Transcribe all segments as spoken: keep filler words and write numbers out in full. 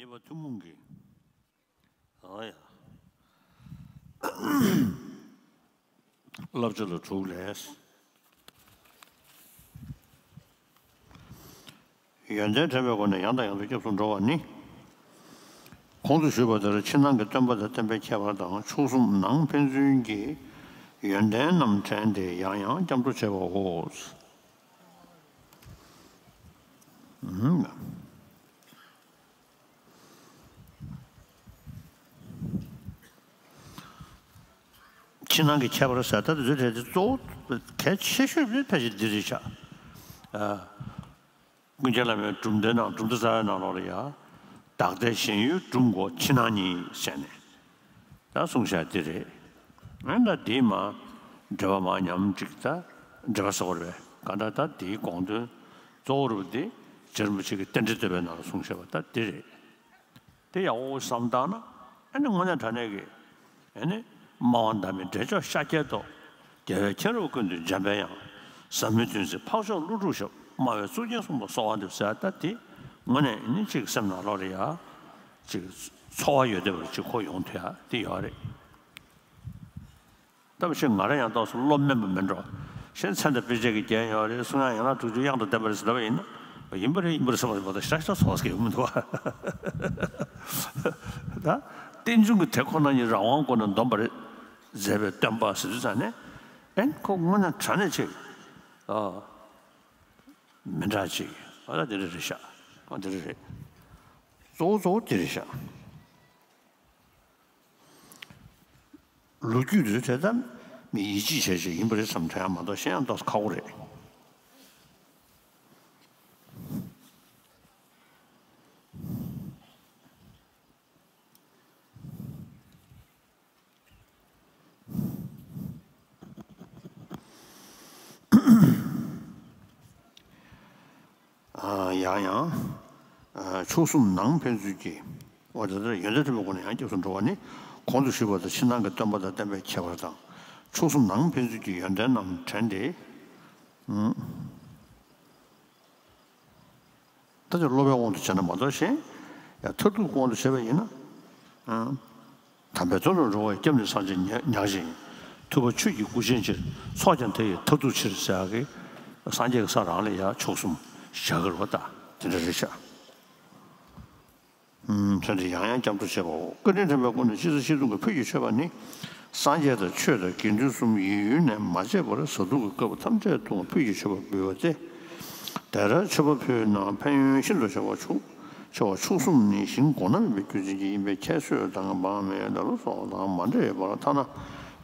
ཉེས་པ་ཐུན་མོང་གི། ཨ་ཡ། བསླབ་བྱ་ལ་དྲུག་ལས། ཡོན་ཏན་དྲན་པའི་སྒོ་ནས་ཡང་དང་ཡང་དུ་སྐྱབས་སུ་འགྲོ་བ་ནི། གོང་དུ་ཞུས་པ་ལྟར་ཕྱི་ནང་གི་སྟོན་པ་དང་བསྟན་པའི་ཁྱད་པར་དང་། མཆོག་གསུམ་ནང་ཕན་ཚུན་གྱི་ཡོན་ཏན་རྣམས་དྲན་ཏེ་ཡང་ཡང་སྐྱབས་འགྲོ་བྱེད་པའོ། ཨུམ། ཕྱི་ནང་གི་ཁྱད་པར་ཟེར་ད་དུས་ཚོད་དེ་གཙོ་བོ་གལ་ཆེ་ཤོས་དེ་ཕལ་ཆེར་འདི་རེད་ཤག་ཨ། ཀུན་མཁྱེན་བླ་མའི་སྒྲུང་དེ་ནང་སྒྲུང་དེ་རྩ་བའི་ནང་ལོགས་ལ་ཡ། བདག་ལྟའི་ཞེན་ཡུལ་སྒྲུབ་དགོས་ཕྱི་ནང་གཉིས་ཟེར་ནས། ད་གསུངས་བཞག་འདི་རེད། ཨ་ད་འདིའི་མ། འགྲེལ་པ་མ་ཉམས་ཅིག་ད། འགྲེལ་པ་ཟེར་བ་རེད་པས་གང་ལྟར་ད་འདིའི་དགོངས་དོན་གཙོ་བོ་རུ་འདི་རྗེ་རིན་པོ་ཆེ་གི་རྟེན་འབྲེལ་བསྟོད་པའི་ནང་ལ་གསུངས་བཞག་པ་ད་འདི་རེད། དེ་ཡག་པོ་བསམ་བཏང་ན་ཨ་ནི་དངོས་གནས་དྲང་གནས་ཀྱི་ཨ་ནི་སྨྲ་བ་བདག་མེད་འབྲས་མཆོག་ཤཱཀྱའི་ཏོག་རྒྱལ་བའི་ཁྱེད་རང་ཀུན་ཏུ་འཇམ་པའི་དབྱངས། ཟབ་མོའི་ཐུན་སྲིད་འཕགས་མཆོག་ཀླུ་སྒྲུབ་ཞབས། སྨྲ་བའི་གཙུག་རྒྱན་གསུམ་པོ་གསོལ་བ་འདེབས་ཟེར་ད་དེ་དངོས་གནས་ཨ་ནི་ཅིག་སེམས་ནང་ལོགས་ལ་ཡ་ཅིག་ཚོར་བ་ཡོད་བསྡད་པ་ཅིག་ཁོ་ཡོང་ཐུབ་ཡ་དེ་ཡོད་རེད། ད་བཞིན་ང་རང་ཡང་ཏོག་ཙམ་བློ་དམན་པ་མིན་འགྲོ། གཞན་ཚད་མཐོ་དཔེ་ཆ་གི་རྒྱན་ཡོད་རེད། གསུང་ཡག་ཡང་ན་དྲུག་ཅུ་དབྱངས་དང་ལྡན་པ་རེད་ཟེར་བ་ཡིན་ན། ཡིན་པ་རེད་ཡིན་པ་རེད་བསམ་པ་ཞིག་མ་གཏོགས་ཞེ་དྲག་ཞེ་དྲག་ཚོར་བ་ཞིག་ཡོང་མི་འདུག་ད་རྟེན་འབྱུང་གི་དེ་ཁོ་ན་ཉིད་རང་དབང་སྒོ་ནས་འདོམས་པ་རེད་མཛད་པའི་སྟོན་པ་ཟེར་དུས་ཙང་ནས་ཨེན་ཁོ་དངོས་གནས་དྲང་གནས་ཅིག་ཨ། མི་འདྲ་ཅིག་ཨ་ད་དེ་འདྲ་རེད་ཤག་ཨ་དེ་འདྲ་རེད། གཙོ་བོ་གཙོ་བོ་དེ་རེད་ཤག་ལོ་རྒྱུས་དེ་དེ་ལྟར་མི་ཡིད་ཆེས་བྱས་བྱས་ཡིན་པ་རེད་བསམ་དྲན་ཡང་མ་གཏོགས་ཤེས་ཡང་ཏོག་ཙམ་ཁག་པོ་རེད། ཡང་ཡང་། མཆོག་གསུམ་ནང་ཕན་ཚུན་གྱི། འོ་དེ་ལྟར་ཡོན་ཏན་ཐོན་པའི་སྒོ་ནས་ཡང་སྐྱབས་སུ་འགྲོ་བ་ནི། གོང་དུ་ཞུས་པ་ལྟར་ཕྱི་ནང་གི་སྟོན་པ་དང་བསྟན་པའི་ཁྱད་པར་དང་། མཆོག་གསུམ་ནང་ཕན་ཚུན་གྱི་ཡོན་ཏན་རྣམས་དྲན་ཏེ། ད་ཆ་སློབ་པའི་དབང་དུ་བྱས་ན་མ་གཏོགས་གཞན། ཡང་མཐར་ཐུག་དབང་དུ་བྱས་པ་ཡིན་ན། དམ་པའི་དོན་དུ་འགྲོ་བའི་སྐྱབས་ནི་སངས་རྒྱས་ཉག་ཉག་གཅིག་ཡིན། ཐུབ་པ་ཆོས་ཀྱི་སྐུ་ཆེན་ཕྱིར། ཚོགས་ཀྱང་དེ་ཡི་མཐར་ཐུག་ཕྱིར་ཟེར་ཡག་གི། སངས་རྒྱས་ཀྱི་ས་རང་ལ་ཡང་མཆོག་གསུམ་བཞག་གི་རེད་པ་ད་དེ་འདྲ་རེད་ཤག་ཚུལ་འདི་ཡང་ཡང་སྐྱབས་འགྲོ་བྱེད་པའོ། སྐུ་ཕྲེང་ཕྲེང་བའི་སྒོ་ནས་སྤྱི་གཙུག་གསུང་གི་ཕུད་ཀྱིས་མཆོད་པ་ནི། སངས་རྒྱས་དང་ཆོས་དང་དགེ་འདུན་གསུམ་ཡིད་ཡུལ་ནས་མ་བརྗེད་པར་གཟའ་བདུད་ཀྱི་བཀའ་བབས་ཐམས་ཅད་ལྟུང་བ་ཕུད་ཀྱིས་མཆོད་པ་འབུལ་བ་སྟེ། དེ་ལྟར་མཆོད་པ་ཕུལ་ན་ཕན་ཡོན་ཤིན་ཏུ་ཆེ་བ་མཆོག་ཆེ་བ་མཆོག་གསུམ་ནི་ཞིང་གོང་ན་མེད་པའི་རྒྱུ་མཚན་གྱིས་ཡིན་པས་ཁྱད་གསོད་དང་འབངས་མེད་ལ་ལོ་སོགས་དང་མ་འདྲེས་པར་ཐ་ན་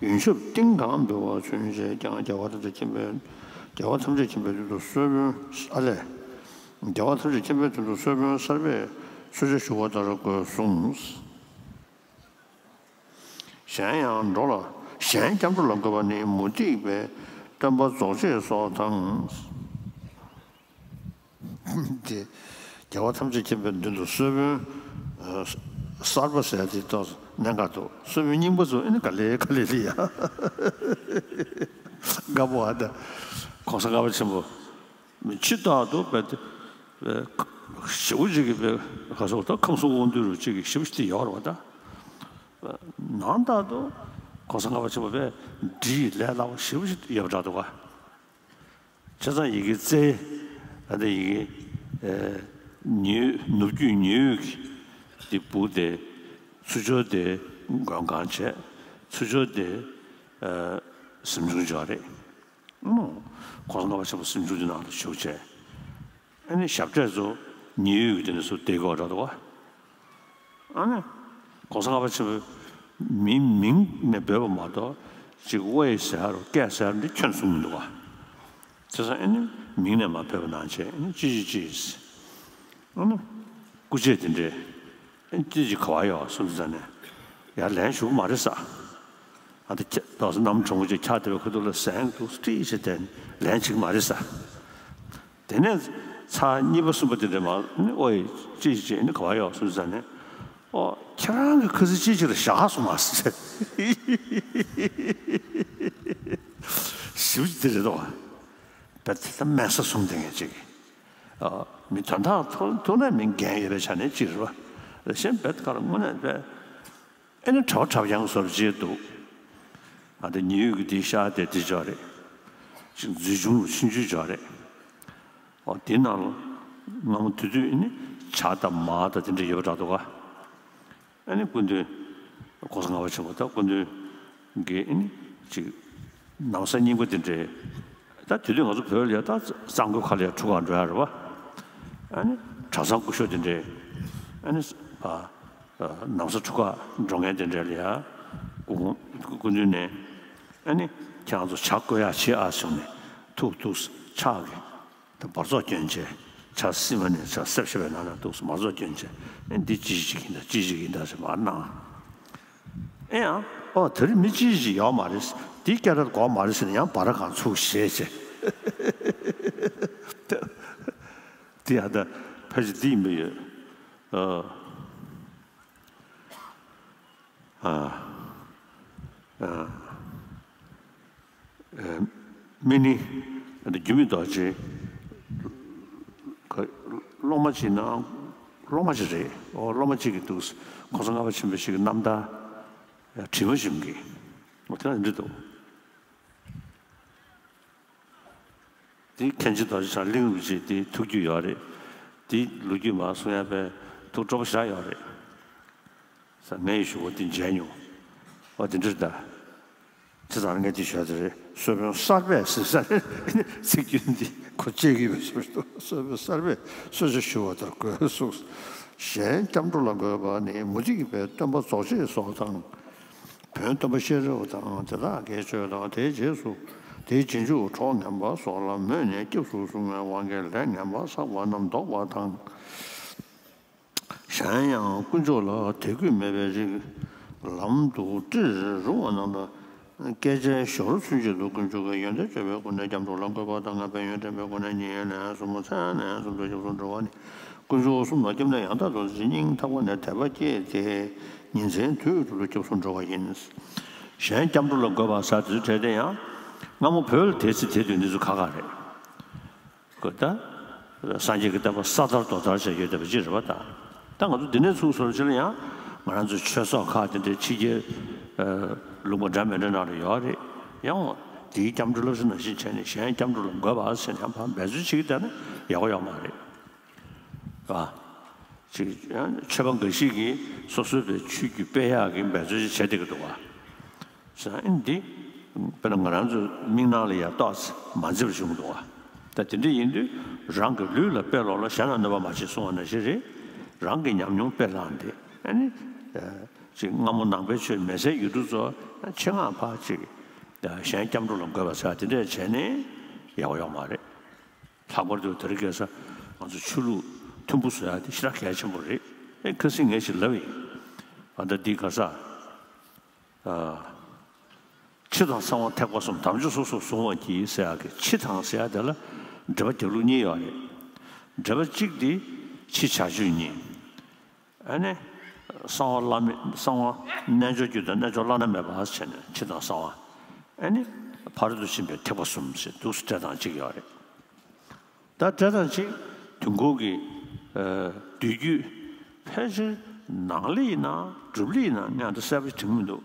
ཡོན་ཆབ་ཏིང་གང་འབུལ་བ་ཚུན་ཆད་ཀྱང་རྒྱལ་བ་ཐམས་ཅད་མཁྱེན་པའི་རྒྱལ་བ་ཐམས་ཅད་མཁྱེན་པའི་མདུན་དུ་གསོལ་དཔོན་ཨ་ལས། རྒྱལ་བ་ཐམས་ཅད་མཁྱེན་པའི་མདུན་དུ་གསོལ་དཔོན་གསར་པས་གསོལ་ཇ་ཞུ་བ་ལྟར་དགོས་གསུངས། གཞན་ཡང་འགྲོ་ལ་གཞན་སྐྱབས་འགྲོ་ལ་དགོས་པ་ནི་མུ་སྟེགས་པའི་སྟོན་པ་རྫོགས་བྱེད་སོགས་དང་། དེ་རྒྱལ་བ་ཐམས་ཅད་མཁྱེན་པའི་མདུན་དུ་གསོལ་དཔོན་གསར་པ་ཟེར་དེ་ཏོག་གནད་འགག་འདུག་གསོལ་དཔོན་རྙིང་པ་ཚོ་ཨེ་ནི་ག་ལེ་ག་ལེ་ལེ་ཡ། དགའ་པོ་ཨ་ད་གོང་ས་ལྔ་པ་ཆེན་པོ། ཕྱི་ལྟར་དུ་བས་ཏེ། ཞེ་པོ་ཅིག་གིས་བས་ག་སོགས་ད་ཁམས་གསུམ་དབང་སྡུད་རུ་ཅིག་གིས་ཞེ་པོ་ཅིག་དེ་ཡོད་རེད་བ་ད། ནང་ལྟར་དུ་གོང་ས་ལྔ་པ་ཆེན་པོ་བས་འདྲིས་ལས་སླ་པོ་ཞེ་པོ་ཅིག་ཡོད་པ་འདྲ་འདུག་བ། བྱས་ཙང་ཡི་གེ་རྩལ། ད་ལྟ་ཡི་གེ་ཉི་འོད་ནུབ་རྒྱུད་ཉི་འོད་ཀྱི་འདི་སྦུག་དེ་ཚུར་སྦྱོར་དེ་མགོན་གང་བྱས། ཚུར་སྦྱོར་དེ་གཟིམ་ཆུང་སྦྱོར་རེད། ཨོ། གོང་ས་ལྔ་པ་ཆེན་པོ་གཟིམ་ཆུང་འདི་ནང་ལ་བཞུགས་བྱས། ཨ་ནི་ཞབས་གྲས་སུ་ཉི་འོད་ཀྱི་དེ་ནས་སུ་བསྡད་དགོས་འདྲ་འདུག་བ། ཨ་ནི། གོང་ས་ལྔ་པ་ཆེན་པོའི་མིང་མིང་ནས་འབོད་པ་མ་གཏོགས་ཅིག་ཝེ་ཟེར་རོ་སྐད་ཟེར་འདི་ཁྱོན་གསུངས་མི་འདུག་བ། བྱས་ཙང་ཨ་ནི་མིང་ནས་མ་བོས་པ་ནང་བྱས་ཨ་ནི་ཅི་ཅི་ཅི། ཨ་ནི། སྐུ་རྗེས་དེ་འདྲས། ཨ་ནི་ཅི་ཅི་ག་བ་ཡོད་གསུངས་ཙང་ནས། ཡར་ལན་ཞུ་གི་མ་རེད་ས། ཨ་ད་ཁྱེད་ཏོག་ཙམ་གནམ་གྲང་མོ་ཅིག་འཁྱག་བསྡད་པའི་ཁ་ཐུག་ལ་ཟན་འདུག་ཀྲིག་བྱས་ཏེ་ལན་བྱེད་ཀྱི་མ་རེད་ས། དེ་ནས་ཚར་གཉིས་པ་གསུམ་པ་དེ་འདྲས་མ་ཨ་ནི་ཨོ་ཡེ་ཅི་ཅི་ཅི་ཨ་ནི་ག་བ་ཡོད་གསུངས་ཙང་ནས། ཨོ་ཁྱེད་རང་གི་ཁ་ཚིག་ཅི་ཅི་ལ་བཞག་སོང་མ་ཟེར། ཞིབ་ཅིག་དེ་རེད་དོ། བས་ད་དམན་ས་བཟུང་བསྡད་མཁན་ཅིག་ཨ། མི་དོན་དག་ཐུག་ཐུག་ན་མི་འགན་ཡོད་པའི་ཆ་ནས་ཅིག་རེད་བ། གཞན་བེད་ཀ་ལ་དངོས་གནས་བེད། ཨེ་ནི་གྲྭ་པ་གྲྭ་པ་རྐྱང་གི་བཟོ་འདྲ་བྱས་འདུག་ཨ་དེ་ཉི་འོད་ཀྱི་དེ་ཤར་དེ་དེ་ཅོག་རེད། ཅིག་འཛུལ་བྱུང་ཆུང་ཆུང་ཅོག་རེད། ཨོ་དེ་ནང་ལ་སྔ་མོ་དེ་དུས་ཨེ་ནི་བྱ་དང་མ་དང་དེ་འདྲ་ཡོད་པ་འདྲ་འདུག་ག་ཨ་ནི་སྐུ་མདུན་༸གོང་ས་ལྔ་པ་ཆེན་པོ་དང་སྐུ་མདུན་གྱི་ཨེ་ནི་ཅིག་ན་བཟའ་རྙིང་པ་དེ་འདྲའི། ད་དེ་དུས་ང་ཚོ་བོད་ལ་ཡ་ད་གཙང་པོའི་ཁ་ལ་ཡ་ཁྲུ་གང་འགྲོ་ཡ་རེད་བ། ཨ་ནི་གྲྭ་ཚང་སྐུ་ཞབས་དེ་འདྲའི། ཨ་ནི་ཨ་ཨ་ན་བཟའ་ཁྲུ་གང་འགྲོ་མཁན་དེ་འདྲ་ལ་ཡ་སྐུ་སྐུ་མདུན་ནས་ཨ་ནི་ཁྱེད་རང་ཚོ་ཇ་བསྐོལ་ཡ་བྱེད་ཨ་གསུངས་ནས་ཐུག་ཐུག་ཕྱག་གི་ད་འབར་ཚོགས་སྐྱོན་བྱས། ཇ་སིལ་མ་ནས་ཇ་སེབ་ཤ་བའི་ནང་ན་འདུག་སེ་འབར་ཚོགས་སྐྱོན་བྱས། ཨེ་འདི་ཅི་ཞིག་ཡིན་ད་ཅི་ཞིག་ཡིན་ད་ཟེར་མར་གནང་། ཨེ་ཡང་ཨོ་དེ་རིང་མི་ཅི་ཞིག་ཡོད་མ་རེད། འདི་སྐད་གྲགས་དགོས་མ་རེད་ཟེར་ནས་ཡང་འབར་གང་ཚུགས་བཞེས་བྱས། འདི་ཡང་ད་ཕལ་ཆེར་འདི་ཡིན་པ་ཡོད། ཨ་ཨ་ཨ། སྨན་ནི་རྒྱུད་སྨིན་རྡོ་རྗེ་སློབ་མ་ཅིག་ན་སློབ་མ་ཅིག་རེད། ཨོ་སློབ་མ་ཅིག་གིས་འདུག་གོང་ས་ལྔ་པ་ཆེན་པོ་ཞིག་གི་རྣམ་ཐར་དྲི་མ་ཞིག་གིས་ཨོ་དེ་ལ་འདི་འདུག་འདི་མཁན་ཆེན་རྡོ་རྗེ་འཆང་གླིང་རུ་ཆེན་འདི་ཐུགས་རྒྱུས་ཡོད་རེད། འདི་ལོ་རྒྱུས་མ་གསུང་ཡ་པའི་ཐུགས་སྤྲོ་པོ་ཞེ་དྲག་ཡོད་རེད། ས་ངའི་ཞུ་བ་འདི་མཇལ་མྱོང་། ཨོ་དེ་འདྲ་ད། ཅི་ཙང་ངས་འདི་ཞུ་ཡ་དེ་རེད། གསོལ་དཔོན་གསར་པས་ཟེར་ས་རེད། ཚིག་རྒྱུན་འདི་གོ་བཅད་ཀྱི་ཡོད་ཟེར་འདུག་གསོལ་དཔོན་གསར་པས་གསོལ་ཇ་ཞུ་བ་ལྟར་དགོས་གསུངས། གཞན་སྐྱབས་འགྲོ་ལ་འགོད་པ་ནི་མུ་སྟེགས་པའི་སྟོན་པ་རྫོགས་ཆེན་སོགས་དང་། བོན་སྟོན་པ་ཤེས་རབ་དང་དེ་དག་གི་ཆོས་དང་དེའི་རྗེས་སུ་དེའི་རྗེས་འཇུག་གྲོགས་ངན་པ་སོགས་ལ་མོས་ནས་སྐྱབས་སུ་སོང་བའི་དབང་གིས་ལས་ངན་པ་བསགས་པ་རྣམས་ལྡོག་པ་དང་། གཞན་ཡང་དཀོན་མཆོག་ལ་དད་གུས་མེད་པའི་རིགས་ལམ་དུ་སྤྲིན་རུང་བ་རྣམས་ལ་སྐད་ཆའི་ཞོར་ཚུན་ཆད་དུ་དཀོན་མཆོག་གི་ཡོན་ཏན་བརྗོད་པའི་སྒོ་ནས་སྐྱབས་འགྲོ་ལ་འགོད་པ་དང་། ལྔ་པའི་ཡོན་ཏན་པའི་སྒོ་ནས་ཉིན་ལན་གསུམ་མཚན་ལན་གསུམ་དུ་སྐྱབས་སུ་འགྲོ་བ་ནི། དཀོན་མཆོག་གསུམ་ལ་སྐྱབས་གནས་ཡང་དག་ཏུ་སྙིང་ཐག་པ་ནས་དད་པ་སྐྱེས་ཏེ་ཉིན་མཚན་དུས་དྲུག་ཏུ་སྐྱབས་སུ་འགྲོ་བ་ཡིན། གཞན་སྐྱབས་འགྲོ་ལ་འགོད་པ་ཟེར་དེ་ཚོ་གྲས་དེ་ཡང་སྔ་མོ་བོད་ལ་དེ་ཚེ་དེ་དུས་འདི་ཚོ་ཁག་ཁག་རེད། གོ་ད། སངས་རྒྱས་ཀྱི་བསྟན་པ་ས་དར་རྡོ་དར་བྱས་ཡོད་བསྡད་པ་ཅིག་རེད་པ་ད། ད་ང་ཚོ་འདི་ནས་ཚུར་བཟུང་བྱས་ན་ཡང་ང་རང་ཚོའི་ཆོས་ཚོགས་ཁག་དེ་འདྲའི་ཕྱི་རྒྱལ་ལུང་པ་འདྲ་མི་འདྲ་ནང་ལ་ཡོད་རེད། ཡང་འོ་དེའི་སྐྱབས་འགྲོ་བསླབ་གསོ་ནང་བཞིན་བྱས་ནས་གཞན་སྐྱབས་འགྲོ་ལ་འགོད་པ་ཟེར་ནས་ཡང་ཕར་འབད་རྩོལ་བྱེད་ཀྱི་བསྡད་ན་ཡག་པོ་ཡོད་མ་རེད། ཨ། ཅིག་ཡང་ཆོས་པ་འགའ་ཞིག་གིས་སོ་སོའི་པའི་ཆོས་བརྒྱུད་སྤེལ་ཡག་གི་འབད་རྩོལ་ཅིག་བྱས་བསྡད་ཀྱི་འདུག་བ། ཟེར་ན་ཨེ་འདི། དཔེར་ན་ང་རང་ཚོའི་མིག་ནང་ལ་ཡ་ཏོག་ཙམ་མ་མཛེས་པ་བྱུང་འདུག་བ། ད་དེ་འདྲ་ཡིན་དུས་རང་གི་ལུས་ལ་དཔེ་ལོག་ལ་གཞན་ལ་གནོད་པ་མ་བྱེད་གསུང་བ་ནང་བཞིན་རེད། རང་གི་ཉམས་མྱོང་དཔེ་བླངས་ཏེ་ཨ་ནི། ཅིག་སྔ་མོ་ནང་པའི་ཆོས་མེད་སའི་ཡུལ་གྲུ་ཚོ་ཆེད་མངགས་ཕར་ཅིག་གཞན་སྐྱབས་འགྲོ་ལ་འགོད་པ་ཟེར་དེ་འདྲ་བྱས་ནས་ཡག་པོ་ཡོད་མ་རེད། ལྷག་པར་དུ་དེ་རིང་ཁ་སང་ང་ཚོ་ཆོས་ལུགས་མཐུན་པོ་བཟོ་ཡ་དེ་ཞེ་དྲག་གལ་ཆེན་པོ་རེད། ཨེ་ཁ་སང་ངས་ཞིག་ལབ་ཡིན། ཨ་ད་འདི་ཁ་སང་། ཨ། ཕྱི་དང་གསང་བ་ཐེག་པ་གསུམ། དམ་ཆོས་སོ་སོར་བཟུང་བར་གྱིས་ཟེར་ཡག་གི་ཕྱི་དང་ཟེར་ཡག་དེ་ལ་འགྲེལ་པ་རྒྱབ་ལུགས་གཉིས་ཡོད་རེད། འགྲེལ་པ་གཅིག་དེ་ཕྱི་བྱ་སྤྱོད་གཉིས། ཨ་ནི། གསང་བ་བླ་མེད་གསང་བ་རྣལ་འབྱོར་རྒྱུད་དང་རྣལ་འབྱོར་བླ་ན་མེད་པ་ཟེར་ནས་ཕྱི་དང་གསང་བ། ཨ་ནི། ཕ་རོལ་ཏུ་ཕྱིན་པའི་ཐེག་པ་གསུམ་ཟེར་འདུག་སེ་འགྲེལ་སྟངས་གཅིག་ཡོད་རེད། ད་འགྲེལ་སྟངས་གཅིག་དུས་འཁོར་གྱི་ཨ་བསྡུས་རྒྱུད་ཕལ་ཆེར་ནང་ལ་ཡིན་ན་སྒྲུབ་ལ་ཡིན་ན་ངས་ད་གསལ་པོ་ཞིག་དྲན་གྱི་མི་འདུག་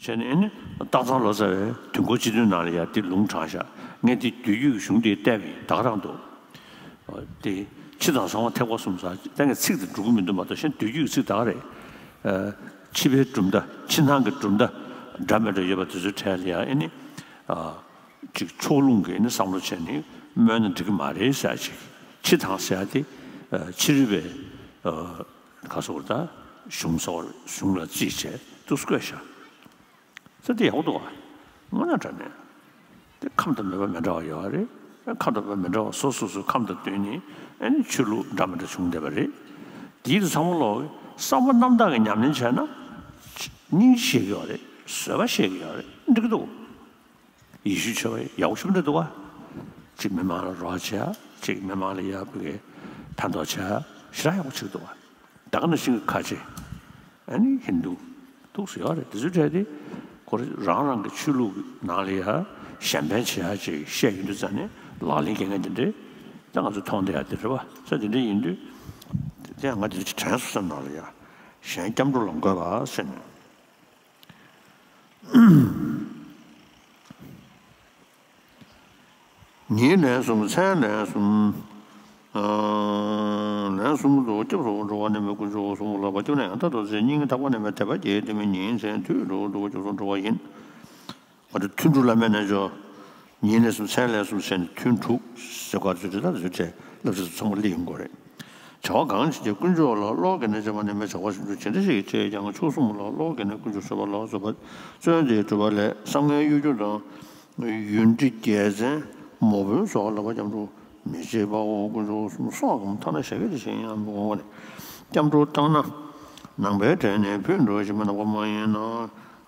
བྱས་ནས་ཨ་ནི་སྟག་ཚང་ལོ་ཙཱ་བས་དུས་འཁོར་སྤྱི་དོན་ནང་ལ་ཡང་འདི་ལུང་དྲངས་བཞག་ངས་འདི་བསྡུས་རྒྱུད་ཀྱི་གཞུང་འདི་བལྟས་པ་ཡིན། ད་ག་རང་འདུག་དེ་ཕྱི་དང་གསང་བ་ཐེག་པ་གསུམ་ཟེར་ད་ངས་ཚིག་དེ་འགྲོ་གི་མི་འདུག་མ་གཏོགས་གཞན་བསྡུས་རྒྱུད་ཀྱི་ཚིག་ད་ག་རེད། ཨ་ཕྱི་པའི་གྲུབ་མཐའ་ཕྱི་ནང་གི་གྲུབ་མཐའ་འདྲ་མི་འདྲ་ཡོད་པ་དེ་ཚོའི་གྲས་ལ་ཡང་ཨ་ནི། ཨ་ཅིག་ཕྱོགས་ལྷུང་གི་ཨ་ནི་བསམ་བློ་བྱས་ནས་སྨོས་ན་འགྲིག་གི་མ་རེད་ཟེར་ཅིག་ཕྱི་དང་ཟེར་ཡ་དེ་ཨ་ཕྱི་རོལ་པའི་ཨ་ག་སོགས་ད་གཞུང་སོགས་གཞུང་ལ་བརྩིས་བྱས་འདུག་སེ་བཀོད་བཞག་ས་དེ་ཡག་པོ་འདུག་བ། དངོས་གནས་དྲང་གནས། དེ་ཁམས་དང་མོས་པ་མི་འདྲ་བ་ཡོད་རེད། ཁམས་དང་མོས་པ་མི་འདྲ་བ་སོ་སོ་སོའི་ཁམས་དང་བསྟུན་ནས་ཨ་ནི་ཆོས་ལུགས་འདྲ་མི་འདྲ་བྱུང་བསྡད་པ་རེད། དེའི་ཚང་མ་ལོག་བསམ་པ་རྣམ་དག་གི་ཉམས་ལེན་བྱས་ན། སྙིང་རྗེ་བཤད་ཀྱི་ཡོད་རེད། བཟོད་པ་བཤད་ཀྱི་ཡོད་རེད། འགྲིག་གི་འདུག་ཡེ་ཤུའི་ཆོས་པ་ཡག་པོ་ཞེ་པོ་འདྲ་འདུག་བ། གཅིག་མི་མང་ལ་རོགས་བྱས། གཅིག་མི་མང་ལ་ཡག་པོ་གི་ཕན་ཐོགས་བྱས། ཞེ་དྲག་ཡག་པོ་བྱེད་ཀྱི་འདུག་བ། ད་ག་ནང་བཞིན་གྱི་ཁ་ཆེ། ཨ་ནི་ཧིན་དུ། འདུག་སེ་ཡོད་རེད། དེ་ཚོའི་གྲས་དེ། ཁོ་རང་རང་གི་ཆོས་ལུགས་ནང་ལ་ཡ་གཞན་ཕན་བྱེད་ཡ་ཅིག་བཤད་ཡོང་དུས་ཙང་ནས་ལག་ལེན་འཁེལ་མཁན་དེ་འདྲས། ད་ང་ཚོ་མཐོང་བསྡད་ཡ་དེ་རེད་བ། ས་དེ་འདྲས་ཡིན་དུས། དེ་ཡང་ང་དེ་དྲན་སོང་བསམ་ནང་ལ་ཡ། གཞན་སྐྱབས་འགྲོ་ལ་འགོད་པ་ཟེར་ནས། ཉིན་ལན་གསུམ་མཚན་ལན་གསུམ། ལན་གསུམ་དུ་སྐྱབས་སུ་འགྲོ་བ་ནི་མི་དཀོན་མཆོག་གསུམ་ལ་བ་སྐྱབས་ནས་ཡང་དག་ཏུ་ཚེ་སྙིང་ཐག་པ་ནས་མི་དད་པ་བསྐྱེད་དེ་མི་ཉིན་མཚན་དུས་དྲུག་ཏུ་སྐྱབས་སུ་འགྲོ་བ་ཡིན། ང་ཚོ་ཐུན་དྲུག་བླ་མེད་རྣལ་འབྱོར། ཉིན་ལས་གསུམ་མཚན་ལས་གསུམ་བྱས་ནས་ཐུན་དྲུག་ཟེར་བ་ཚོ་དེ་དག་ཚོ་བྱས་བསླབ་བྱ་ཚོ་ཚང་མ་སླེབས་ཡོང་གི་རེད། བྱ་བ་གང་བྱེད་ཀྱང་དཀོན་མཆོག་ལ་བློ་གཏད་ནས་བྱས་པ་ནི་མི་བྱ་བ་བཞིན་དུ་ཇི་འདྲ་ཞིག་བྱས་ཀྱང་ཆོས་གསུམ་ལ་བློ་གཏད་ནས་ཀུན་སྤྱོད་བཟོད་པ་ལ་སོགས་པ་བརྩོན་ཏེ་སྒྲུབ་པ་ལས་བསམ་ངན་གཡོ་སྒྱུ་དང་། ཡུལ་འདྲི་རྒྱལ་མཚན་མོ་དཔོན་སོགས་ལ་བ་སྐྱབས་འགྲོ་མི་བྱེད་པའོ། དཀོན་མཆོག་གསུམ་སོགས་ཀྱང་ཐ་ན་ཞག་གི་དེ་བཞིན་ཡང་མི་འོང་བ་ནི། སྐྱབས་འགྲོ་བཏང་ན་ནང་པའི་གྲས་ནས་ཕུད་འགྲོ་ཞིང་མི་ནག་པ་མ་ཡིན་ན།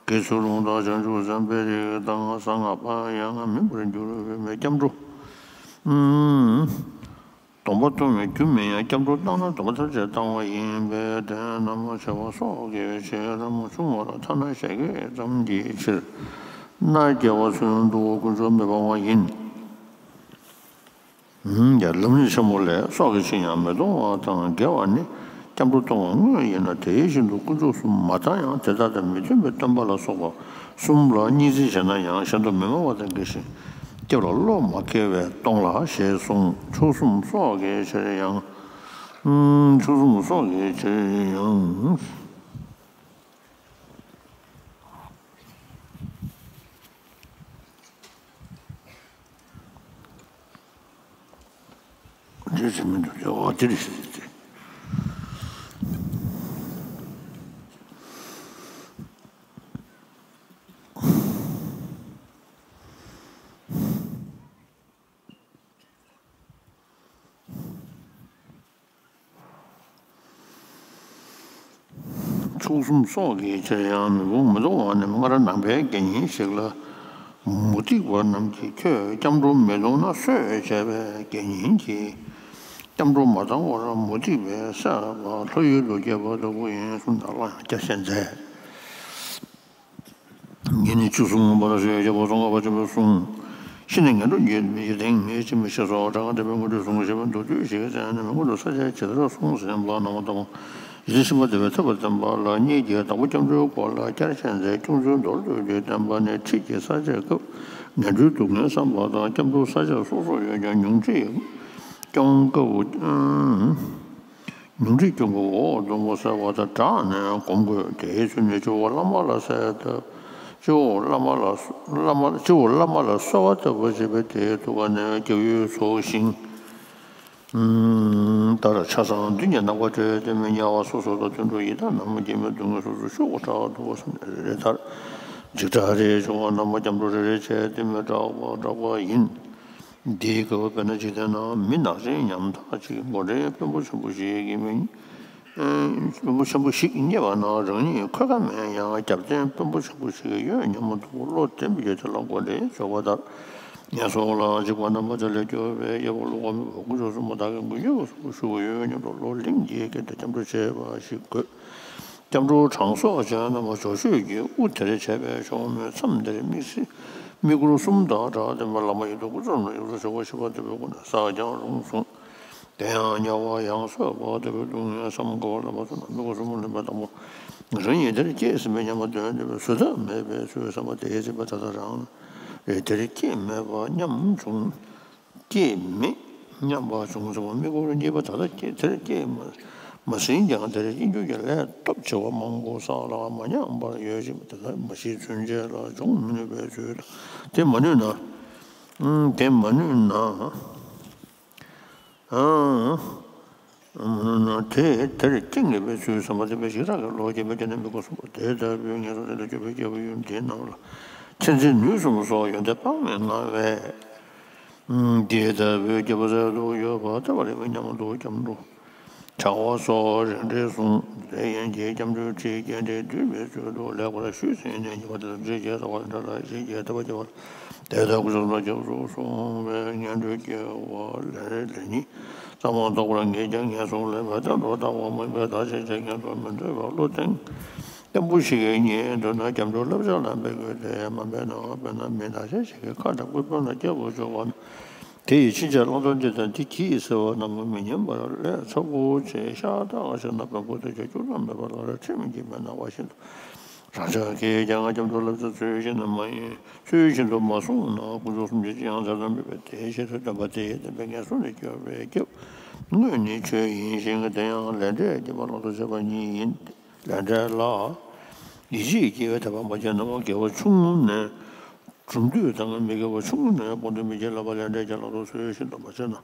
དགེ་ཚུལ་སློང་དང་བྱང་ཆུབ་སེམས་དཔའི་རིགས་དང་གསང་སྔགས་པ་ཡང་མིན་པར་འགྱུར་བའི་སྐྱབས་འགྲོ། སྡོམ་པ་གཏོང་བའི་རྒྱུ་མིན་ཡང་སྐྱབས་འགྲོ་བཏང་ན་སྡོམ་པ་ཐམས་ཅད་བཏང་བ་ཡིན་པས་དེ་རྣམ་པར་ཕྱེ་བ་སོགས་ཀྱི་ཕྱིར་རམ་ཆུང་བ་ལ་ཐ་ན་ཞག་གི་ཙམ་གྱི་ཕྱིར་མནའ་བསྐྱལ་བ་ཚུན་དུ་དཀོན་མཆོག་མི་སྤང་བ་ཡིན། ཡང་ལམ་རིམ་ཆེན་མོ་ལས་སྲོག་གི་ཕྱིར་ཡང་མི་གཏོང་བ་དང་འགལ་བ་ནི་སྐྱབས་འགྲོ་གཏོང་བ་དངོས་ཡིན་ལ། དེ་བཞིན་དུ་དཀོན་མཆོག་གསུམ་མ་བཏང་ཡང་དེ་དག་དང་མི་མཐུན་པའི་སྟོན་པ་ལ་སོགས་པ་གསུམ་ལ་སྙིང་བརྩེ་བྱས་ན་ཡང་གཞན་དུ་མི་སྨྲ་བ་དང་འགལ་ཞིང་སྐྱབས་ལ་བློ་མ་འཁེལ་བས་གཏོང་ལ་ཞེས་གསུངས། མཆོག་གསུམ་སྲོག་གི་ཕྱིར་ཡང་། མཆོག་གསུམ་སྲོག་གི་ཕྱིར་ཡང་། འདྲེ་ཟེར་མི་འདུག་སྟེ། འོ་དེ་རེད་ཟེར་ཏེ། མཆོག་གསུམ་སྲོག་གི་ཕྱིར་ཡང་མི་འབུངས་མི་གཏོང་བ་ནི་སྔར་ནང་པའི་དགེ་བསྙེན་ཞིག་ལ་མུ་སྟེགས་པ་རྣམས་ཀྱིས་ཁྱོད་སྐྱབས་འགྲོ་མི་གཏོང་ན་གསོད་བྱས་པའི་དགེ་བསྙེན་གྱིས་སྐྱབས་འགྲོ་མ་བཏང་བར་མུ་སྟེགས་པས་བསད་པ་ལྷ་ཡུལ་དུ་སྐྱེས་པ་ལྟ་བུ་ཡིན་གསུངས་ནས་སླར་ཡང་སྐྱབས་གཞན་མཛད། ཉིད་ནི་བཅུ་གསུམ་པར་བཟོད་རྒྱལ་པོ་ཙོང་ཁ་པ་ཆེན་པོས་གསུངས། ཤི་ནས་ངན་འགྲོར་འགྱུར་མི་ཡི་དེང་མི་ཕྱི་མི་ཤི་སོགས་གྲངས་ཀ་འདྲ་བའི་དངོས་གྲུབ་གསུངས་ཞེས་པ་མདོར་བསྡུས་ཤིག་ཙམ་ནི་དངོས་གྲུབ་ས་ཆ་ཇི་ལྟར་གསུངས་ཟིན་པ་རྣམས་དང་། རྗེ་ཤིང་པ་སྡེ་པའི་ཐུབ་པ་བསྟན་པ་ལ་གཉིས་ཀྱིས་དང་པོ་སྐྱབས་འགྲོའི་སྐོར་ལ་བསྐྱར་བཤད་མཛད། སྐྱོང་ཚུལ་མདོར་བསྡུས་ཀྱིས་བསྟན་པ་ནི་ཁྲིད་ཀྱི་ས་ཆའི་སྐབས་ངན་འགྲོའི་སྡུག་བསྔལ་བསམ་པ་དང་སྐྱབས་འགྲོ་ས་ཆ་སོ་སོར་ཡོད་ཀྱང་ཉུང་འཕྲི་སྐྱོང་སྐབས། ཉུང་འཕྲི་སྐྱོང་སྐབས་འོག་སྡོང་པོ་གསར་པ་དང་སྦྲགས་ནས་སྒོམ་དགོས། དེའི་ཚུལ་ནི་སྤྱི་བོར་བླ་མ་ལ་གསལ་བཏབ། སྤྱི་བོར་བླ་མ་ལ་བླ་མ་སྤྱི་བོར་བླ་མ་ལ་གསོལ་བ་བཏབ་པ་བྱས་པས་དེའི་ཐུགས་ཀ་ནས་རྒྱབ་ཡོལ་ཚུགས་ཤིང་། ལྟར་ཆ་ཚང་མདུན་གྱི་ནམ་མཁའ་སྤྲོས་ཏེ་མི་དམྱལ་བ་སོ་སོ་དང་དུད་འགྲོ་ཡི་དྭགས་རྣམས་སྐྱེ་མེད་སྡུག་བསྔལ་སོ་སོར་ཤོག་གུ་བྲག་གུ་འདུག་པ་བསམ་ནས་རེ་རེ་ལྟར་འཇིགས་སྐྲག་རེ་བྱུང་བ་རྣམས་སྐྱབས་འགྲོ་རེ་རེ་བྱས་ཏེ་མི་སྐྲག་པ་སྐྲག་པ་ཡིན། འདིའི་སྐབས་དཔེར་ན་འཇིག་རྟེན་ན་མི་ནག་ཅན་ཉམ་ཐག་ཅིག་མགོ་འདྲེན་དཔོན་པོ་ཆེན་པོ་ཞིག་གིས་མི། དཔོན་པོ་ཆེན་པོ་ཞིག་རྙེད་པ་ན་རང་ཉིད་འཁོས་ཀ་མེད་ཡང་རྒྱབ་རྟེན་དཔོན་པོ་ཆེན་པོ་ཞིག་གི་ཡོད་སྙམ་དུ་བློ་བདེན་པའི་ཡུལ་དེ་ལ་མགོ་འདྲེན་འཇོག་པ་ལྟར། ངན་སོང་ལ་འཇིགས་པ་རྣམ་པ་དེ་ལས་སྐྱོབ་པའི་རྒྱལ་པོ་ཀླུ་དགའ་མོས་དཀོན་མཆོག་གསུམ་མོ་བདག་གི་མགོན་སྐྱབས་སུ་ཞུ་བ་ཡོད་སྙམ་དུ་བློ་ལྷིང་གིས་བསྐྱེད་དེ་སྐྱབས་འགྲོ་བྱེད་པ་ཞིག་དགོས། སྐྱབས་འགྲོ་གྲངས་གསོག་བྱས་རྣམ་པ་སྦྱོར་ཤོས་ཀྱི་དབུ་དེར་བྱས་པས་ཆོག་མོད། མཚམས་འདིར་དམིགས་བསལ་དམིགས་སྐོར་གསུམ་དང་སྦྲགས་བསྟན་པ་བླ་མ་ཡི་དམ་སྐུ་ཚོགས་ལ་ཡུལ་དུ་ཞོགས་པ་ཤི་བ་ལྟ་བུའི་སྒོ་ནས་བསགས་ཀྱང་རུང་གསུངས། དེ་ཡང་དམྱལ་བ་ཡང་གསོད་པ་ལྟ་བུའི་སྡུག་བསྔལ་བསམ་དཀའ་བ་ལ་མ་སོང་ན་དམིགས་སྐོར་གསུམ་ལེན་པ་དང་པོ། རང་ཉིད་དེར་སྐྱེས་ཟིན་པའི་ཉམས་པ་དོན་དེ་བས་བཟོད་ཐབས་མེད་པའི་ཚུལ་བསམ་པ་དེའི་སྲིད་པ་ད་ལྟ་རང་རེད། དེར་སྐྱེས་མེད་པ་སྙམ་བྱུང་། སྐྱེས་མེད་སྙམ་པ་བྱུང་ཟེར་བ་དམིགས་སྐོར་གཉིས་པ་ད་ལྟ་སྐྱེས་དེར་སྐྱེས་མ་མ་ཟིན་ཀྱང་དེར་སྐྱེ་འགྱུར་གྱི་ལས་སྟོབས་ཆེ་བ་མང་པོ་བསགས་ལ་མ་ཉམས་པར་ཡོད་ཅིང་དེ་དག་མ་ཤི་ཚུན་ཆད་ལ་འབྱུང་མི་ནུས་པའི་ཚུལ་དུ། དེ་མ་ནུས་ན། ཨང་། དེ་མ་ནུས་ན། ཨང་། དེ་དེར་སྐྱེ་ངེས་པའི་ཚུལ་བསམ་པ་དེ་བས་ཞེ་དྲག་གི་བློ་སྐྱེས་པའི་རྐྱེན་ནི་དམིགས་སྐོར་གསུམ་པོ་དེ་ལྟ་བུའི་ངན་སོང་དེ་ལ་སྐྱོབ་པའི་སྐྱེས་བུ་ཡུལ་འདིའི་ནང་ལ་མཁྱེན་བརྩེ་ནུས་གསུམ་སོགས་ཡོན་ཏན་དཔག་མེད་མངའ་བས། འདི་ལྟ་བུའི་སྐྱེས་བུ་ཟད་དུ་ཡོད་པ་ལྟ་བུ་རེ་མི་སྙམ་དུ་སྐྱབས་འགྲོ་བྱ་བ་སོགས་རིགས་འགྲེ་གསུངས། དེ་ཡན་གྱིས་སྐྱབས་འགྲོའི་ཁྲིད་རྒྱས་འགྲེལ་བསྡུས་པའི་ཚུལ་དུ་ལེགས་པར་ཞུས་ཟིན་ནས་ཉེས་པ་དེ་ལ་འདྲི་བྱས་ལྟ་བ་འདྲ་ལ་ཞིག་རྒྱས་བསྟན་པ་སྐྱེ་བ་དེ་ལྟར་སྐུ་གསུམ་ལ་སྐྱབས་སུ་སོང་བས་ངན་འགྲོའི་སྐྱེ་བ་ལས་ལས་ཉིད་ཙམ་མ་གཏོགས་པར་ངེས་ཀྱང་ངན་སོང་ལས་མི་འདའ་འགྲོ་ལྟ་བ་མིན་པས་བདག་གཅེས་བྱེད་ངན་སོང་མི་འདོད་པ་བློ་གཏིང་བརྟན་པོ་ཞིག་གིས་རྙེད་འདོད་ན་སྐྱབས་འགྲོའི་བསླབ་བྱ་ལ་འབད་དགོས་ཏེ་མ་འབད་ན་དཔེར་ན་མི་བདག་གཅེས་ཤིག་གིས་ཁ་དང་སྐུ་དཔོན་ལ་སྐྱབས་སུ་འཇུག་པ། དེ་ཡི་ཕྱིན་ཆད་བླང་དོར་འདི་དང་འདི་གྱིས་ཟེར་བ་རྣམས་མི་ཉན་པར་ལས་ཚ་འགུག་ཆེ་ཤ་སྟག་ཞིག་ན་བོན་པོ་དེ་ཚོ་སྐྱུག་བྲག་མེད་པར་ལ་ར་ཁྲིམས་ཀྱིས་མི་གནང་བ་བཞིན་དུ། རང་ཅག་གིས་ཀྱང་སྐྱབས་འགྲོ་བསླབ་བྱ་ཚུལ་བཞིན་དུ་མ་ཡིན། ཚུལ་བཞིན་དུ་མ་བསྲུངས་ན་དཀོན་མཆོག་གསུམ་གྱི་ཅི་ཡང་ཟེར་དང་མེད་པས། དེའི་ཕྱིར་སྡོམ་པ་དེ་ཡི་བསྟན་པའི་ངན་སོང་ལས་སྐྱོབ་པའི་སྐྱབས་དངོས་ནི་ཆོས་ཡིན་ཞིང་། དེ་ཡང་ལས་འབྲས་བགྱིས་པ་ལ་སོགས་བྱེད་པ་ཉིད་ཡིན། ལས་འབྲས་ལ་ཡིད་ཆེས་བགྱིས་པའི་དད་པ་མ་བྱས་ན་དགེ་བ་ཆུང་ངུ་ནས་གྲུབ་འདོད་དང་མི་དགེ་བ་ཆུང་ངུ་ནས་སྤོང་འདོད་མི་བྱེད་ལ་བ། ལས་འབྲས་ཀྱི་ལམ་དུ་ཚུལ་བཞིན་དུ་མ་བྱས་ན།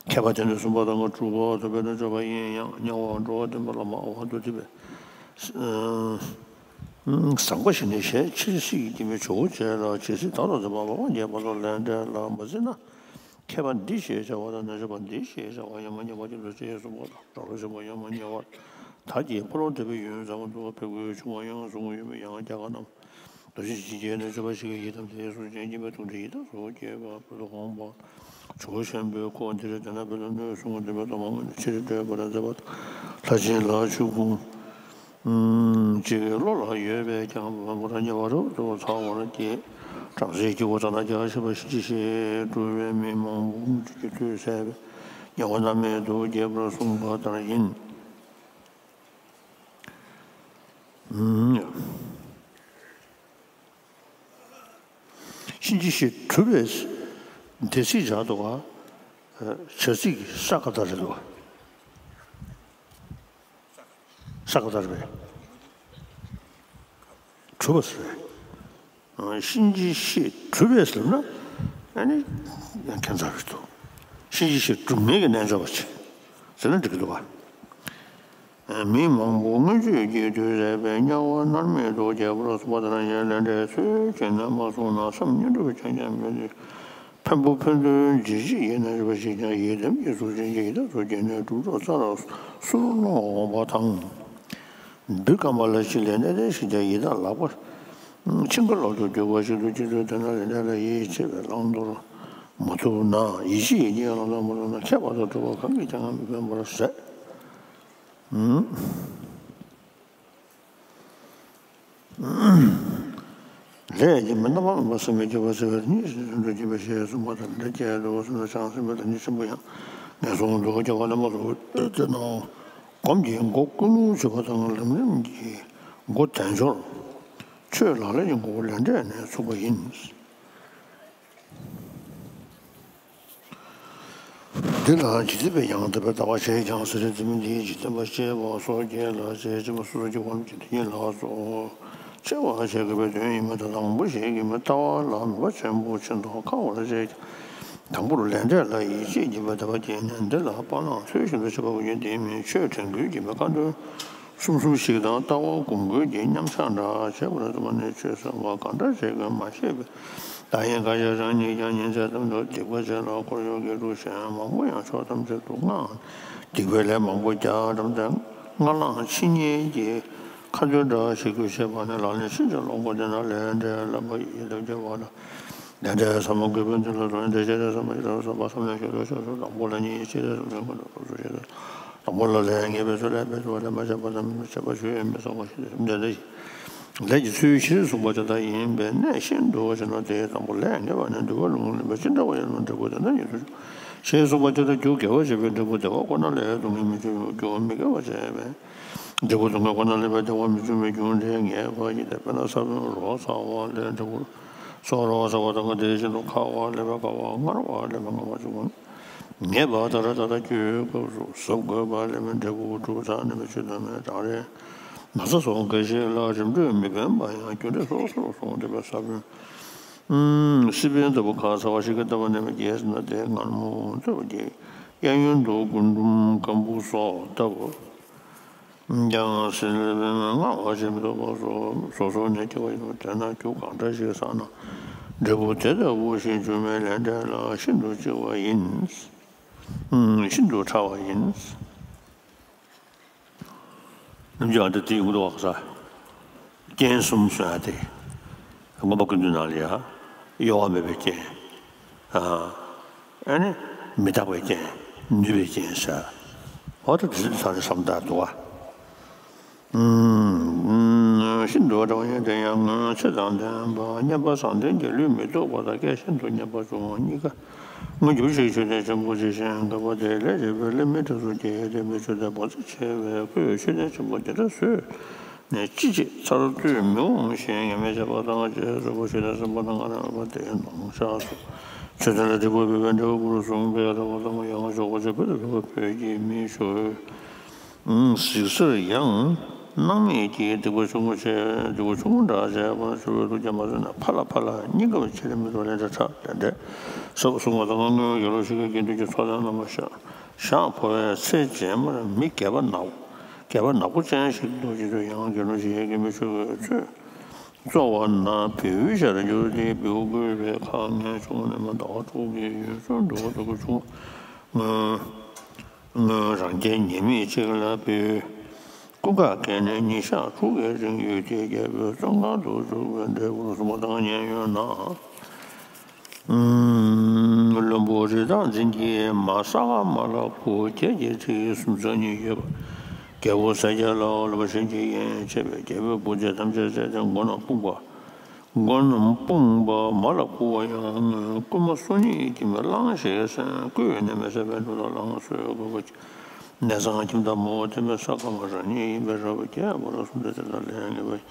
མཁས་པ་དེ་ནི་གསུམ་པ་དང་དྲུག་པ་དེ་བས་ན་སྤྱོད་པ་ཡིན་ཡང་དམྱལ་བ་འགྲོ་བ་བདེན་པ་ལ་མ་དབང་དུ་བསྡུས་པའི་བཟང་པོ་ཞིག་ནི་གཞན་ཕྱིར་སྲིད་ཀྱི་མི་ཇོ་བོ་བྱས་ལ་ཇི་སྲིད་བདག་ཏུ་འཛིན་པ་བ་བརྒྱད་པ་ལ་ལས་འབྲས་ལ་མ་འཛིན་ན། མཁས་པ་འདི་ཞེས་བྱ་བ་དང་ནི་སྤྱོད་པ་འདི་ཞེས་བྱ་བ་ཡང་མ་ཉམས་པ་ཅི་ལ་ཅེས་གསུངས་པ་དང་། གྲགས་ལ་ཞེན་པ་ཡང་མ་ཉམས་པར་ཐར་གྱི་འཁོར་ལོ་འདས་པའི་ཡུན་ཙམ་དུ་ཕེབས་དགོས་བྱུང་བ་ཡང་བཟུང་ཡོད་པའི་ཡང་རྒྱ་གར་རྣམས། རྡོ་རྗེ་འཇིགས་བྱེད་ནས་སྤྱོད་པ་ཞིག་ཡི་དམ་དེ་སོགས་ཅན་གྱི་མི་ཐུགས་འདྲི་ཡི་དྭགས་སུ་སྐྱེས་པ་བོད་དུ་འོངས་པ། ཇོ་བོ་ཤམ་བུས་ཁོ་འདིར་དེ་ན་བོད་ལ་གནོད་གསུངས་དེ་བས་དོ་མ་ངོས་ནས་ཕྱིར་བྲོས་པར་མཛད་པ་དང་། ལྷ་ཆེན་ལ་ཆོས་ཕུང་གཅིག་བློ་ལ་ཡོད་པས་ཀྱང་བོན་པོར་ཉེ་བར་རབ་ཏུ་ཚ་བར་བསྐྱེད། བྲམ་ཟེའི་སྐྱེ་བོ་དག་ན་རྒྱལ་བ་ཤེས་རབ་གཤིན་རྗེ་ཞེས་གྲུབ་པའི་མི་མང་པོ་ཀྱི་མཐུས་བསད་པས་དམྱལ་བ་མནར་མེད་དུ་སྐྱེས་པར་གསུངས་པ་ལྟར་ཡིན། གཤིན་རྗེ་གཤེད་གྲུབ་པའི་སྡེ་ཚིག་སྦྱར་འདུག་ག་བྱ་ཚིག་ས་ག་ད་རེད་འདུག་ས་ག་ད་རེད་པས། གྲུབ་པ་ཟེར། གཤིན་རྗེ་གཤེད་གྲུབ་པས་ཟེར་ན་ཨ་ནི་ཡང་ཁྱད་མཚར་རེད་འདུག་གཤིན་རྗེ་གཤེད་གྲུབ་མཁན་གྱི་རྣལ་འབྱོར་པ་ཅིག་ཟེར་ན་འགྲིག་གི་འདུག་ག་མི་མང་པོ་མངོན་སྤྱོད་ཀྱི་མཐུས་བསད་པས་དམྱལ་བ་མནར་མེད་དུ་སྐྱེས་པར་གསུངས་པ་ལྟར་ཡང་ལས་འབྲས་ཚུལ་བཞིན་དུ་མ་བསྲུངས་ན་བསམ་ཉོན་སྒྲིབ་ཀྱིས་ཀྱང་མི་ལུས། འཕན་པོ་ཕན་ཚུན་འཇིགས་བྱེད་ཡིན་ན་རིག་པ་ཞིག་ཀྱང་ཡི་དམ་གྱི་གཟུགས་ཅན་གྱི་ཡི་དྭགས་སུ་སྐྱེས་ནས་གྲུབ་ཐོབ་ས་ར་སུར་ལྷུང་འོང་བ་དང་། བི་ཀ་མ་ལ་ཤི་ལའི་གནས་བརྟན་ཞིག་ཀྱང་ཡི་དྭགས་ལག་པ་འཆིང་ག་ལོག་ཏུ་གྱུར་པ་ཞིག་ཏུ་སྐྱེ་ཚུལ་དེ་ན་ལས་འབྲས་ལ་ཡིད་ཆེས་པའི་བླང་དོར་མ་ཐུབ་ན། ཡིད་ཆེས་ཀྱི་བླང་དོར་མ་ཐུབ་ན་ཁྱད་པར་དུ་གྲུབ་པ་གང་གིས་ཀྱང་མི་ཕན་པར་ཟད། ལས་ཀྱི་མི་རྣམ་པར་སྨིན་པ་སེམས་མི་སྐྱོ་བ་ཟེར་བའི་གཉིས་སུ་འགྲོ་གྱིན་པ་ཞེས་གསུངས་པ་དང་། ལས་ཀྱི་འགྲོ་བ་སེམས་ལ་བྱང་སེམས་པའི་བདག་ཉིད་ཆེན་པོ་ཡང་ངན་སོང་དུ་སྐྱེ་བ་རྣམ་པ་ལ་སྟེ་ནོ། སྒོམ་གྱི་སྒོ་ཀུན་སློང་བྱེད་པ་དང་ལམ་རིམ་གྱི་སྒོ་དལ་འབྱོར། ཆོས་ལག་ལེན་གྱི་སྒོ་ལས་འབྲས་ནས་ཚུགས་པ་ཡིན། འདི་ལ་འཇིག་རྟེན་པས་ཡང་དག་པའི་ལྟ་བ་བྱས་ཀྱང་ཟེར་རེད། དེ་མིན་འདིའི་འཇིག་རྟེན་པ་སྐྱེ་བ་སོགས་བརྒྱད་ལ་བྱས་ཕྱི་མ་སོ་སོ་སྐྱེ་བོ་རྣམས་ཀྱི་དེ་ཉིད་ལ་སོགས་ཆེ་བ་བྱེད་དགོས་པའི་དོན་ཡིན་མིན་དང་། མང་པོ་ཞིག་གིས་མི་ལྟ་བ་ལ་མོས་པ་ཆེན་པོ་ཆེ་མདོག་ཁ་བར་བྱས་ཀྱང་། དང་པོར་ལས་འབྲས་ལ་ཡིད་ཆེས་བགྱིད་པའི་དད་པ་སྐྱེས་ནས་འདི་ལ་སྤང་བླང་ཚུལ་བཞིན་དུ་བྱེད་པ་དགོས་ཀྱི། དེ་མིན་ཆོས་དྲན་སྐུལ་གྱིས་མི་ཁ་འདོན། གསུམ་གསུམ་ཞིག་དང་ལྟ་བ་སྒོམ་སྐུལ་གྱི་མཉམ་གཞག་འདྲ་བྱས་པ་ལ་དུ་མ་ནི་ཆོས་གསང་བ་གང་འདྲ་བྱེད་དགོས་མ་ཤེས་པས། ད་ཡིན་ག་ཞེས་རང་ཉིད་ཀྱང་ཉིན་མཚན་ཙམ་དུ་སྡིག་པ་བྱས་ལ་འཁོར་གཡོག་གི་ལུགས་གཞན་མང་པོ་ཡང་ཕྱོགས་ཐམས་ཅད་དུ་སྔགས་སྡིག་པའི་ལས་མང་པོ་བརྒྱ་ཙམ་དང་སྔར་ལངས་ཕྱི་ཉལ་གྱི་ཁ་འདོན་འདྲ་ཞིག་དགོས་ཤེས་པ་ནི་ལག་ལེན་ཕྱིན་ཅི་ལོག་གོ། དེ་ན་ལས་འབྲས་ལ་མ་ཡི་ལ་སྐྱེ་བ་ལ། ལས་འབྲས་ཟབ་མོ་དགོས་པའི་མདུན་ལ་ལོག་ནས་འདི་ཤེས་རབ་ཟབ་མོ་ཡི་རབ་ཟབ་པ་བསམ་ལ་ཤེས་རབ་ཤེས་རབ་དང་པོ་ལ་ཉིད་ཤེས་རབ་ཟབ་མོའི་ངོ་ནས་རབ་ཏུ་ཤེས་རབ་དང་པོ་ལ་ལས་ངེས་པའི་ཚུལ་ལས་འབད་ཚུལ་ལས་མ་བྱས་པ་དང་མི་བྱས་པ་ཞུ་ཡས་མི་གསང་བ་ཞེས་འདི་འདྲ་ཡིན། ལས་ཀྱི་ཚུལ་བཞིར་གསུངས་པ་ཇི་ལྟར་ཡིན་པའི་གནས་ཤིན་ཏུ་ཞེ་ན། དེའི་དང་པོ་ལས་ངེས་པ་ནི་འདུལ་བ་ལུང་ལས་འབད་ཅི་འདྲ་བ་ཡིན་ན་འབྲས་བུ་དེ་དག་ཉིད་དུ་འབྱུང་ཞེས་གསུངས་པ་ཇི་ལྟར་རྒྱུ་དགེ་བ་བྱས་པའི་འབྲས་བུ་བདེ་བ་ཁོ་ན་ལས་སྡུག་བསྔལ་མི་འབྱུང་། རྒྱུ་མི་དགེ་བ་བྱས་པའི་འབྲས་བུ་སྡུག་བསྔལ་ཁོ་ན་ལས་པའི་བདེ་བ་མི་འབྱུང་བའི་རྒྱུ་འབྲས་ངེས་པ་ཡིན་ཏེ། དཔེར་ན་ས་བོན་རོ་ཚ་བ་ལས་འབྲས་བུ་སོགས་རོ་ཚ་བ་དང་། དེ་བཞིན་དུ་ཁ་བ་ལས་པའི་ཁ་བ། མངར་བ་ལས་པའི་མངར་བ་བྱུང་བ་ངེས་པ་ལྟར་ད་ལྟ་རྒྱུའི་སྐབས་སུ་ཟབ་དགོས་པ་ལས་པའི་འབྲས་བུ་གྲུབ་ཚར་ནས་མི་ཆོས་དང་མི་གྲང་རེག་ན་ཚ་སོགས་འགའ་ཞིག་ལ་རིམ་གྲོས་མི་ཕན་པ་ཡང་རྒྱུ་འབྲས་སོ་སོར་སོང་སྟེ་པའི་ས་བོན་སི་པན་ལྟ་བུ་ཁ་ཚ་བ་ཞིག་གི་ལྟ་བ་ནས་མི་རྒྱས་ཟིན་ན། དེ་མངར་མོ་ལྟ་བུ་རྒྱས། གཡས་གཡོན་དུ་རྒུན་འབྲུམ་སྐམ་པོ་སོགས་ལྟ་བུ། ཀྱང་སྲིད་ལ་མངའ་བ་ཞིག་མི་ཐོབ་པ་སོགས་སོ་སོ་ནས་སྐྱེ་བ་ཡིན་ནོ། དེས་ན་རྒྱུ་གང་འདྲ་ཞིག་བསགས་ན་འབྲས་བུ་དེ་ལྟ་བུ་ཞིག་འབྱུང་བའི་ལས་འབྲས་ལ་ཤིན་ཏུ་ལྕི་བ་ཡིན། ཤིན་ཏུ་ཕྲ་བ་ཡིན། རྣམ་འགྱུར་ཨ་འདི་དེ་ཡོང་འདུག་བ་ས། རྐྱེན་གསུམ་གསུང་ཡ་དེ། མངོན་པ་ཀུན་བཏུས་ནང་ལ་ཡ། གཡོ་བ་མེད་པའི་རྐྱེན། ཨ་ནི། མི་རྟག་པའི་རྐྱེན། ནུས་པའི་རྐྱེན་ཟེར། འོ་ད་དེ་ཚོ་ཚང་ནས་བསམ་བཏང་འདུག་བ། ཤིན་ཏུ་ འགྲོ་བ་གྲངས་ཡིན་དེ་ཡང་སྔོན་ཚེ་དང་ལྡན་པ་མཉམ་པ་བཟང་ལྡན་གྱི་ལུས་མི་ལྡོག་པ་དང་སྐལ་ཤིན་ཏུ་མཉམ་པ་བྱུང་བ་གཉིས་ཀ། དངོས་གྲུབ་ཆེ་ཆོས་ལྡན་ཆེན་པོ་ཇི་བཞིན་དགའ་བ་དེ་ལས་བྱེད་པའི་ལྷ་མིའི་གྲངས་སུ་སྐྱེས་ཏེ་མི་ཆོས་ལྡན་བང་མཛོད་ཆེ་བས་ཁོས་ཆོས་ལྡན་ཆེན་པོ་དེ་འདྲ་བཟོས་ནས་ཅི་བྱེད་ཚར་དུས་མི་འོང་ཞིང་ཡ་མེད་བྱས་པ་དང་རྗེས་སུ་བོ་ཆོས་ལྡན་སེམས་དཔའ་དང་ང་རང་བ་དེའི་ནང་བཞག་སོ། ཆོས་ལྡན་ལ་སྒྲིབ་པ་མེད་པའི་འབྲས་བུ་སྐུ་རུ་བཟུང་བས་ར་བ་ལ་མ་ཡང་ཆོག་པ་ཆོས་བོད་ལ་བོད་པའི་གི་མི་ཤོར། གཟིགས་སར་ཡང་། སྣང་མེད་ཀྱི་སྡིག་པ་ཆུང་ངུ་བྱས་སྡིག་པ་ཆུང་ངུ་འདྲ་བྱས་པ་ཆུ་བོའི་ཐུགས་རྒྱ་མ་ཟིན་ན་ཕ་ལ་ཕ་ལ་སྙིང་ག་བ་ཆེ་རེ་མི་འདུག་ལན་འདྲ་ཁྲག་ལན་འདྲ་ཟབ་གསུང་བ་དང་སྔོན་གྱི་ལོ་ཤི་ཀའི་དགེ་འདུན་གྱི་ཚོགས་དང་རྣམ་པ་ཤ་ཞག་འཕོ་བའི་ཚེ་རྗེས་མར་མི་རྒས་པ་ནག་རྒས་པ་ནག་པོ་ཅན་ཞིག་འདུག་ཅི་ཚོད་ཡང་དགེ་སློང་ཞིག་ཡལ་གྱི་མི་ཆོས་གོས་ཚོས་གཙོ་བ་ན་བེའུའི་ཞར་འགྱུར་ཏེ་བེའུ་བཀོལ་བའི་ཁ་ངན་ཆུང་ནས་མ་ཟླ་བ་དྲུག་གི་ཡུན་སོང་འགྲོ་བ་ལྟ་བུ་བྱུང་། སྔོན་སྔོན་རང་རྒྱལ་ཉེས་དམིགས་གཅིག་ལ་བུད། ཀུན་དགའ་སྐད་ནས་ཉིན་ཞག་དྲུག་གི་རིང་ཡུལ་དེའི་རྒྱལ་པོའི་བཙོན་ཁང་དུ་བཅུག་པའི་འབྲས་བུར་གསུངས་པ་དང་མཉན་ཡོད་ན། བློན་པོ་རི་དྭགས་འཛིན་གྱི་མ་ས་ག་མ་ལ་ཕུ་ཁྱེད་ཀྱི་ཁྲི་གསུམ་ཚོགས་གཉིས་ཡོད་པ། རྒྱལ་པོ་ཟས་རྒྱལ་ལ་ལོ་པ་ཞིག་ཡིན་ཅེས་པས་རྒྱལ་པོའི་བུ་ཚ་ཐམས་ཅད་བསད་དེ་མགོ་རྣམས་སྤུངས་པ། མགོ་རྣམས་སྤུངས་པ་མ་ལ་ཕུ་བ་ཡང་རྐུན་མ་སོ་གཉིས་ཀྱིས་མི་གླང་ཞིག་བསད་བརྐུས་ནས་མི་བསད་པའི་འགྲོ་ལ་གླང་གསོད་དགོས་པ། གནས་ཚང་ཁྱིམ་བདག་མོ་དེ་མི་ས་ག་མ་རང་ཉིད་ཡིན་པས་ར་བ་རྒྱལ་པོ་ལ་གསུངས་ཏེ་དེ་ལ་ལན་ལེགས་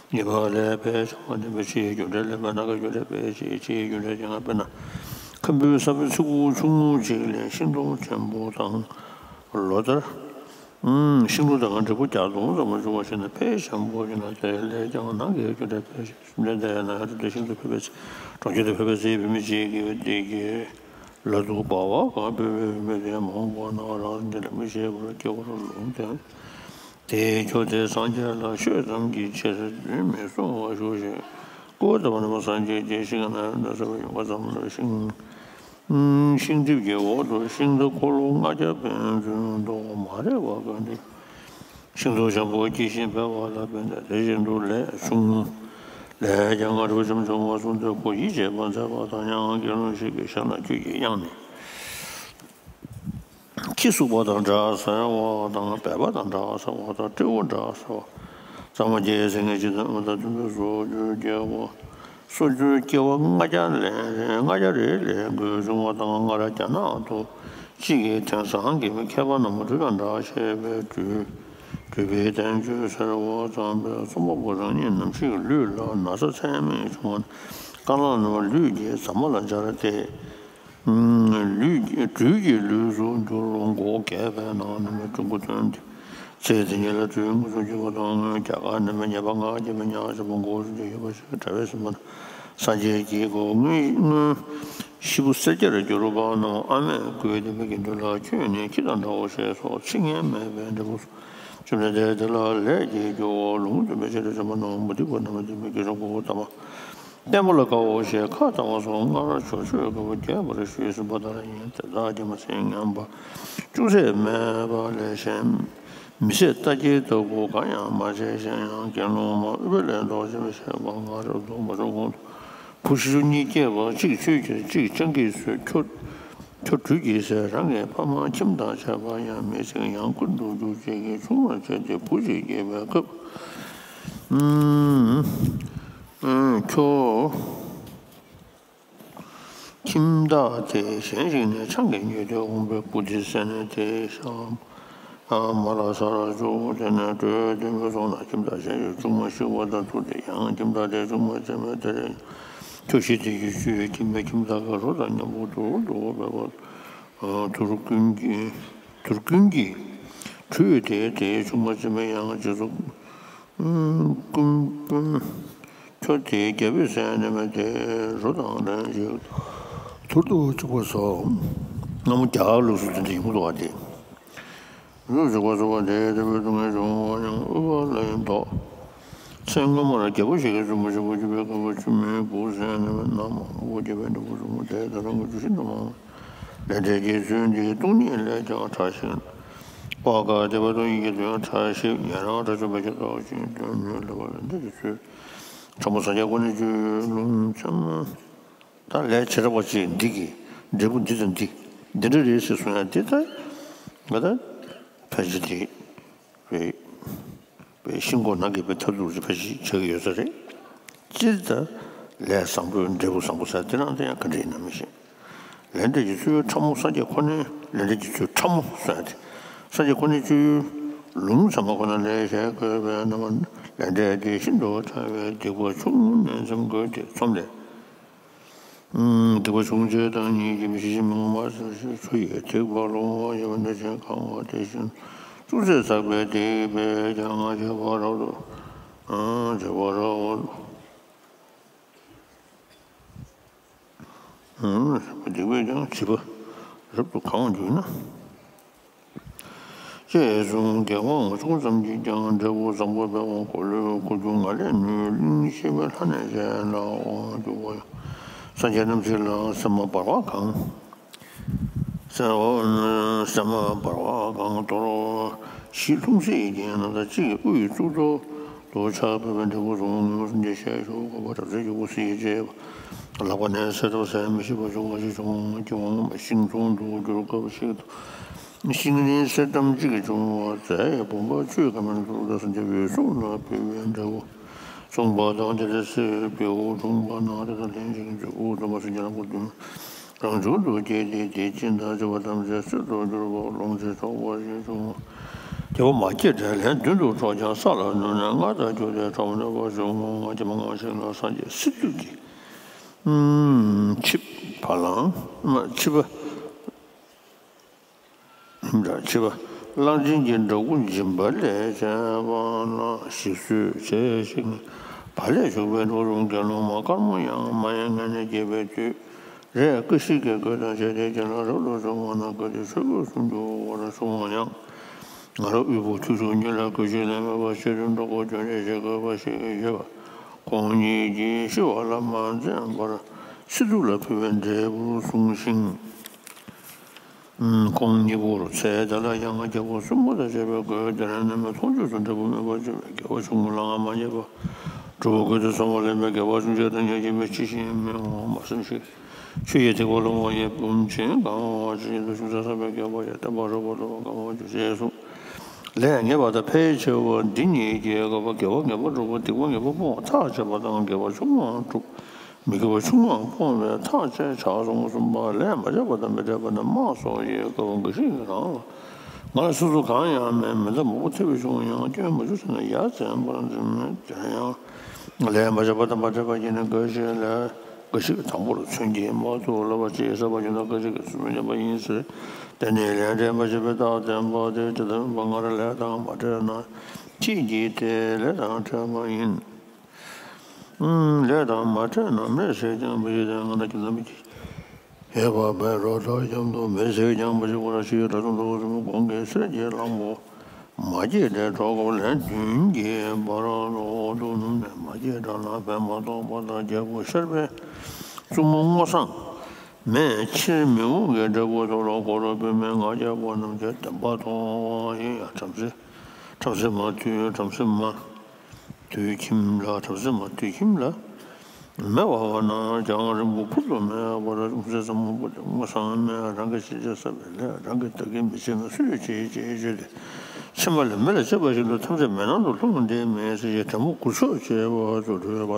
པ་ཡིན་པ་ལས་ཕལ་ཆེ་བ་འདི་མི་ཕྱིའི་རྒྱུ་འབྲས་ལས་མེད་ན་ག་རྒྱུ་འབྲས་ཕལ་ཆེ་ཕྱིའི་རྒྱུ་འབྲས་ཀྱང་དཔེར་ན་ཁམ་བུའི་ས་བོན་ཚི་གུ་ཆུང་ངུ་ཅིག་ལས་ཤིང་སྡོང་ཆེན་པོ་དང་ལོ་ལྟར། ཤིང་ལོ་དང་འབྲས་བུ་བརྒྱ་སྟོང་ཙམ་བྱུང་བ་ཞིག་ན་ཕལ་ཆེན་པོ་ཡིན་ན་དེ་ལས་ཀྱང་ནང་གི་རྒྱུ་འབྲས་ཕལ་ཆེ་ཤིང་འབྲས་དེ་ན་ཡང་དེ་ཤིང་དུ་ཕེབས་པའི་གྲོང་ཁྱེར་དུ་ཕེབས་པའི་ཚེ་བུད་མེད་ཅིག་གིས་དེ་གི་ལ་དུ་སྦ་བ་གང་ཕེབས་པའི་བུད་མེད་དེ་མ་འོངས་པ་ན་རང་འདི་ལ་མི་ཤེས་པར་སྐྱེ་བར་ལུང་བསྟན། དེས་ཁྱོད་དེ་སངས་རྒྱས་ལ་ཤོད་ཙམ་གྱི་ཕྱིར་རྫུན་མི་གསུང་བར་ཞུ་ཞིང་། སྐུ་བ་ལྟ་བུ་ནི་སངས་རྒྱས་ཀྱི་ཤིང་ནང་ན་ས་བའི་ཡོང་བ་ཙམ་ལ་ཤིང་། ཤིང་གཏིབས་ཀྱི་འོག་ཏུ་ཤིང་རྟ་འཁོར་ལོ་ལྔ་བརྒྱ་ཕན་ཚུན་ལྡོག་མ་རེག་པར་བཀོད་དེ། ཤིང་ཏོག་འཇམ་པོ་སྐྱེ་ཞིང་འཕེལ་བ་ལ་ཕན་ཏེ་དེ་བཞིན་དུ་ལས་བྱུང་། ལས་ཀྱང་ང་རོ་ཆུམ་ཆུམ་བ་གསུངས་ཏེ་གོ་ཡིད་ཆེས་པ་མཛད་པ་དང་ཡང་དགེ་སློང་ཞིག་གི་ཞབས་ན་ཁྱོད་ཀྱི་གཡང་ནས། ཁྱི་སུག་པ་དང་འདྲ་ཟེར་བ་དང་སྦལ་པ་དང་འདྲ་ཟེར་བ་དང་སྤྲེའུ་འདྲ་ཟེར་བ། གཙང་མ་རྒྱལ་སེང་གེ་ཇི་ལྟ་བུ་དང་མཐུན་པའི་སོ་སོར་སྐྱེ་བ། སོ་སོར་སྐྱེ་བ་ལྔ་བརྒྱ་ལས་ལྔ་བརྒྱ་རེ་ལས་འགོས་བྱུང་བ་དང་སྔར་རྒྱ་ནག་ཏུ་གཅིག་གིས་དེང་སང་གི་མི་མཁས་པ་རྣམས་སྦྲུལ་དང་འདྲ་ཞེས་པའི་སྦྲུལ། སྦྲུལ་པའི་བསྟན་བཅོས་ཟེར་བ་ཙམ་པས་རྩོམ་པ་པོ་རང་ཉིད་ནམ་ཞིག་ལུས་ལ་ན་ཚ་ཚད་མེད་བྱུང་བ་ནི་རྐང་ལག་ནང་ལུས་ཀྱི་རྫ་མ་ལ་སྦྱར་ཏེ། ལུས་སྦྲུལ་གྱི་ལུས་སུ་འགྱུར་རོ་མགོ་བོ་བརྒྱད་པའི་ནང་ནས་མི་སྤྲུལ་སྐུ་སྟོན་ཏེ། ཚེ་འདི་ཉིད་ལ་སྤྲུལ་དངོས་སུ་འགྱུར་བ་དང་རྒྱ་གར་ནས་མི་ཉེས་པ་ང་རྒྱལ་མི་ཉག་ཅེས་པ་མགོ་བོ་ཅུང་ཡོད་པ་ཞིག་གྲྭ་པའི་སེམས་པ་དང་སངས་རྒྱས་ཀྱི་གོ་དངོས་དངོས་ཤི་བོ་སེར་སྐྱར་འགྱུར་བ་རྣམས་ཨ་མས་བསྐུལ་ཏེ་མི་དགེ་འདུན་ལ་ཁྱོད་ནི་ཁྱི་དང་འདྲའོ་ཞེས་སོགས་ཚིག་ངན་སྨྲས་པའི་འབྲས་བུ་སོགས་བཅོམ་ལྡན་འདས་དེ་ལ་ལས་ཀྱི་རྒྱུ་བོ་ལུང་དུ་མི་བྱེད་དུ་བྱོན་པ་ནོ། མུ་སྟེགས་པ་རྣམས་ཀྱིས་མི་དགེ་བྱུང་གོ་དམ་པ། བསྟན་པ་ལ་དགའ་བོ་ཞེས་ཁ་བཏང་བ་སོགས་སྔར་ཕྱོགས་ཆོས་དགའ་བོ་རྒྱས་པར་ཞུས་ཟིན་པ་ལྟར་ཡིན། དེ་དག་གིས་མ་ཟིན་ངན་པ་ཅུང་ཟད་སྨྲས་པ་ལས་གཞན་མི་ཟད་ལྟ་བརྒྱད་ལྟ་བུ་གང་ཡང་མ་བྱས་གཞན་ཡང་དགེ་སློང་མ་ཨུཏྤ་ལའི་མདོག་ཅན་མི་ཤེས་པ་ང་རབ་ཏུ་མ་བྱུང་གོང་དུ་བུ་ཤི་ཤུ་གཉིས་སྐྱེས་པ་གཅིག་ཆོས་ཀྱི་གཅིག་སྤྱང་ཀིས་གསོད་ཁྱོ་ཁྱོ་སྦྲུལ་གྱིས་བསད། རང་གི་ཕ་མ་ཁྱིམ་དང་བཅས་པ་ཡང་མི་ཚིག་ཡང་ཀུན་ཏུ་རྒྱུག་བྱེད་ཀྱི་ཆུང་མ་བྱས་ཏེ་བུ་གཅིག་སྐྱེས་པའི་སྐབས། ཁྱོ། ཁྱིམ་བདག་དེ་གཞན་ཞིག་ནས་ཆང་གིས་མྱོས་ཏེ་འོངས་པའི་བུ་དེ་བསད་ནས་དེའི་ཤ་མ་ལ་ཟ་ར་བཅུག་དེ་ནས་བྲོས་ཏེ་མི་སོང་ན་ཁྱིམ་བདག་གཞན་ཞིག་ཆུང་མ་ཤི་བ་དང་ཐུག་སྟེ་ཡང་ཁྱིམ་བདག་དེ་ཆུང་མ་བཙས་མས་དེ་རེ་ཁྱོ་ཤི་དེ་ཡི་ཤུལ་ཁྱིམ་པས་ཁྱིམ་བདག་གི་རོ་དང་མཉམ་པོ་དུར་དུ་འབེབས་པ། དུར་ཀུན་གྱིས་དུར་ཀུན་གྱིས་བྲུས་ཏེ་དེའི་ཆུང་མ་བཙས་མས་ཡང་རྗེས་སུ། ཀུན་ཀུན། ཁྱོ་དེའི་རྒྱལ་པོས་བསད་ནས་མི་དེ་རོ་དང་ལྡན་ཞིང་། དུར་དུ་བཅུག་པ་སོགས། སྔ་མོ་རྒྱ་གར་ལུགས་སུ་དེ་འདྲ་ཡིན་པ་འདུག་པ་དེ། རུ་བཅུག་པ་སོགས་པ་དེ་དེ་བས་སྡུག་བསྔལ་བྱུང་བ་ཡང་ཨུཏྤ་ལའི་མདོག་ཚེ་སྔོན་མར་རྒྱལ་པོ་ཞིག་གིས་བཙུན་མོ་ཞིག་བུ་སྐྱེས་པའི་སྐབས་སུ་ཆུང་མའི་བུ་བསད་ནས་མི་རྣམས་མང་པོ་སྐྱེས་པའི་འབྲས་བུ་བྱུང་བ་དེ་ད་རུང་ཆུ་ཤིན་ཏུ་མང་བ། ལས་འབྲས་ཀྱི་ཚུལ་འདི་སྟོང་ཉིད་ལས་ཀྱང་ཕྲ་ཞིང་། སྤོགས་དཀར་སྡེ་པ་སྟོང་ཉིད་ཀྱི་དོན་ཕྲ་ཞིང་ཉན་རང་ཕྲ་ཕྱོགས་པའི་ཆ་ཚང་ཞིང་དོན་ཉུང་ལ་བ་ལ་འདི་ཀྱི་ཚུལ། ཁྲ་མོ་སངས་རྒྱས་ཀུན་ནས་བརྗོད་ལུང་ཚད་མ། ད་ལས་བྱེ་བྲག་པ་ཅིག་འདི་གི་འབྲས་བུ་འདི་དང་འདི་འདི་འདྲ་རེད་ཟེར་གསུང་ཡ་འདི་ད་ང་ད་ཕལ་ཆེར་འདི་རེད། ཤིང་སྒོ་ནགས་ཀྱི་བའི་ཐབས་ལུགས་ཅིག་ཕལ་ཆེར་ཆགས་ཀྱི་ཡོད་ས་རེད། སྤྱིར་དུ་ལས་བཟང་པོའི་འབྲས་བུ་བཟང་པོ་ཟེར་དེ་རང་དེ་ཡང་ག་འདྲ་ཡིན་ན་མི་ཤེས། ལས་འབྲས་ཀྱི་ཚུལ་ཕྲ་མོ་སངས་རྒྱས་ཁོ་ནའི་ལས་འབྲས་ཀྱི་ཚུལ་ཕྲ་མོ་ཟེར་ཏེ། སངས་རྒྱས་ཁོ་ནའི་སྤྱོད་ཡུལ་ལུང་ཚད་མ་ཁོ་ན་ལས་བྱས་དགོས་པས་ན། ལས་འབྲས་དེ་ཤིན་ཏུ་ཕྲ་བའི་སྡིག་པ་ཆུང་ངུ་ནས་འཛེམ་དགོས་ཏེ། ཚོམས་ལས། སྡིག་པ་ཆུང་ཆེ་དང་ཉིད་ཀྱིས་མི་ཤེས་ཤིང་མི་ངོམས་པ་ཟེར་ཞིང་། ཆུ་ཡི་ཐིགས་པ་ལོང་བ་ཡིན་པ་འདྲ་ཞིང་གང་བ་དེ་བཞིན་ཅུང་ཟད་བསགས་པའི་སྡིག་པས་ཀྱང་བྱེད་པ་རབ་ཏུ། བྱེད་པ་རབ་ཏུ། སྡིག་པས་ཀྱང་བྱེད་པ་རབ་ཏུ་གང་བར་འགྱུར་ན། ཅེས་གསུངས། དགེ་བ་ལྔ་ཆུང་ཙམ་གྱིས་ཀྱང་འབྲས་བུ་བཟང་པོ་འཕེལ་བ་འཁོར་ལོས་བསྐོར་རྒྱུ་ང་ལས་ནུས་གླིང་ཤེས་པའི་ལྷ་ནས་གཞན་ལ་དབང་བསྒྱུར་བ་ཡང་། སངས་རྒྱས་རྣམས་ཀྱིས་ལ་སེམས་མ་འབར་བ་གང་། སེམས་མ་འབར་བ་གང་། དོར་བ་བཞི་ལྷུང་བཟེད་ཀྱི་རྣམ་ཐར་གཅིག་གི་དབུ་ཡི་གཙུག་ཏོར་དུ་ཕྱག་ཕུལ་བའི་འབྲས་བུ་བཟང་པོ་ངོས་བཟུང་སྟེ་ཞལ་ཞུ་དགོས་པ། དྲག་རྩལ་གྱི་དབུ་གསེར་གྱིས་བཅད་པ། ལག་པ་ནས་གསེར་ཐག་ཟད་མི་ཤེས་པ་བྱུང་། ང་ཞིག་བྱུང་། སྐྱེ་བ་སྔ་མ་ཤིང་ཚོང་དུ་གྱུར་སྐབས་ཤིག་ཏུ། ཤིང་རིང་གསེར་ཐམ་གཅིག་བྱུང་བ་ཟད་ཡས་བུམ་པ་ཆུས་ཁ་མེར་གྱུར་ཏེ། སངས་རྒྱས་འོད་སྲུང་ལ་ཕུལ་བའི་འབྲས་བུ་བྱུང་བ་དང་། དེ་ལས་སྲིད་པའི་དབུགས་དྲུངས་པ་ནང་དེ་དང་ལྷན་ཅིག་ཏུ་དབུགས་དྲུངས་པ་སེམས་ཅན་རྣམས་ཀུན་དུ་རང་བྱུང་དུ་སྐྱེས་ཏེ། དེ་ཅི་འདྲ་བྱེད་པ་ཐམས་ཅད་སྲིད་དུ་གྱུར་པ་ལོངས་སྤྱོད་ཆོག་པ་ཞིག་བྱུང་བ། དགེ་བ་མ་སྐྱེས་དགྲས་ལན་བདུན་དུ་འཕྲོག་ཀྱང་། ས་ལ་ནུབ་ནས་མངལ་དུ་གྱུར་ཏེ་འཕྲོག་མི་ནུས་པ་བྱུང་ངོ་། ང་ཀྱེ་མ་ངང་ཞིང་ལ་སངས་རྒྱས་སི་ཏུ་གིས། ཕྱི་བ་ལང་། ཕྱི་བ། ཕྱི་བ། གླང་ཆེན་གྱི་འདྲ་སྐུ་འབྱིན་པ་ལས་བྱས་པ་ན་ཞིག་གསོས་བྱས་ཤིང་། བ་ལས་བྱུགས་པའི་གྲོག་རོང་དགེ་སློང་མ་དཀར་མོ་ཡང་མ་ཡི་མངལ་ནས་སྐྱེས་པའི་དུས་རས་ཀི་ཤི་ཀའི་གོས་དང་བཅས་ཏེ་གྱེན་ལ་རབ་ཏུ་བྱུང་བ་ན། གལ་ཏེ་ཆོས་གོས་སུ་འགྱུར་བར་བྱུང་བ་ཡང་། ང་རོ་དབུལ་པོ་ཁྱུ་མཆུ་གཉིས་ལ་གོས་ཆེན་ལས་མེད་པར་ཤི་དུས་འགྲོ་ཀོ་གྱོན་ཆས་བཞེས་དགོས་པ་ཞིག་ཡོད་པ། ཁོང་ཉིད་ཀྱིས་ཤི་བ་ལ་མ་འཛེམས་པར་སི་ཏུ་ལ་ཕུལ་བའི་འབྲས་བུར་གསུངས་ཤིང་། ཁོང་གཉིས་པོར་ཚེ་འདི་ལ་ཡང་རྒྱལ་པོ་སྲུང་མ་དང་བཅས་པའི་གོས་དེ་ལས་ནི་མི་མཐོང་ཆོས་སུ་འབྲས་བུ་སྨིན་པར་བྱེད་པའི་དགེ་བ་ཆུང་ངུ་ལའང་མ་བརྙས་པ། གྲུབ་པ་ཀུན་ཏུ་བཟང་བ་ལེན་པའི་དགེ་བ་ཆུང་ཆེ་དང་ཉག་གཅིག་མའི་ཕྱི་བཞིན་མི་འོང་བ་མ་བསམ་ཞིང་། ཆུ་ཡི་ཐིགས་པ་ལོང་བ་ཡི་བུམ་ཆེན་གང་བ་ཇི་བཞིན་དུ་ཤིང་ས་བསགས་པའི་དགེ་བ་ཡང་བསྟན་པ་རབ་ཏུ་གང་བར་འགྱུར་ཞེས་གསུངས། ལས་ངན་པ་དང་ཕལ་ཆེ་བ་འདི་གཉིས་ཀྱི་སྐབས་དགེ་བ་ངན་པ་སྒྲུབ་པ་སྡིག་པ་ངན་པ་སྤོང་བ་ཐག་བཅད་པ་དང་། དགེ་བ་ཆུང་ངུའང་སྒྲུབ། མི་དགེ་བ་ཆུང་ངུའང་སྤོང་བས་ཐག་བཅད་བྱ་གསུངས། གསུམ་པ། ལས་མ་བྱས་པ་དང་མི་འབྲལ་བ་ནི་དམག་སོགས་ཡི་སྐབས་འགའ་ཞིག་རང་ལ། ང་ལ་སོ་སོ་གང་ཡང་མེད། མི་འདའ་མང་པོ་ཐེབས་བྱུང་ཡང་སྐྱོན་མ་བྱུང་ཟེར་ན་ཡ་མཚན་པར་འཛིན་མོད། དེ་ཡང་ལས་མ་བྱས་པ་དང་མ་འབྲལ་བ་ཡིན་ན། འགའ་ཞིག་ལས་འགའ་ཞིག་དང་པོར་མཚོན་གྱིས་མ་ཐུབ་ལབ་པ་ཅེས་བསམ་པ་ཡིན་ན། འགའ་ཞིག་གིས་སུ་མི་ཉན་པ་ཡིན་ཟེར། དེ་ནི་ལས་འབྲས་མ་བྱས་པའི་རྟགས་བསྟན་པ་སྟེ། དེ་ལྟར་མིན་པ་སྔར་ལས་དང་མ་འབྲེལ་ན་ཁྱེད་ཀྱི་དེ་ལས་དང་འབྲེལ་བ་ཡིན། ལས་དང་མ་འབྲེལ་ན་མེད་ཟེར་ཀྱང་མི་ཤེས་ཏེ། ང་ལ་ཁྱིམ་ཚང་མི་ཤེས། ཡོད་པ་བས་རོ་ཐོག་རྒྱབ་ཏུ་མེད་ཟེར་ཀྱང་མི་ཤེས་པར་ཞིག་དགྲ་བཅོམ་ལྟ་བུ་གསུམ་གོང་གི་གསེར་གྱི་གླང་པོ་མ་སྐྱེས་དགྲའི་གྲོགས་ལས་བདུན་གྱི་བར་དུ་ནུབ་ནས་མ་སྐྱེས་དགྲ་ལ་ཕན་མ་ཐོགས་པ་དང་། རྒྱལ་པོ་ཤར་པའི་བཙུན་མོ་སྔོ་བསངས་མས་ཕྱིར་མི་འོང་གི་འབྲས་བུ་ཐོབ་ལ་འཁོར་ལོ་བུད་མེད་ང་རྒྱལ་པོ་རྣམས་ཀྱིས་བདེན་པ་མཐོང་བ་ཡིན་ཡང་། བྲམ་ཟེ་བྲམ་ཟེ་མ་དུས་བྲམ་ཟེ་མ། དུད་ཁྱིམ་ལ་བྲམ་ཟེ་མ་དུད་ཁྱིམ་ལ་མེ་བར་བ་ན་རྒྱང་རིང་པོ་ཕུལ་དུ་མེད་པར་ལྷུང་བཟེད་ཟབ་མོ་པོ་དེ་སྔོ་བསངས་མས་རང་གི་ཕྱི་རྒྱལ་བསགས་པའི་ལས་རང་གིས་བདག་གིས་མི་བྱེད་ན་སུས་བྱེད་ཅེས་བརྗོད་དེ། ཕྱི་མ་ལས་མེ་ལ་བཅག་པ་བཞིན་དུ་ཐམས་ཅད་མེ་ནང་དུ་ལྷུང་སྟེ་མེད་ཟེར་ཞིང་དྲང་པོ་གུར་མཆོག་ཅེས་པ་དུ་གྲོལ་བ་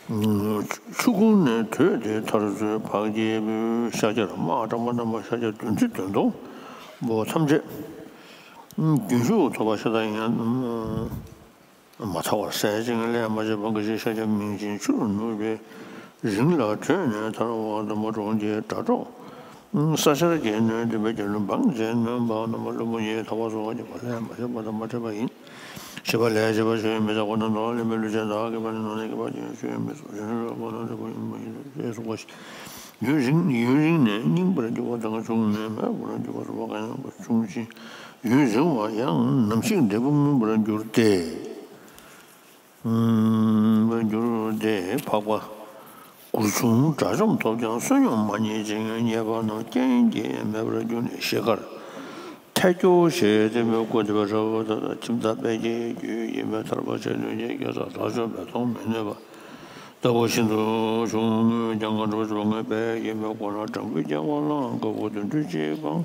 དང་། ཆུ་ཁུང་ནས་དྲོས་ཏེ་མཐར་ཚུད་འཕགས་སྐྱེས་པོའི་ཤཱཀྱ་ར་མ་སྐྲག་པ་རྣམ་པ་ཤཱཀྱ་དོན་ཁྲི་དོན་དུ་པོ་ཐམས་ཅད་རྒྱུན་ཞུགས་ཐོབ་པ་ཤ་སྟག་ཡིན་ཡང་། མ་ཐར་བར་ཟད་ཅིང་ལས་མ་བྱས་པ་འགའ་ཞིག་ཤཱཀྱ་མིང་ཅན་ཆུ་རུ་ནུབ་པའི་རིང་ལ་དྲོས་ནས་ཐར་བ་དམ་པ་གྲོང་ཁྱེར་སྒྲ་སྒྲོགས་ས་ཆར་གྱེས་ནས་འདུན་པའི་རྒྱལ་བློན་འབངས་མཛད་ནོན་པ་རྣམ་པ་བློན་པོ་ཉིད་ཐར་པ་སོགས་ཀྱི་བར་ལས་མ་བྱས་པ་དང་མ་འབྲེལ་བ་ཡིན། བྱིས་པ་ལས་བྱེད་པ་ཆོས་མི་རྟག་པ་དང་འདོད་ལེན་པའི་ལུས་ཅན་དག་གི་བར་ནི་ནང་ནས་སྐྱེས་པ་ཅན་ཆོས་མི་ཚོགས་ཞིང་ལུས་པ་ནང་འདྲ་བ་ཡིན་པ་ཡིན་ཞེས་གསུངས་པ་ཞིག་ཡུན་རིང་ཡུན་རིང་ནས་རྙིང་པར་གྱུར་པ་དང་ཆུང་ནས་མེད་པར་གྱུར་པ་སོགས་པ་གང་ཡང་བྱུང་ཞིང་། ཡུན་རིང་བ་ཡང་ནམ་ཞིག་འབྲས་བུ་སྨིན་པར་འགྱུར་ཏེ། འགྱུར་ཏེ་འཕགས་པ་གུར་ཆུང་དགྲ་བཅོམ་ཐོབ་ཀྱང་བསོད་སྙོམས་མ་རྙེད་ཅིང་རྙེད་པ་རྣམས་རྐྱེན་གྱིས་མེད་པར་གྱུར་ནས་ཞིག་ཁར་ཐལ་འགྱུར་ཞེས་བསྟན་པའི་སྐུ་དེ་བས་རབ་ཏུ་ཁྱིམ་བདག་དཔལ་གྱི་རྒྱུད་ཡིན་པས་ཐར་པ་བྱེད་ནུས་ཀྱང་རྒྱལ་སྲས་དགྲ་བཅོམ་པས་མཐོང་མི་ནུས་པ། ལྟ་བུ་ཤིན་ཏུ་ཆུང་ངུས་ཀྱང་གང་འགྲུབ་ཆོག་ངེས་པས་ཡིན་པའི་སྒོ་ནས་དྲང་པོའི་སྐྱེ་བ་བླངས་དཀའ་བ་དུད་འགྲོའི་སྤྱིའི་གང་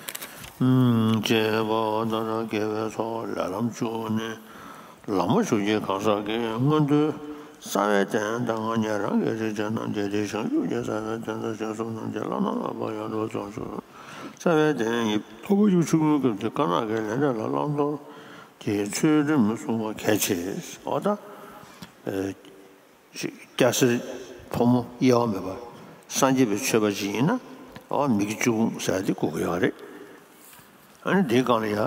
ཅེས་པ་ལྟར་དགེ་བའི་ཚོགས་ལས་ལམ་བཅུ་ནི། ལམ་མོ་བཅུ་གཅིག་གང་ཟག་གི་མངོན་མཐོའི་རྩ་བའི་དོན་དང་། ཉན་རང་གི་རིགས་ཅན་རྣམས་ཀྱི་དེ་བཞིན་གཤེགས་པའི་རྩ་བའི་དོན་དང་། བྱང་སེམས་རྣམས་ཀྱི་བླ་ན་མེད་པ་ཡང་དག་རྫོགས་སུ། རྩ་བའི་དོན་ཡི་ཐོག་མ་བཅུ་གསུམ་གྱི་དཀར་ནག་གི་ལས་འབྲས་ལ་བླང་དོར་གྱི་ཚུལ་ཁྲིམས་གསུངས་པ་གལ་ཆེ། འོ་ད། སྐྱ་སེར་ཕོ་མོ་དབྱེ་བ་མེད་པར་སངས་རྒྱས་པའི་ཆོས་པ་ཅིག་ཡིན་ན། འོ་མི་དགེ་བཅུ་སྤོང་ཟེར་ཡ་དེ་དགོས་ཀྱི་ཡོད་རེད། ཨ་ནི་དེའི་སྒང་ལ་ཡ།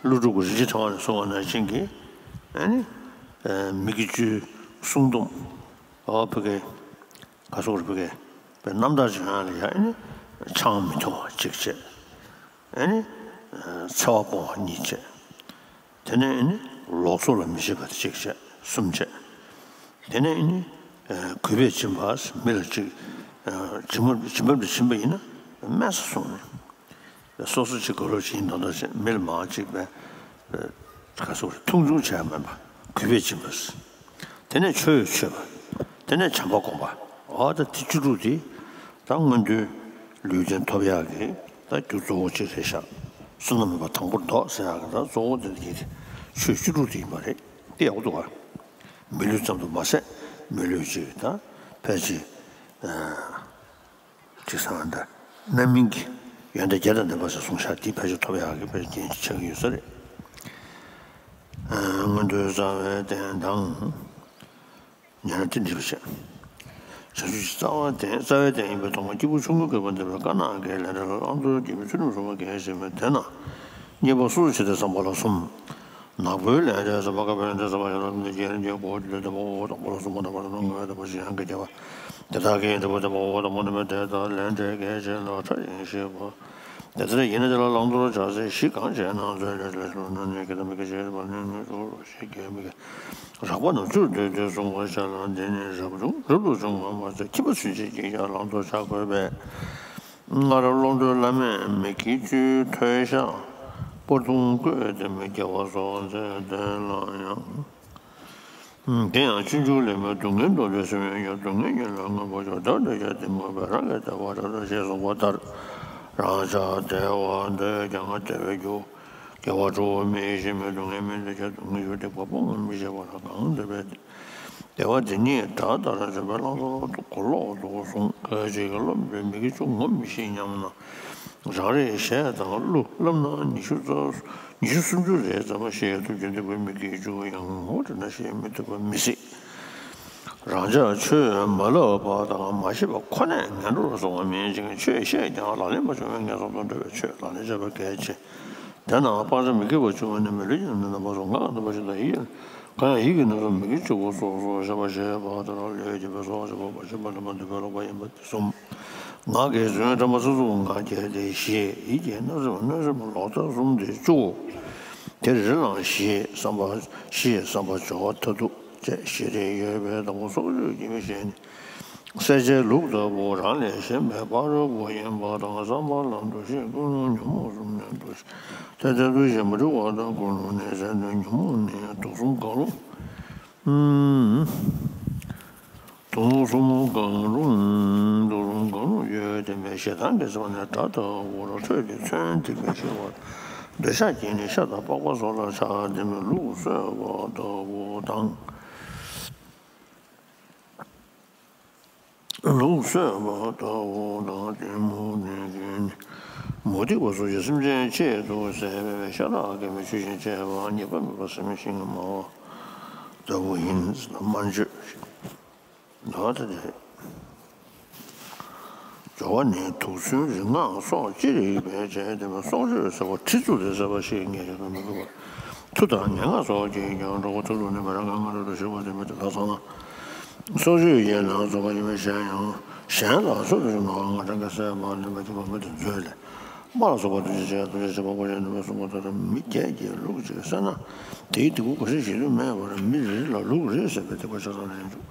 ཀླུ་སྒྲུབ་ཀྱི་རིན་ཆེན་ཕྲེང་བ་ནས་གསུངས་པ་ནང་བཞིན་གྱི། ཨ་ནི་མི་དགེ་བཅུའི་སྲུང་སྡོམ། འོ་བོད་སྐད་ག་སོགས་རེད། བོད་སྐད་པའི་རྣམ་ཐར་ཅིག་ཡོང་ཡ་ལ་ཡ། ཨ་ནི་ཆང་མི་འཐུང་བ་གཅིག་བྱས། ཨ་ནི་འཚེ་བ་སྤོང་བ་གཉིས་བྱས། དེ་ནས་ཨ་ནི་ལོག་སོགས་ལ་མི་བྱེད་པ་དེ་གཅིག་བྱས། གསུམ་བྱས། དེ་ནས་ཨ་ནི་གུས་པས་སྦྱིན་པ། མི་ལ་གཅིག་སྦྱིན་པ་སྦྱིན་པ་འདྲ་བྱིན་པ་ཡིན་ན་དམན་ས་སོང་ནས། སོ་སོ་གཅིག་དགོས་རོགས་བྱེད་མདོག་མདོག་བྱས། མི་ལ་མང་གཅིག་པས་ག་སོགས་མཐོང་ཆུང་བྱས་མིན་པ། གུས་པས་སྦྱིན་པ། དེ་ནས་ཆོས་མཆོད་པ། དེ་ནས་བྱམས་པ་སྒོམ་པ། འོ་ད་དེ་བཅུ་དྲུག་དེ་ད་མངོན་མཐོའི་ལུས་རྟེན་ཐོབ་ཡག་གི་ད་རྒྱུ་གཙོ་བོ་གཅིག་རེད་ཤག་བསོད་ནམས་མེད་པ་དང་པོར་ལྡོག་ཟེར་ཡག་གི་ད་གཙོ་བོ་དེ་དེ་ཆོས་བཅུ་དྲུག་དེ་ཡིན་པ་རེད། དེ་ཡག་པོ་འདུག་ག་མི་ལུས་ཙམ་དུ་མ་ཟད། མི་ལུས་ཅིག་ད་ཕལ་ཆེར་ཅིག་ཟེར་བ་འདྲ། རྣམ་སྨིན་གྱི་ཡོན་ཏན་བརྒྱད་དང་ལྡན་པ་ཞིག་གསུངས་ཤག་དེ་ཕལ་ཆེར་ཐོབ་ཡག་གི་ཕལ་ཆེར་རྐྱེན་ཆགས་ཀྱི་ཡོད་ས་རེད། མངོན་མཐོའི་རྩ་བའི་དོན་དང་། ཉན་རང་དེ་འདྲ་བྱས། བྱང་ཆུབ་ཀྱི་རྩ་བ་དེ། རྩ་བའི་དོན་ཡིན་པའི་ཐོག་མ་སྐྱེས་བུ་ཆུང་ངུ་གི་བར་འདས་པའི་དཀར་ནག་གི་ལས་འབྲས་ལ་བླང་དོར་གྱི་ཚུལ་ཁྲིམས་སྲུང་བ་གལ་ཆེ་བས། དེས་ན་གཉིས་པ་སུ་ཞིག་སྟེ་བསམ་པ་ལ་གསུམ། ནག་པོའི་ལས་འབྲས་ཟད་པ། དཀར་པོའི་ལས་འབྲས་ཟད་པ་ཡང་དག་ལ་འདུ་བྱེད་ལས་འབྲས་དགུ་སྟེ། དང་པོ་དང་པོ་ལ་གསུམ་པ། དང་པོ་ལ་ལྔ་པ། དང་པོ་བཞི་ཡང་གི་བརྒྱད་པ། དེ་དག་གི་འབྲས་བུ་དང་པོ་དང་པོ་ནི་མེད་དེ་དག་ལས་འབྲས་གལ་ཆེ་ལ་ཕྲ་ཞིང་ཞིབ་པོ། དེ་ལྟར་ཡིན་ན་དེ་ལ་བླང་དོར་བྱ་ཚུལ་བཞི་གང་ཞེ་ན། མཛོད་ལས་ལས་སུ་ན་ནི་དགེ་དང་མི་དགེ་ཞེས་པ་ནི་ནི་སུ་ཞེས་བརྒྱད་མི་དགེ་རགས་པ་རྣམས་བཅུར་བསྡུས་ཏེ་གསུངས་པར་བྱ་ལ། འདི་ནི་རབ་བྱུང་རབ་ཏུ་བྱུང་བ་མ་ཟད། ཁྱིམ་པ་ཚུན་ཆད་ཀྱིས་ཀྱང་བླང་དོར་བྱ་དགོས་པས། སྔར་བློ་གྲོས་བླ་མས་མི་དགེ་བཅུའི་མཐོལ་བཤགས་པར་ལྟུང་བཀོད་དེ་མི་དགེ་བ་སོགས་མཛད་དོན་ལ་ཡང་། དེ་ཡང་སྤྱོད་འཇུག་ལས་མི་སྡུག་བསྔལ་མདོ་སྡེ་གསུམ་ཡོད་ཀྱང་། སྡུག་བསྔལ་གཉིས་ལ་མངོན་པར་ཞུགས། བདག་འདོད་ཀྱང་གཏི་མུག་པས། རང་གི་བདེ་བ་རབ་ཏུ་ཞེས་གསུངས་པ་ལྟར། རང་ཅག་བདེ་བ་འདོད་ཀྱང་བདེ་བའི་རྒྱུ། དགེ་བ་སྒྲུབ་མི་ཤེས་མི་སྡུག་བསྔལ་མི་འདོད་ཀྱང་སྡུག་བསྔལ་ཞི་བདེ་བ་སྤོང་མི་ཤེས་པ་ལ་གང་འདོད་པའི་བདེ་བ་དེ་ཉིད་དགྲ་ལྟར་བྱེད་པའི་བླང་དོར་གོ་ལོག་ཏུ་སོང་། སྐད་ཅིག་གིས་རློམ་པའི་མི་དགེ་བཅུ་ངོམས་མི་ཤེས་སྙམ་ན། རང་རེའི་གཞས་དང་གླུ་བསླབ་ན་ཉི་ཤུ་རྩ་ཉི་ཤུ་སུམ་ཅུ་རེ་ཙམ་བཤད་ཐུབ་ཀྱང་འདི་པའི་མི་དགེ་བཅུ་ཡང་ངོ་སྤྲད་ན་བཤད་མི་ཐུབ་པ་མི་སྲིད། རང་ཅག་ཆོས་མ་བསླབས་པ་དང་མ་ཤེས་པ་ཁོ་ནས་ངན་འགྲོར་སོང་བ་མིན་ཅིང་། ཆོས་བཤད་ཀྱང་ལག་ལེན་མ་བྱུང་བའི་ངན་སོང་དང་འདྲ་བའི་ཆོས་ལག་ལེན་བྱ་བ་གལ་ཆེ། དེ་རྣམས་སྤང་བྱ་མི་དགེ་བ་བཅུ་པོ་ནི་མི་ལུས་ཀྱི་ནི་རྣམ་པ་སོགས་ངག་གི་རྣམ་པ་བཞི་དང་ཡིད་ཀྱི་གང་ཡང་ཡིད་ཀྱི་རྣམ་པ་མི་དགེ་བཅུ་པོ་སོ་སོར་བཤད་པ་ཞེས་པ་ལྟར་ལས་བྱེད་པའི་སོགས་བྱེད་པ་པ་ཞེས་པ་ལ་མ་འདུས་པའི་ལོག་པ་ཡིན་པ་སྟེ་གསུམ། ངག་གི་རྫུན་ཕྲ་མ་སོ་སོ་ལྔ་བརྒྱ་སྟེ་བཞི། ཡིད་ཀྱི་སྣང་སེམས་གནོད་སེམས་ལོག་ལྟ་གསུམ་སྟེ་བཅུ། དེ་རེ་ལའང་བཞི་བསམ་པ་བཞི་བསམ་པ་སྦྱོར་བ་མཐར་ཐུག་བཅས་བཞི་རེ་ཡོད་པའི་དང་པོ་སྲོག་གཅོད་ཀྱི་མི་ཞེས་ནི། གསལ་བྱེད་ལུགས་ལྟ་བུ་རང་ལས་གཞན་པའི་ཕ་རོལ་པོ་ཡིན་པ་དང་། བསམ་པ་ལ་འདུ་ཤེས་ཀུན་སློང་ཉོན་མོངས་གསུམ་ནི་འདུ་ཤེས་དེ་ལྟར་འདུ་ཤེས་མ་བྲི་བ་དང་། ཀུན་སློང་ནི་ཟད་འདོད་ཉོན་མོངས་ནི་དུག་གསུམ་གང་རུང་། དུག་གསུམ་གང་རུང་། དུག་གསུམ་གང་རུང་ཡོད་དེ་མེད་ཞེ་སྡང་གི་སེམས་ནི་དགྲ་ལྟ་བུར་ཁྲོས་ཏེ་མཚོན་སྡིག་པའི་ཤེས་པ། འདོད་ཆགས་ཀྱིས་ནི་ཤ་དང་པགས་པ་སོགས་ལ་ཆགས་ཏེ་མི་ལུག་གསོད་པ་ལྟ་བུ་དང་། ལུག་གསོད་པ་ལྟ་བུ་དང་། གཏི་མུག་ནི་གིས་ནི་མུ་སྟེགས་པ་སོགས་ཀྱི་སེམས་ཅན་ཆེད་དུ་ཟད་པའི་ཤ་ཁྲག་གི་མི་ཆོས་བཞིན་བྱས་པའང་ཉེས་པ་མེད་པར་སེམས་ཤིང་སྨྲ་བ་ལྟ་བུ་ཡིན། སྨྲ་བརྗོད། ནོར་དེ་རེད། སྦྱོར་བ་ནི་དུག་སྦྱོར་རིག་སྔགས་སོགས་ཅི་རིགས་པས་བྱས་ཏེ་སྲོག་གཅོད་ཟེར་བ་གྲི་བཙུགས་ཏེ་ཟེར་བ་ཞིག་ངེས་ཀྱང་མི་དགོས་པར། མཐུ་དང་ངན་སྔགས་སོགས་ཀྱིས་ཀྱང་གྲོགས་པོ་མཐུ་ལུ་ནི་མི་རང་གི་ངན་འགྲོར་ཞུགས་པ་དེ་མི་དེ་དག་ཚང་ན། སྲོག་གཅོད་ཡིན་ན་རྫོགས་པ་ཡིན་པས་གཞན་ཡང་གཞན་ལ་སྲོག་གཅོད་ནོར་ང་རང་གི་སྲས་མ་ནི་མི་དེ་བ་མི་དེ་མཛོད་ལས། དམག་ལ་སོགས་པ་དུ་ཅི་བྱས་དུ་ཅི་བྱས་པ་པོ་ཡིན་ནི་མི་གསུང་པ་ལྟར་མི་བརྒྱད་ཀྱིས་ལུག་གཅིག་བསད་ན་དེའི་སྡིག་པ་གོ་ས་ཞིག་ཏུ་མེད་པར་མི་རེ་རེ་ལ་ལུག་རེ་བསད་པའི་སྡིག་པ་ཆ་ཚང་རེ་འཇུག་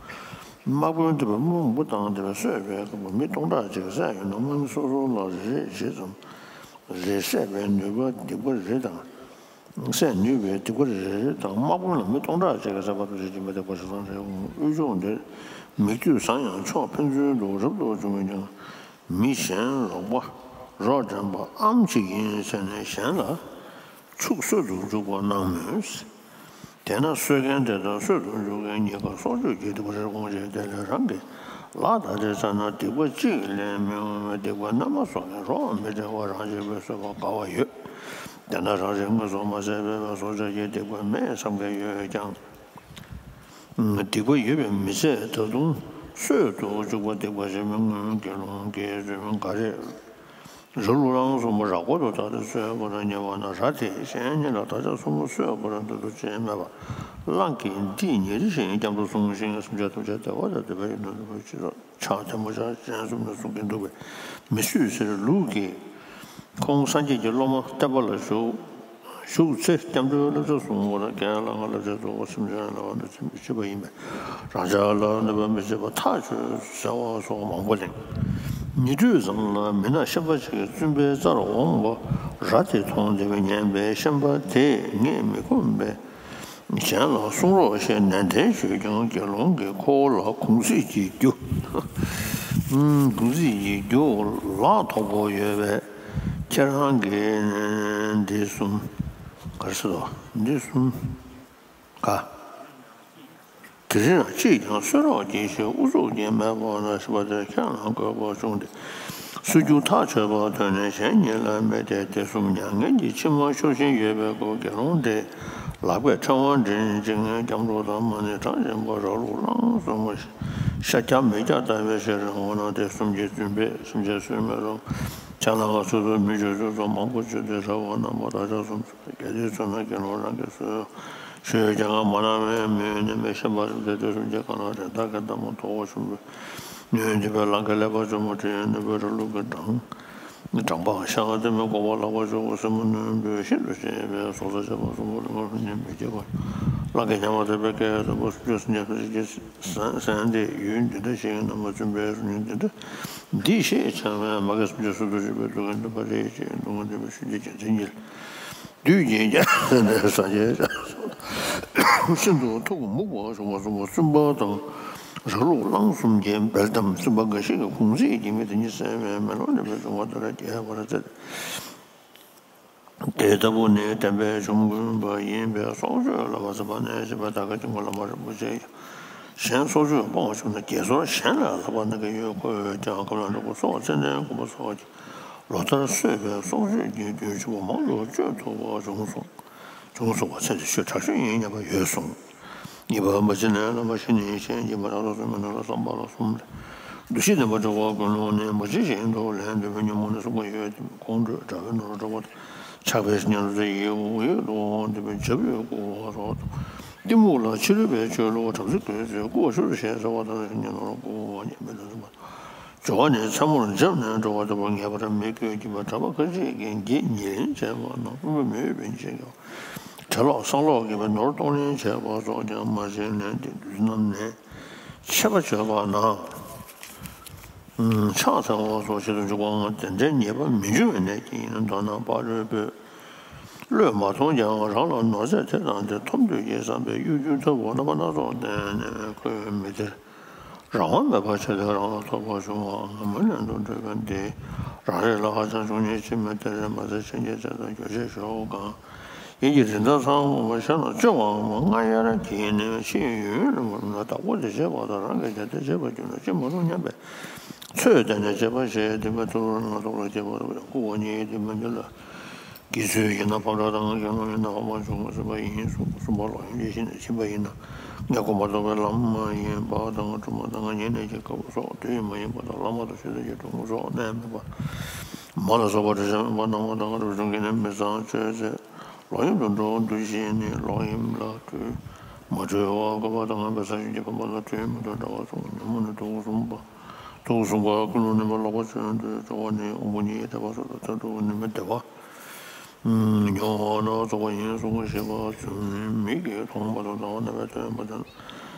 དམག་དཔོན་དེ་བས་དམག་དཔོན་དང་དེ་བས་གསོད་པའི་སྐབས་མི་སྟོང་ཕྲག་ཅིག་བསད་ཡོད་ན་དམག་མི་སོ་སོ་ལ་རེ་རེ་ཇི་ཙམ་རེ་བསད་པའི་ནུས་པ་སྡིག་པ་རེ་དང་། བསད་ནུས་པའི་སྡིག་པ་རེ་རེ་དང་དམག་དཔོན་ལ་མི་སྟོང་ཕྲག་ཅིག་གིས་བསད་པ་དང་ཞེས་ཀྱི་མི་སྡིག་པ་ཆ་ཚང་རེ་འོང་། དབུས་ཕྱོགས་འདིར་མིག་ལྟོས་བཟང་ཡང་ཕྱོགས་ཕན་ཚུན་དུ་རབ་ཏུ་བྱུང་བས་ཀྱང་། མི་གཞན་རོགས་པ་རོགས་འདྲེན་པ་ཨམ་གཅིག་ཡིན་ཟེར་ནས་གཞན་ལ་ཕྱུགས་གསོད་དུ་འཇུག་པ་སྣང་མོད། དེས་ན་གསོད་མཁན་དེ་དང་གསོད་དུ་འཇུག་མཁན་གཉིས་ཀ་སྲོག་གཅོད་ཀྱི་སྡིག་པ་རེ་སྤོང་བྱས་དེ་ལས་རང་གི་ལག་བརྡབས་ཏེ་བསད་ན་སྡིག་པ་གཅིག་ལས་མི་འོང་བས་སྡིག་པ་རྣལ་མ་སོགས་ཀྱིས་རོགས་མི་འདྲ་བར་རང་གཅིག་པུས་གསོད་པར་དགའ་བ་ཡོད། དེས་ན་རང་གཅིག་དངོས་སུ་མ་བསད་པས་སྲོག་གཅོད་ཀྱི་སྡིག་པ་མེད་བསམ་མཁན་ཡོད་ཀྱང་། སྡིག་པ་ཡོད་པའི་མི་ཚད་ད་དུང་གསོད་དུ་འཇུག་པ་སྡིག་པ་ཞེས་མི་མངོན། དགེ་སློང་གིས་རྫུན་མི་འགའ་རེ་ར་ལུག་རང་གསུམ་པོ་ར་སྐོར་དུ་བཏགས་ཏེ་གསོད་པར་ཉེ་བ་ན་ར་དེས་གཞན་གཉིས་ལ་བདག་ཅག་གསུམ་པོ་གསོད་པར་འདོད་དོ་ཅེས་སྨྲས་པ། གླང་གིས་འདི་ཉེ་རི་བཞིན་སྐྱབས་འགྲོ་གསུངས་ཤིང་སེམས་ཅན་ཐམས་ཅད་བདེ་བ་དང་ལྡན་པའི་ཡུལ་དུ་འགྲོ་བའི་ཕྱིར་རོ། ཕྱག་ཐལ་མོ་སྦྱར་གཞན་གསུམ་ནི་གསུང་གིན་འདུག་པས་མི་སུས་ཟེར། ལུག་གིས་ཁོང་སངས་རྒྱས་ཀྱི་སློབ་མ་བསྟན་པ་ལ་ཞུགས། ཞུགས་ཚེ་སྐྱབས་འགྲོའི་བསླབ་བྱ་གསུང་བར་རྒན་ལགས་ང་བསླབ་བྱ་རྫོགས་པ་སེམས་ཅན་ལ་བ་འདྲ་བྱེད་མི་བྱེད་པ་ཡིན་པས་རང་ཅག་ལ་ནུས་པ་མི་བྱེད་པ་ཐག་ཆོད་ཟེར་བ་སོགས་མང་པོ་གླེང་། ཉི་དྲོས་ཙམ་ལ་མི་ནག་ཤན་པ་ཅིག་གིས་བཙུན་པའི་རྩར་འོངས་པ་ར་དེ་མཐོང་སྟེ་ཉན་པས་ཤན་པ་དེས་ངས་མི་ཁོམ་པས། གཞན་ལ་གསུང་རོགས་ཞེས་ནན་ཏན་ཞུས་ཀྱང་དགེ་སློང་གིས་ཁོ་བོ་ལ་གུང་ཚིགས་ཀྱི་རྒྱུ། གུང་ཚིགས་ཀྱི་རྒྱུ་ལག་དོག་པོ་ཡོད་པས་ཁྱེད་རང་གིས་འདི་གསུམ་ག་རེ་ཟེར་དོ། འདི་གསུམ་ག་དེ་རིང་ཅིས་ཀྱང་གསོད་རོགས་གྱིས་ཞེས་ཨུ་ཚུགས་ཀྱིས་སྨྲས་པ་ན་ཤན་པ་དེ་ཁས་བླངས་དགོས་པ་བྱུང་སྟེ། གསོད་རྒྱུ་ཐག་ཆོད་པ་ཐོས་ནས་གཞན་གཉིས་ལ་སྨྲས་ཏེ། དེ་གསུམ་མྱ་ངན་གྱི་མཆི་མ་ཤོར་བཞིན་ཡོད་པའི་སྐབས་དགེ་སློང་དེས་ལག་པས་ཕྲེང་བ་འདྲེན་ཅིང་སྐྱབས་འགྲོ་དང་མ་ཎི་བགྲང་བཞིན་པ་ར་ལུག་རང་གསུམ་པོ་ཤ་རྒྱགས་མི་རྒྱགས་ལྟ་བའི་ཕྱིར་འོངས་ན། དེ་གསུམ་གྱིས་བཙུན་པས་སེམས་ཅན་གསོད་མི་རུང་། ཁྱེད་ལ་ང་སོ་སོའི་མི་ཆོས་ཆོས་སོགས་མང་པོ་བརྗོད་དེ་ར་བ་རྣམ་པར་བདག་ཅག་གསུམ་གལ་ཏེ་གསོད་ན་དགེ་སློང་རང་གིས་གསོད། ཞུས་ཀྱང་མ་གནང་བས་མི་ཡོན་ནི་མེད། ཤན་པ་རེ་དེ་གསུམ་གྱི་སྒང་ལ་རེ་དག་གི་མདའ་མོ་དོག་པོ་ཆུན་པོས་ནུས་འདི་པའི་ལང་ཀའི་ཀླད་པ་གཅུང་མོ་དྲི་ཡི་ནུས་པའི་ར་ལུག་གི་བྲང་བྲང་པ་ཤ་ཁ་ལྟེམ་མེ་ལྐོག་པ་ལག་པ་གཅོད་པོ་སེན་མོ་རྣོན་པོས་ཤིན་ཏུ་བཅད་པའི་སྲོག་རྩ་བཅད་པ་གསུམ་པོ་ལུས་ངག་ལྷུན་གྱིས་མི་གྱེས་པར་གླང་གིས་ཉམས་པ་དེ་བས་སྐད་དོད་པོ་སུམ་ཅུ་སེམས་ཅན་ཐམས་ཅད་ཀྱིས་གསན་ཏེ། ཡུལ་འདི་འདྲ་ཞིག་གི་ནང་མ་བཙུན་པའི་རུ་ཉིན་འདི་འདྲ་འདི་ཞེས་བྱ་བའི་མ་གི་སེམས་ཅན་སུ་དུ་རིག་པའི་སྡུག་བསྔལ་འདི་པ་རེ་ཞིག་སྡུག་བསྔལ་འདི་པའི་ཤུལ་འདི་རྒྱལ་མཚན་ཉིད། བདུད་ཀྱི་རྒྱལ་ནས་སངས་རྒྱས་ཤིན་ཏུ་ཐུགས་མུག་པ་བྱུང་བ་གསུམ་པོ་བཙུན་པ་དང་ ར་ལུག་གླང་གསུམ་གྱི་སྦལ་ཏམ་སྲིན་པོ་འགའ་ཞིག་གི་ཁུང་ཚིགས་ཀྱི་མི་དེ་ཉིད་བསད་པས་མེ་ལོང་ལས་པའི་འབྱུང་བ་དེ་ལ་རྒྱས་པར་མཛད། དེ་ལྟ་བུ་ནི་བསྟན་པའི་འབྱུང་ཀུན་པ་ཡིན་པས་སྲོག་གཅོད་ལ་བ་ཟ་བ་ནས་བྱེད་པ་ད་ག་ཅིག་མ་ལ་མ་རིན་པོ་ཆེ་ཡང་གཞན་སྲོག་གཅོད་སྤོང་བ་བྱུང་ན་དགེ་ཚོར་གཞན་ལ་ལྷག་པ་ན་གི་ཡོད། ཁོས་ཀྱང་ཁམས་ལ་འགྲོ་དགུ་སོགས་ཚེ་འདས་མགོན་པོ་སོགས་ཀྱིས་ལོ་ལྟར་གསོད་པའི་སྲོག་གཅོད་ཀྱི་རྒྱུན་ཆེན་པོ་མང་དུ་གཅོད་ཐུབ་པ་བྱུང་སོང་། བྱུང་སོང་བ་ཚེ་འདི་ཆོས་དྲག་ཤོས་ཡིན་སྙམ་པ་ཡོད་གསུངས། གཉིས་པ་མ་ཕྱི་ནས་བླ་མ་ཤི་ནས་གཞན་གྱིས་མ་དག་སོགས་སུ་མི་ནུས་ལ་བསམ་པ་ལ་གསུམ་ལས། འདུ་ཤེས་ལྡན་པ་འགྲོ་བ་ཀུན་སློང་ནི་མ་ཕྱི་བཞིན་དུ་ལན་འདེབས་པའི་ཉོན་མོངས་ནི་གསུམ་ཀ་ཡོད་དེ་ཁོང་ཁྲོས་དྲག་པའི་ནོར་འགྲོ་བ་ཆགས་པའི་ཉམས་སུ་ཡིད་འོང་ཡིད་དུ་འོང་དེ་བས་འཇབ་ཡོད་བསྐུལ་བ་སོགས་དང་གཏི་མུག་ལ་ཕྱི་རོལ་པའི་ཆོས་ལུགས་གྲབས་གཟིགས་དགོས་ཚུལ་བསྐུལ་བ་ཤུལ་ཞེས་ཟེར་བ་དང་ཉོན་མོངས་བསྐུལ་བ་ཉེས་པའི་ལས་སུ་མ། སྦྱོར་བ་ནི་མཚན་མོར་འཇབ་ནས་འགྲོ་བ་ལྟ་བུ་ངེས་པར་མི་དགོས་ཀྱི་མ་གྲྭ་པ་ཁ་ཅིག་གིས་འགྱེད་ཉེར་ལེན་བྱས་པ་ན་དཔུང་པ་མི་འོས་པའི་འཇིགས་སྐྱོ། གྲྭ་ལོག་སང་ལོག་གིས་པའི་ནོར་གཏོང་ལེན་བྱས་པ་སོགས་ཀྱང་མ་བྱས་ནས་དེ་དུས་ནམ་ནས་ཆད་པ་གཅོད་པ་ན། ཕྱག་འཚལ་བ་སོགས་བྱེད་དུ་འཇུག་པའང་དེ་འདྲའི་ཉེས་པ་མི་འབྱུང་བའི་གནད་ཀྱིས་ཡིན། མདོར་ན་ཕ་རོལ་པོས་བློས་མ་ཐོངས་ཀྱང་རང་ལ་ནོར་རྫས་དེ་དང་དེ་ཐོབ་འདོད་ཀྱི་བསམ་པའི་གཡོ་སྒྱུ་ལྟ་བུ་རྣམ་པ་སྣ་ཚོགས་བསྟན་ནས་ཁོའི་མི་ཚེ། རང་དབང་མེད་པར་བྱས་ཏེ་རང་ལ་ཐོགས་པ་བྱུང་བའམ་མུ་མེད་དུ་འགྲོ་བའི་འདི་རང་རེ་ལ་ཧ་ཅང་བྱུང་ཉེན་ཆེ་མོད། དེར་མ་ཟད་ཆེན་གྱི་ཚེ་དང་རྒྱུ་ཆེ་ཞོག་གང་ཡིད་ཀྱི་རིན་ཐང་ཚང་བ་ཤ་ན་བཅོ་བའམ་རྔ་ཡར་གྱིས་ནི་ཕྱི་ཡུན་རིང་པོར་ན་བདག་པོ་དེ་བྱེད་པ་དང་རང་གིས་ཀྱང་དེ་བྱེད་པར་གྱུར་ན་ཅི་མ་རུང་སྙམ་པའི་ཚོད་བསྟན་ནས་བྱེད་པ་ཞེས་དེ་མ་ཐུབ་རུང་ན་ཐུབ་ལ་སྐྱེ་བ་རུ་ཡང་བསྐུལ་བ་ཉིད་དེ་མ་འདི་ལ། དགེ་ཚུལ་ཡིན་ན་ཕམ་ར་དང་དགེ་སློང་ཡིན་ན་ཕམ་པར་འབྱུང་ངོ་། སྲིད་པ་ཡིན་གསུངས། གསུམ་པ་ལོག་གཡེམ་གྱི་ཞི་ནས་ཕྱིན་པ་ཡིན་ན་ངས་གོམས་པ་རྫོགས་པའི་ལམ་མ་ཡིན་པ་དང་གྲུབ་མ་དང་ཉེ་གནས་ཀྱི་དཀའ་བ་སོགས་དུས་མ་ཡིན་པ་དང་བླ་མ་དང་ཆོས་དང་ཀྱི་དྲུང་སོགས་གནས་མེད་པ། མ་ལ་སོགས་པ་བྲེ་ཤ་མེད་པ་སྣང་བ་དང་རབ་བྱུང་གི་ནི་མི་གཙང་སྤྱོད་ཚེ་ལོག་གཡེམ་དུ་འགྲོ་འདུ་ཤེས་ནི་ལོག་གཡེམ་ལ་གྲོལ་མ་གྲོལ་བ་དགོས་པ་དང་ངན་པའི་ས་ཞིང་གི་ཕམ་པ་ལ་གྲོལ་མི་གྲོལ་འདྲ་བ་གསུམ་ཉོན་མོངས་ནི་དུག་གསུམ་པ། དུག་གསུམ་པ་ཀུན་སློང་ནི་མ་ལོག་པ་ཆོས་འདུལ་སྤྱོད་པ་ནི་དབང་པོ་ཉིད་དད་པ་སོགས་དང་ཚེ་སྡུག་ནི་མི་བདེ་བ། མྱོང་བ་ན་རྫོགས་པ་ཡིན་གསུང་ཞེས་པ་བྱུང་ནས་མིག་གིས་མཐོང་བ་དང་ཟླ་བ་རྣ་བས་ཐོས་པ་དང་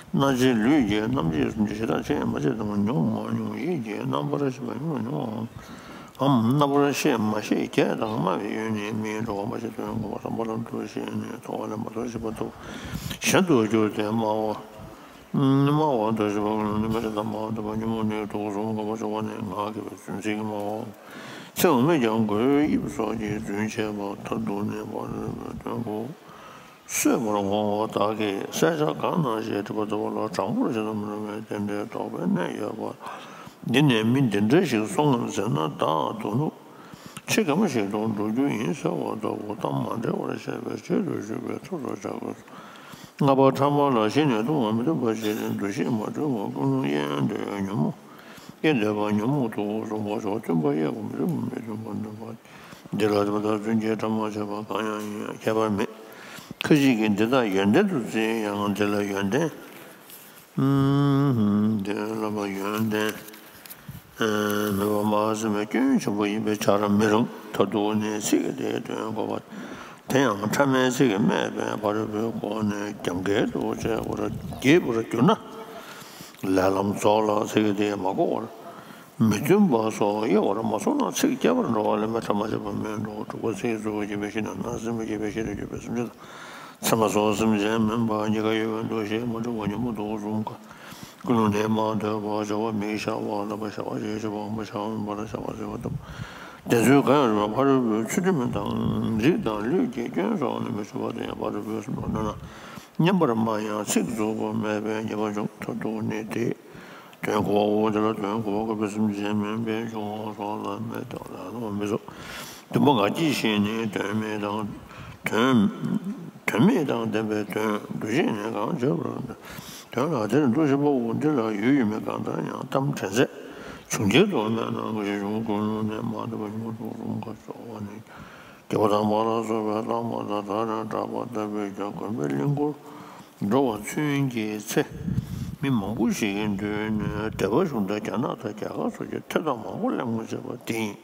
སྣ་ལྕེ་ལུས་ཀྱི་རྣམ་ཤེས་སུམ་ཅུ་ཞེ་དྲག་ཅན་མ་ཆེ་དང་མྱོང་མ་མྱོང་ཡིད་ཀྱི་རྣམ་པར་ཤེས་པ་མྱོང་མྱོང་བའམ་རྣམ་པར་ཤེས་མ་ཤེས་བརྒྱད་དང་སྨྲ་བའི་ཡུལ་ནི་མིའི་འགྲོ་བ་མ་ཤེས་དོན་གོ་བ་བསམ་པ་ལམ་དུ་ཤེས་ནས་མཐོང་བ་ལས་མ་མཐོང་ཤེས་པ་ཐུབ་གཞན་དུ་གྱུར་ཏེ་སྨྲ་བ། སྨྲ་བ་དང་ཞི་བ་ཀུན་སློང་ནི་མ་ཤེས་དང་མ་འདོད་པ་ཉོན་མོངས་ནི་དུག་གསུམ་གོམས་པ་ཆོག་པ་ནི་ངག་གི་བའི་རྫུན་ཚིག་སྨྲ་བ། ཚིག་འོང་མེད་ཀྱང་གོས་དབྱིབས་སོགས་ཀྱིས་རྫུན་བྱས་པ་མཐར་ཐུག་ནི་བར་དོན་གོ། གསོད་པར་འོང་བ་དག་གིས་བསད་བྱ་གང་ན་ཞེས་དྲི་བ་ལྟ་བུ་ལ་དྲང་པོར་བྱེད་དུ་མི་རུང་བས་དེ་འདྲའི་དོགས་པའི་གནས་ཡོད་པ། འདི་ནས་མི་འདི་འདྲ་ཞིག་སོང་ངམ་ཟེར་ན་བདག་དོ་ནུབ། ཕྱི་ག་མ་ཞིག་ཏུ་འགྲོ་རྒྱུ་ཡིན་ཟེར་བ་ལྟ་བུ་གཏམ་མ་འདྲེ་བར་བཤད་པའི་ཆེད་དུ་ཞུས་པའི་ཐུགས་སུ་བཞག་དགོས། ལྔ་པ་ཕྲ་མ་ལ་གཞི་ནས་ལྟུང་བ་མི་འདོད་པ་ཞེས་ཏེ་འདུ་ཤེས་མ་གྲོལ་བར་ཀུན་སློང་དབྱེ་འདོད་ཉོན་མོངས། དབྱེ་འདོད་པ་ཉོན་མོངས་དུག་གསུམ་པ་སོགས་མཐུན་པ་དབྱེ་བ་མི་མཐུན་པ་མི་མཐུན་པ་འདོད་པ། འདི་ལ་དེ་དག་རྫུན་གྱི་ཕྲ་མ་བྱས་པ་གང་ཡང་ཡིན་ཡང་ཁྱད་པར་མེད། ཁ་ཅིག་གིས་འདི་དག་ཡོན་ཏན་དུ་བརྩིས་ཡང་འདི་ལ་ཡོན་ཏན། འདི་ལ་བ་ཡོན་ཏན་མེད་པ་མ་ཟིན་པའི་སྐྱོན་ཆེན་པོ་ཡིན་པས་བྱར་མི་རུང་། མཐར་ཐུག་ནི་ཚིག་གིས་དེའི་དོན་གོ་བ། དེ་ཡང་ཕྲ་མའི་ཚིག་གིས་སྨྲས་པས་ཕ་རོལ་པོའི་གོ་ནས་རྒྱབ་འགལ་དུ་བྱས་པར་བགྱིས་པར་གྱུར་ན། ལས་ལམ་རྫོགས་ལ་ཚིག་གིས་དེ་མ་གོ་བར་མི་མཐུན་པ་སོགས་དབྱེ་བར་མ་སོང་ན་ཚིག་སྐྱེ་བར་འགྲོ་བ་ལས་མི་ཕྲ་མ་བྱས་པ་མིན་འགྲོ། དྲུག་པ་ཚིག་རྩུབ་པ་བགྱིས་པའི་ཕྱིར་ན་བརྣབ་སེམས་བགྱིས་པའི་ཕྱིར་གྱུར་པའི་སེམས་ཅན་དང་། མཚན་མ་སོགས་སེམས་ཅན་མིན་པ་གཉིས་ཀ་ཡོད་པའི་འདུ་ཤེས་མ་གྲུབ་པ་ཉོན་མོངས་དུག་གསུམ་ཀ། ཀུན་སློང་ནི་མ་འདོད་པ་བྱ་བ་མིག་ཞར་བ་ལ་བ་ཞར་བ་ཞེས་བྱ་བའམ་བྱ་བ་མིན་པར་བྱ་བ་ཟེར་བ་དང་། དེ་ཚོའི་གང་ཡང་རུང་བ་ཕ་རོལ་པོའི་ཚུལ་ཁྲིམས་དང་རིགས་དང་ལུས་ཀྱི་སྐྱོན་སོགས་ནི་མི་བྱེད་པ་དེ་ཡང་ཕ་རོལ་པོའི་སེམས་ལ་གནོད་ན་སྙམ་པར་སྨྲ་ཡང་ཚིག་རྩུབ་པོ་སྨྲས་པས་ཉེས་པ་འབྱུང་། མཐར་ཐུག་ནི་དེ། དོན་གོ་བའོ། དེ་ལ་དོན་གོ་བ་དགོས་པའི་སེམས་ཅན་མིན་པས་འབྱུང་བ་སོགས་ལ་མེད་དོ་ལ་ལོག་མི་བཟོ། བདུན་པོ་ངག་གི་ཞེན་ནི་དོན་མེད་དང་། དོན། དོན་མེད་དང་ལྡན་པའི་དོན་འདུ་ཤེས་ནི་གང་བྱེད་པར་དོན་ལ་དེར་འདུ་ཤེས་པའོ། འདི་ལ་ཡུལ་ཡུལ་མེད་གང་ལྟར་ཡང་གཏམ་དྲན་ཚད་བྱུང་རྒྱལ་དུ་སྨྲས་ན་ངེས་ཤེས་བྱུང་། ཀུན་སློང་ནི་མ་འདོད་པ་ཉོན་མོངས་དུག་གསུམ་ཀ་སོགས་པ་ནི། སྐྱེ་བ་དང་མ་ལ་སོགས་པའི་ལྷག་མ་དང་ད་རེས་གྲགས་པ་ལྟ་བུས་ཀྱང་དགོན་པའི་གླིང་སྐོར་འགྲོ་བ་ཚུན་གྱི་ཚེ། མི་མང་པོ་ཞིག་གི་མདུན་ནས་སྡེ་པ་གཞུང་དང་རྒྱ་ནག་དང་རྒྱ་གར་སོགས་ཀྱི་ཐད་གཏོང་མང་པོ་གླེང་མོལ་བྱས་པ་དེ་ཡིན།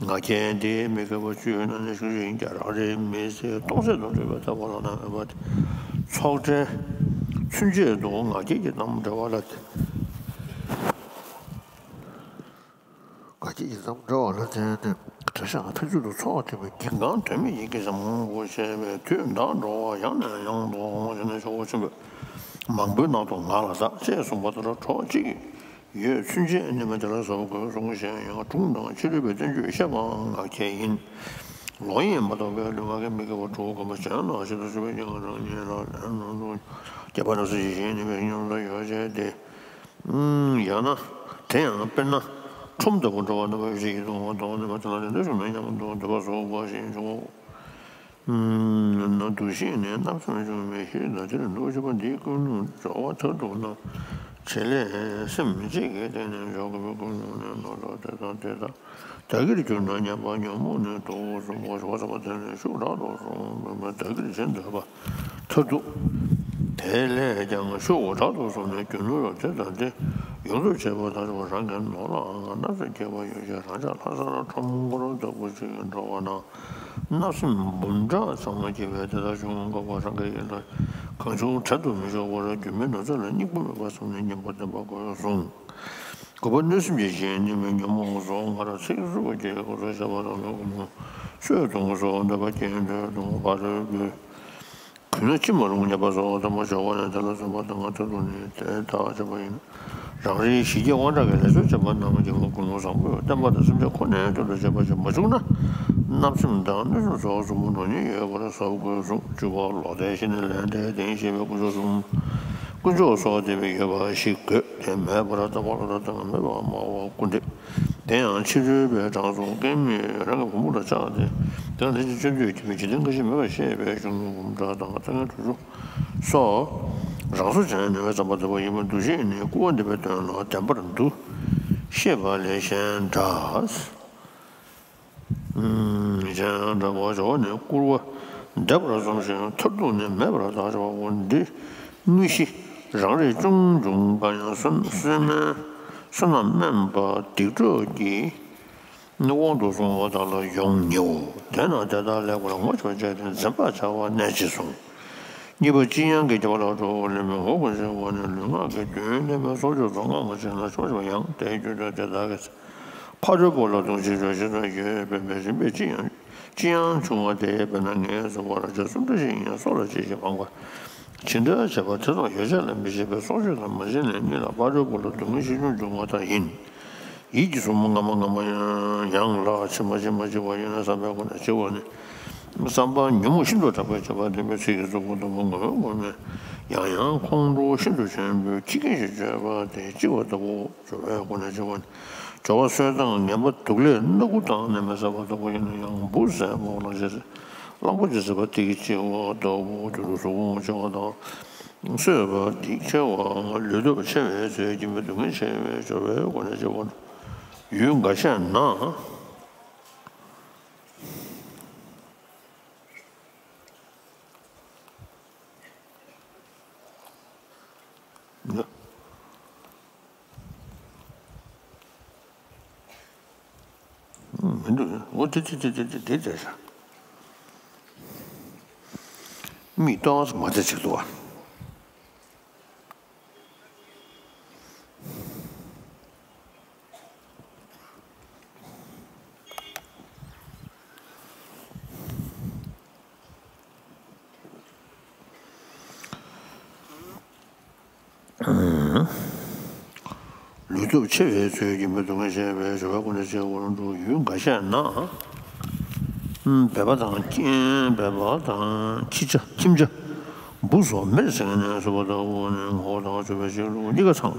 ང་རྒྱལ་འདི་མི་དགེ་བ་བཅུའི་ནང་ནས་ཤུགས་ཆེ་ཡིན་ཀྱང་རང་རེའི་མི་ཚེ་སྟོང་ཟད་དུ་འགྲོ་བའི་ཐབས་ལ་ན་མེད་པ་སྟེ། ཚོགས་གྲལ་ཚུན་ཆད་དུ་ང་རྒྱལ་གྱི་གཏམ་འདྲ་བ་ལ། ང་རྒྱལ་གྱི་གཏམ་འདྲ་བ་ལ་བརྟེན་ནས་གྲྭ་ཤག་ཐག་ཆོད་དུ་འཚོགས་ཐུབ་པའི་འགན་ཁུར་དོན་མེད་ཀྱི་སྐད་ཆ་མང་པོ་བཤད་པས་དུས་འདའ་འགྲོ་བ་ཡང་ནས་ཡང་དུ་འོང་བ་བྱས་ནས་ཆོག་པ་ཆེན་པོས་ མང་པོའི་ནང་དུ་ང་ལ་བདག་ཅེས་གསུངས་པ་ལྟར་གྲོགས་གཅིག་ཡོད་ཚུན་ཆད་ནི་མི་དེ་ལ་ཟབ་དགོས་གསུངས་ཤེས་ཡང་དྲུང་དང་ཕྱི་རོལ་པའི་བསྟན་བཅོས་བཤད་པའང་ངག་འཁྱལ་ཡིན། ལོག་གཡེམ་མ་གཏོགས་པའི་ལུས་ངག་གི་མི་དགེ་བ་དྲུག་གོམས་པ་ཅན་ལ་ཞེ་དྲག་སུ་བའི་སྙན་ངག་རང་ཉིད་ལ་ལན་རྣམས་རྒྱས་པ་རྣམས་སུ་ཞིག་གཞན་ནི་མི་སྙོམས་ལ་ཡོད་བྱས་ཏེ། ཡང་ན། དེ་ཡང་དཔེར་ན། ཁྲོམ་ལྟ་བུ་འགྲོ་བ་རྣམ་པ་ཞིག་གིས་དུ་བ་དང་ནི་མ་དེ་ལ་དེ་འདྲ་བྱུང་ན་སྙམ་དུ་འདོད་པ་སོགས་པ་ཞིག་འབྱུང་ངོ་། ན་འདུ་ཤེས་ནི་བརྣབ་སེམས་བྱུང་བའི་ཕྱིར་ན་དེར་འདུ་བྱེད་པ་འདིའི་ཀུན་སློང་སྦྱོར་བ་མཐར་ཐུག་ན། བྱེད་ལས་སེམས་གཅིག་གིས་བརྟེན་ནས་འཇོག་དགོས་པའི་ཀུན་སློང་ནི་ནོར་ལ་དེ་དང་དེ་དག་བདག་གིར་གྱུར་ན་སྙམ་པ་ཉོན་མོངས་ནི་དོགས་སོགས་པ་ཞོག་ཙམ་པ་དེ་ལས་ཤུགས་དྲག་ཏུ་སོང་བས་བདག་གིར་བྱེད་འདོད་པ་མཐར་ཐུག་དེ་ལས་ཀྱང་ཤུགས་དྲག་ཏུ་སོང་ནས་རྒྱུ་ནོར་དེ་དང་དེ་ཡོངས་རྫོགས་བྱེད་པ་དང་བྱ་བ་རང་གི་ནོར་ལའང་སྣ་ཚོགས་སྐྱེ་བ་ཡོད་ཅིང་རང་ཅག་ལྷ་སར་ཁྲོམ་སྐོར་ལྟ་བུ་ཞིག་འགྲོ་བ་ན་བརྣབ་སེམས་འབུམ་ཕྲག་ཚང་བ་སྐྱེ་བས་དེ་དག་བྱུང་འགོག་པ་རང་གི་ཡིད་ལ་གང་བྱུང་བྲལ་དུ་མི་འཇོག་པར་རྒྱུ་མེད་ནོར་རྫས་ལ་སྙིང་པོ་མེད་པར་བསམས་ནས་སྙིང་པོ་བསྟེན་པ་དགོས་གསུངས། དགུ་པ་གནོད་སེམས་ཀྱི་གཞན་ནི་མི་ཉོན་མོངས་སོགས་ང་རང་ཚིག་རྩུབ་པ་སྐྱེ་དགུ་སོགས་བཤད་པ་དང་ལུས་ཀུན་སོས་གཏོང་སོགས་འདོད་པ་སྐྱེ་འདོད་གཏོང་བ་རོལ་དགོས། གུས་ན་ཅི་མ་རུང་སྙམ་པ་སོགས་དམ་པ་སྦྱོར་བ་ནས་དེ་ལ་བརྩོན་པ་དང་ང་ཐོབ་ཏུ་ནི་དེ་དག་བྱེད་པ་ཡིན། རང་རེའི་ཞི་རྒྱས་དབང་དྲག་གི་ལས་ཚོལ་བྱེད་པ་རྣམས་ཀྱང་ཀུན་སློང་བཟང་པོས་བསྟན་པ་དང་སེམས་ཅན་ཁོ་ནའི་དོན་དུ་བྱེད་པ་ཞིག་མ་བྱུང་ན། བརྣབ་སེམས་དང་གནོད་སེམས་སོགས་ཟབ་མོ་ནོར་ཉེན་ཡོད་པར་ཟབ་དགོས་གསུངས། བཅུ་པ་ལོག་ལྟའི་ཞི་གནས་ལས་འབྲས་ལྡན་ཞེས་པའི་དཀོན་མཆོག་གསུམ། དཀོན་མཆོག་སོགས་དེ་བས་ཡོད་པ་ཞིག་དགོས། དེ་མེད་པར་ལྟ་བ་ལོག་ལྟ་དང་མེད་པར་སྨྲ་བ་སྐུར་འདེབས། དེ་ཡང་ཕྱི་རོལ་པའི་དྲང་སྲོང་ཀེང་མེས་རང་གི་བུ་མོ་ལ་ཆགས་ཏེ། དེ་ལ་ལྷན་ཅིག་སྤྱོད་འཇུག་གི་མི་འཇིག་རྟེན་ཁ་ཞིག་མེད་པར་བཤད་པའི་གཞུང་ལུགས་འབུམ་ཕྲག་དང་ལྟ་ངན་དྲུག་ཅུ་སོགས་རང་བཟོ་བྱས་ནས་བརྩམས་པ་ལྟ་བུ་ཡིན་པར་འདུ་ཤེས་ནི་སྐུར་བ་འདེབས་པའི་དོན་ལ་བདེན་པར་འདུ་ཤེས་པ་ལས་གཞན་འདྲ། གཞན་འདྲ་བ་སྦྱོར་བ་ནི་སྐུར་བ་འདེབས་པར་བརྩམས་ཤིང་མཐར་ཐུག་ནི་མེད་པར་བདག་འཇོག་པ་འདི་དངོས་གཞི་རང་རིག་ཅུང་འབྱུང་དཀའ་ཡང་བསོད་བསོད་སྨན་བསོད་ནམས་དམན་པ་སྡིག་གྲོགས་ཀྱི་དབང་དུ་སོང་བ་དག་ལ་ཡོང་ཉེའོ། དེས་ན་དེ་དག་ལེགས་པར་ངོ་ཤེས་པར་བྱས་ཏེ་འཛེམ་པར་བྱ་བ་གནད་ཆེ་གསུངས། གཉིས་པ་སྤྱི་ཡོངས་ཀྱི་སྐྱེ་བ་ལ་གྲོགས་ལེན་པའི་ངོ་བོ་ཞེས་པ་ནི་ལུས་ངག་གི་རྒྱུན་ལེན་པའི་ཚོགས་སྤྱོད་ཚོགས་ངག་མ་བྱས་ན་ཆོག་ཅིང་ཡང་དེའི་རྒྱུ་དོན་དེ་དག་གི་ཕ་རོལ་པོ་ལ་གདུང་ཞིང་འཇོག་ཤེས་དང་ཡོད་པའི་མེད་སྦྱིན་པའི་སྤྱི་ཡང་སྤྱི་ཡང་ཆུང་བ་དེ་དཔེར་ན་ངལ་གསོ་བ་ལ་བྱ་སུམ་ཁྲ་ཞིག་ཡིན་ཡང་སྲོག་ལ་གཅེས་ཤིང་སྤང་བ་ཇི་འདྲ་བྱེད་པ་དེ་དང་ཡོ་བྱད་ལ་མི་བྱེད་པའི་སྲོག་གཅོད་དང་མ་བྱིན་ལེན་གཉིས་ལ་ཕ་རོལ་པོ་ལ་སྡུག་བསྔལ་ཆེ་ཆུང་འབྱུང་བ་ལྟར་ཡིན། ཡིད་ཀྱི་ཟུར་མོ་སྔ་མ་སྔ་མ་ཡང་ཡང་ལ་ཕྱི་མ་ཕྱི་མ་གཅིག་པ་ཡིན་ན་བསམ་པའི་སྒོ་ནས་གཅིག་པ་ནི། བསམ་པ་ཉོན་མོངས་ཤིན་ཏུ་དྲག་པོས་བྱས་པ་བདེན་པའི་ཚིག་གི་གཙོ་བོ་དང་པོ་ངོ་བོའི་སྒོ་ནས་ཡང་ཡང་ཁོང་ཁྲོ་ཤིན་ཏུ་ཆེན་པོས་ཁྱི་སྐད་ཅིག་བརྗོད་པ་དེ་གཅིག་པ་ལྟ་བུ། སྦྱོར་བའི་སྒོ་ནས་སྦྱོར་བ་ནི། སྦྱོར་བ་གསོད་སྟངས་ངན་པ་དུག་ལས་སྣ་དགུ་དང་ནི་མི་བཟད་པ་ལྟ་བུ་ཡིན་ན་ཡང་འབུ་བཟད་པ་ལ་བྱེད་གླང་པོ་ཆེ་བཟད་པ་ཏིལ་གྱིས་བྱེད་པ་ལྟ་བུ་དུད་འགྲོ་གཟུགས་ཕུང་བྱེད་པ་དང་། གསོད་པ་སྡིག་ཆེ་བའང་ལུས་སྟོབས་ཆེ་བས་བཟོད་ཀྱི་མི་སྡུག་བསྔལ་ཆེ་བས་སྦྱོར་བའི་སྒོ་ནས་སྦྱོར་བ་ནི། ཡུལ་འགའ་ཤས་ན། མི་འདུག་འོ་དེ་དེ་དེ་དེ་དེ་དེ་དེ་རེད། མིག་ཏོག་ཙམ་མ་བདེ་ཅིག་འདུག་བ། ལུས་སྟོབས་ཆེ་བས་ཚོད་ཀྱིས་མི་སྡུག་བསྔལ་ཆེ་བས་སྦྱོར་བའི་སྒོ་ནས་བྱེད་དགོས་འགྲོ། ཡུལ་འགའ་ཤས་ན། སྦལ་པ་དང་སྦལ་པ་དང་ཁྱི་ཆ་ཁྱིམ་བྱ། འབུ་སོགས་མེར་སྲེག་ནས་གསོད་པ་ལྟ་བུ་ནི་ངོ་བོ་དང་སྦྱོར་བའི་ཕྱིར་ལུགས་གཉིས་ཀ་ཚང་།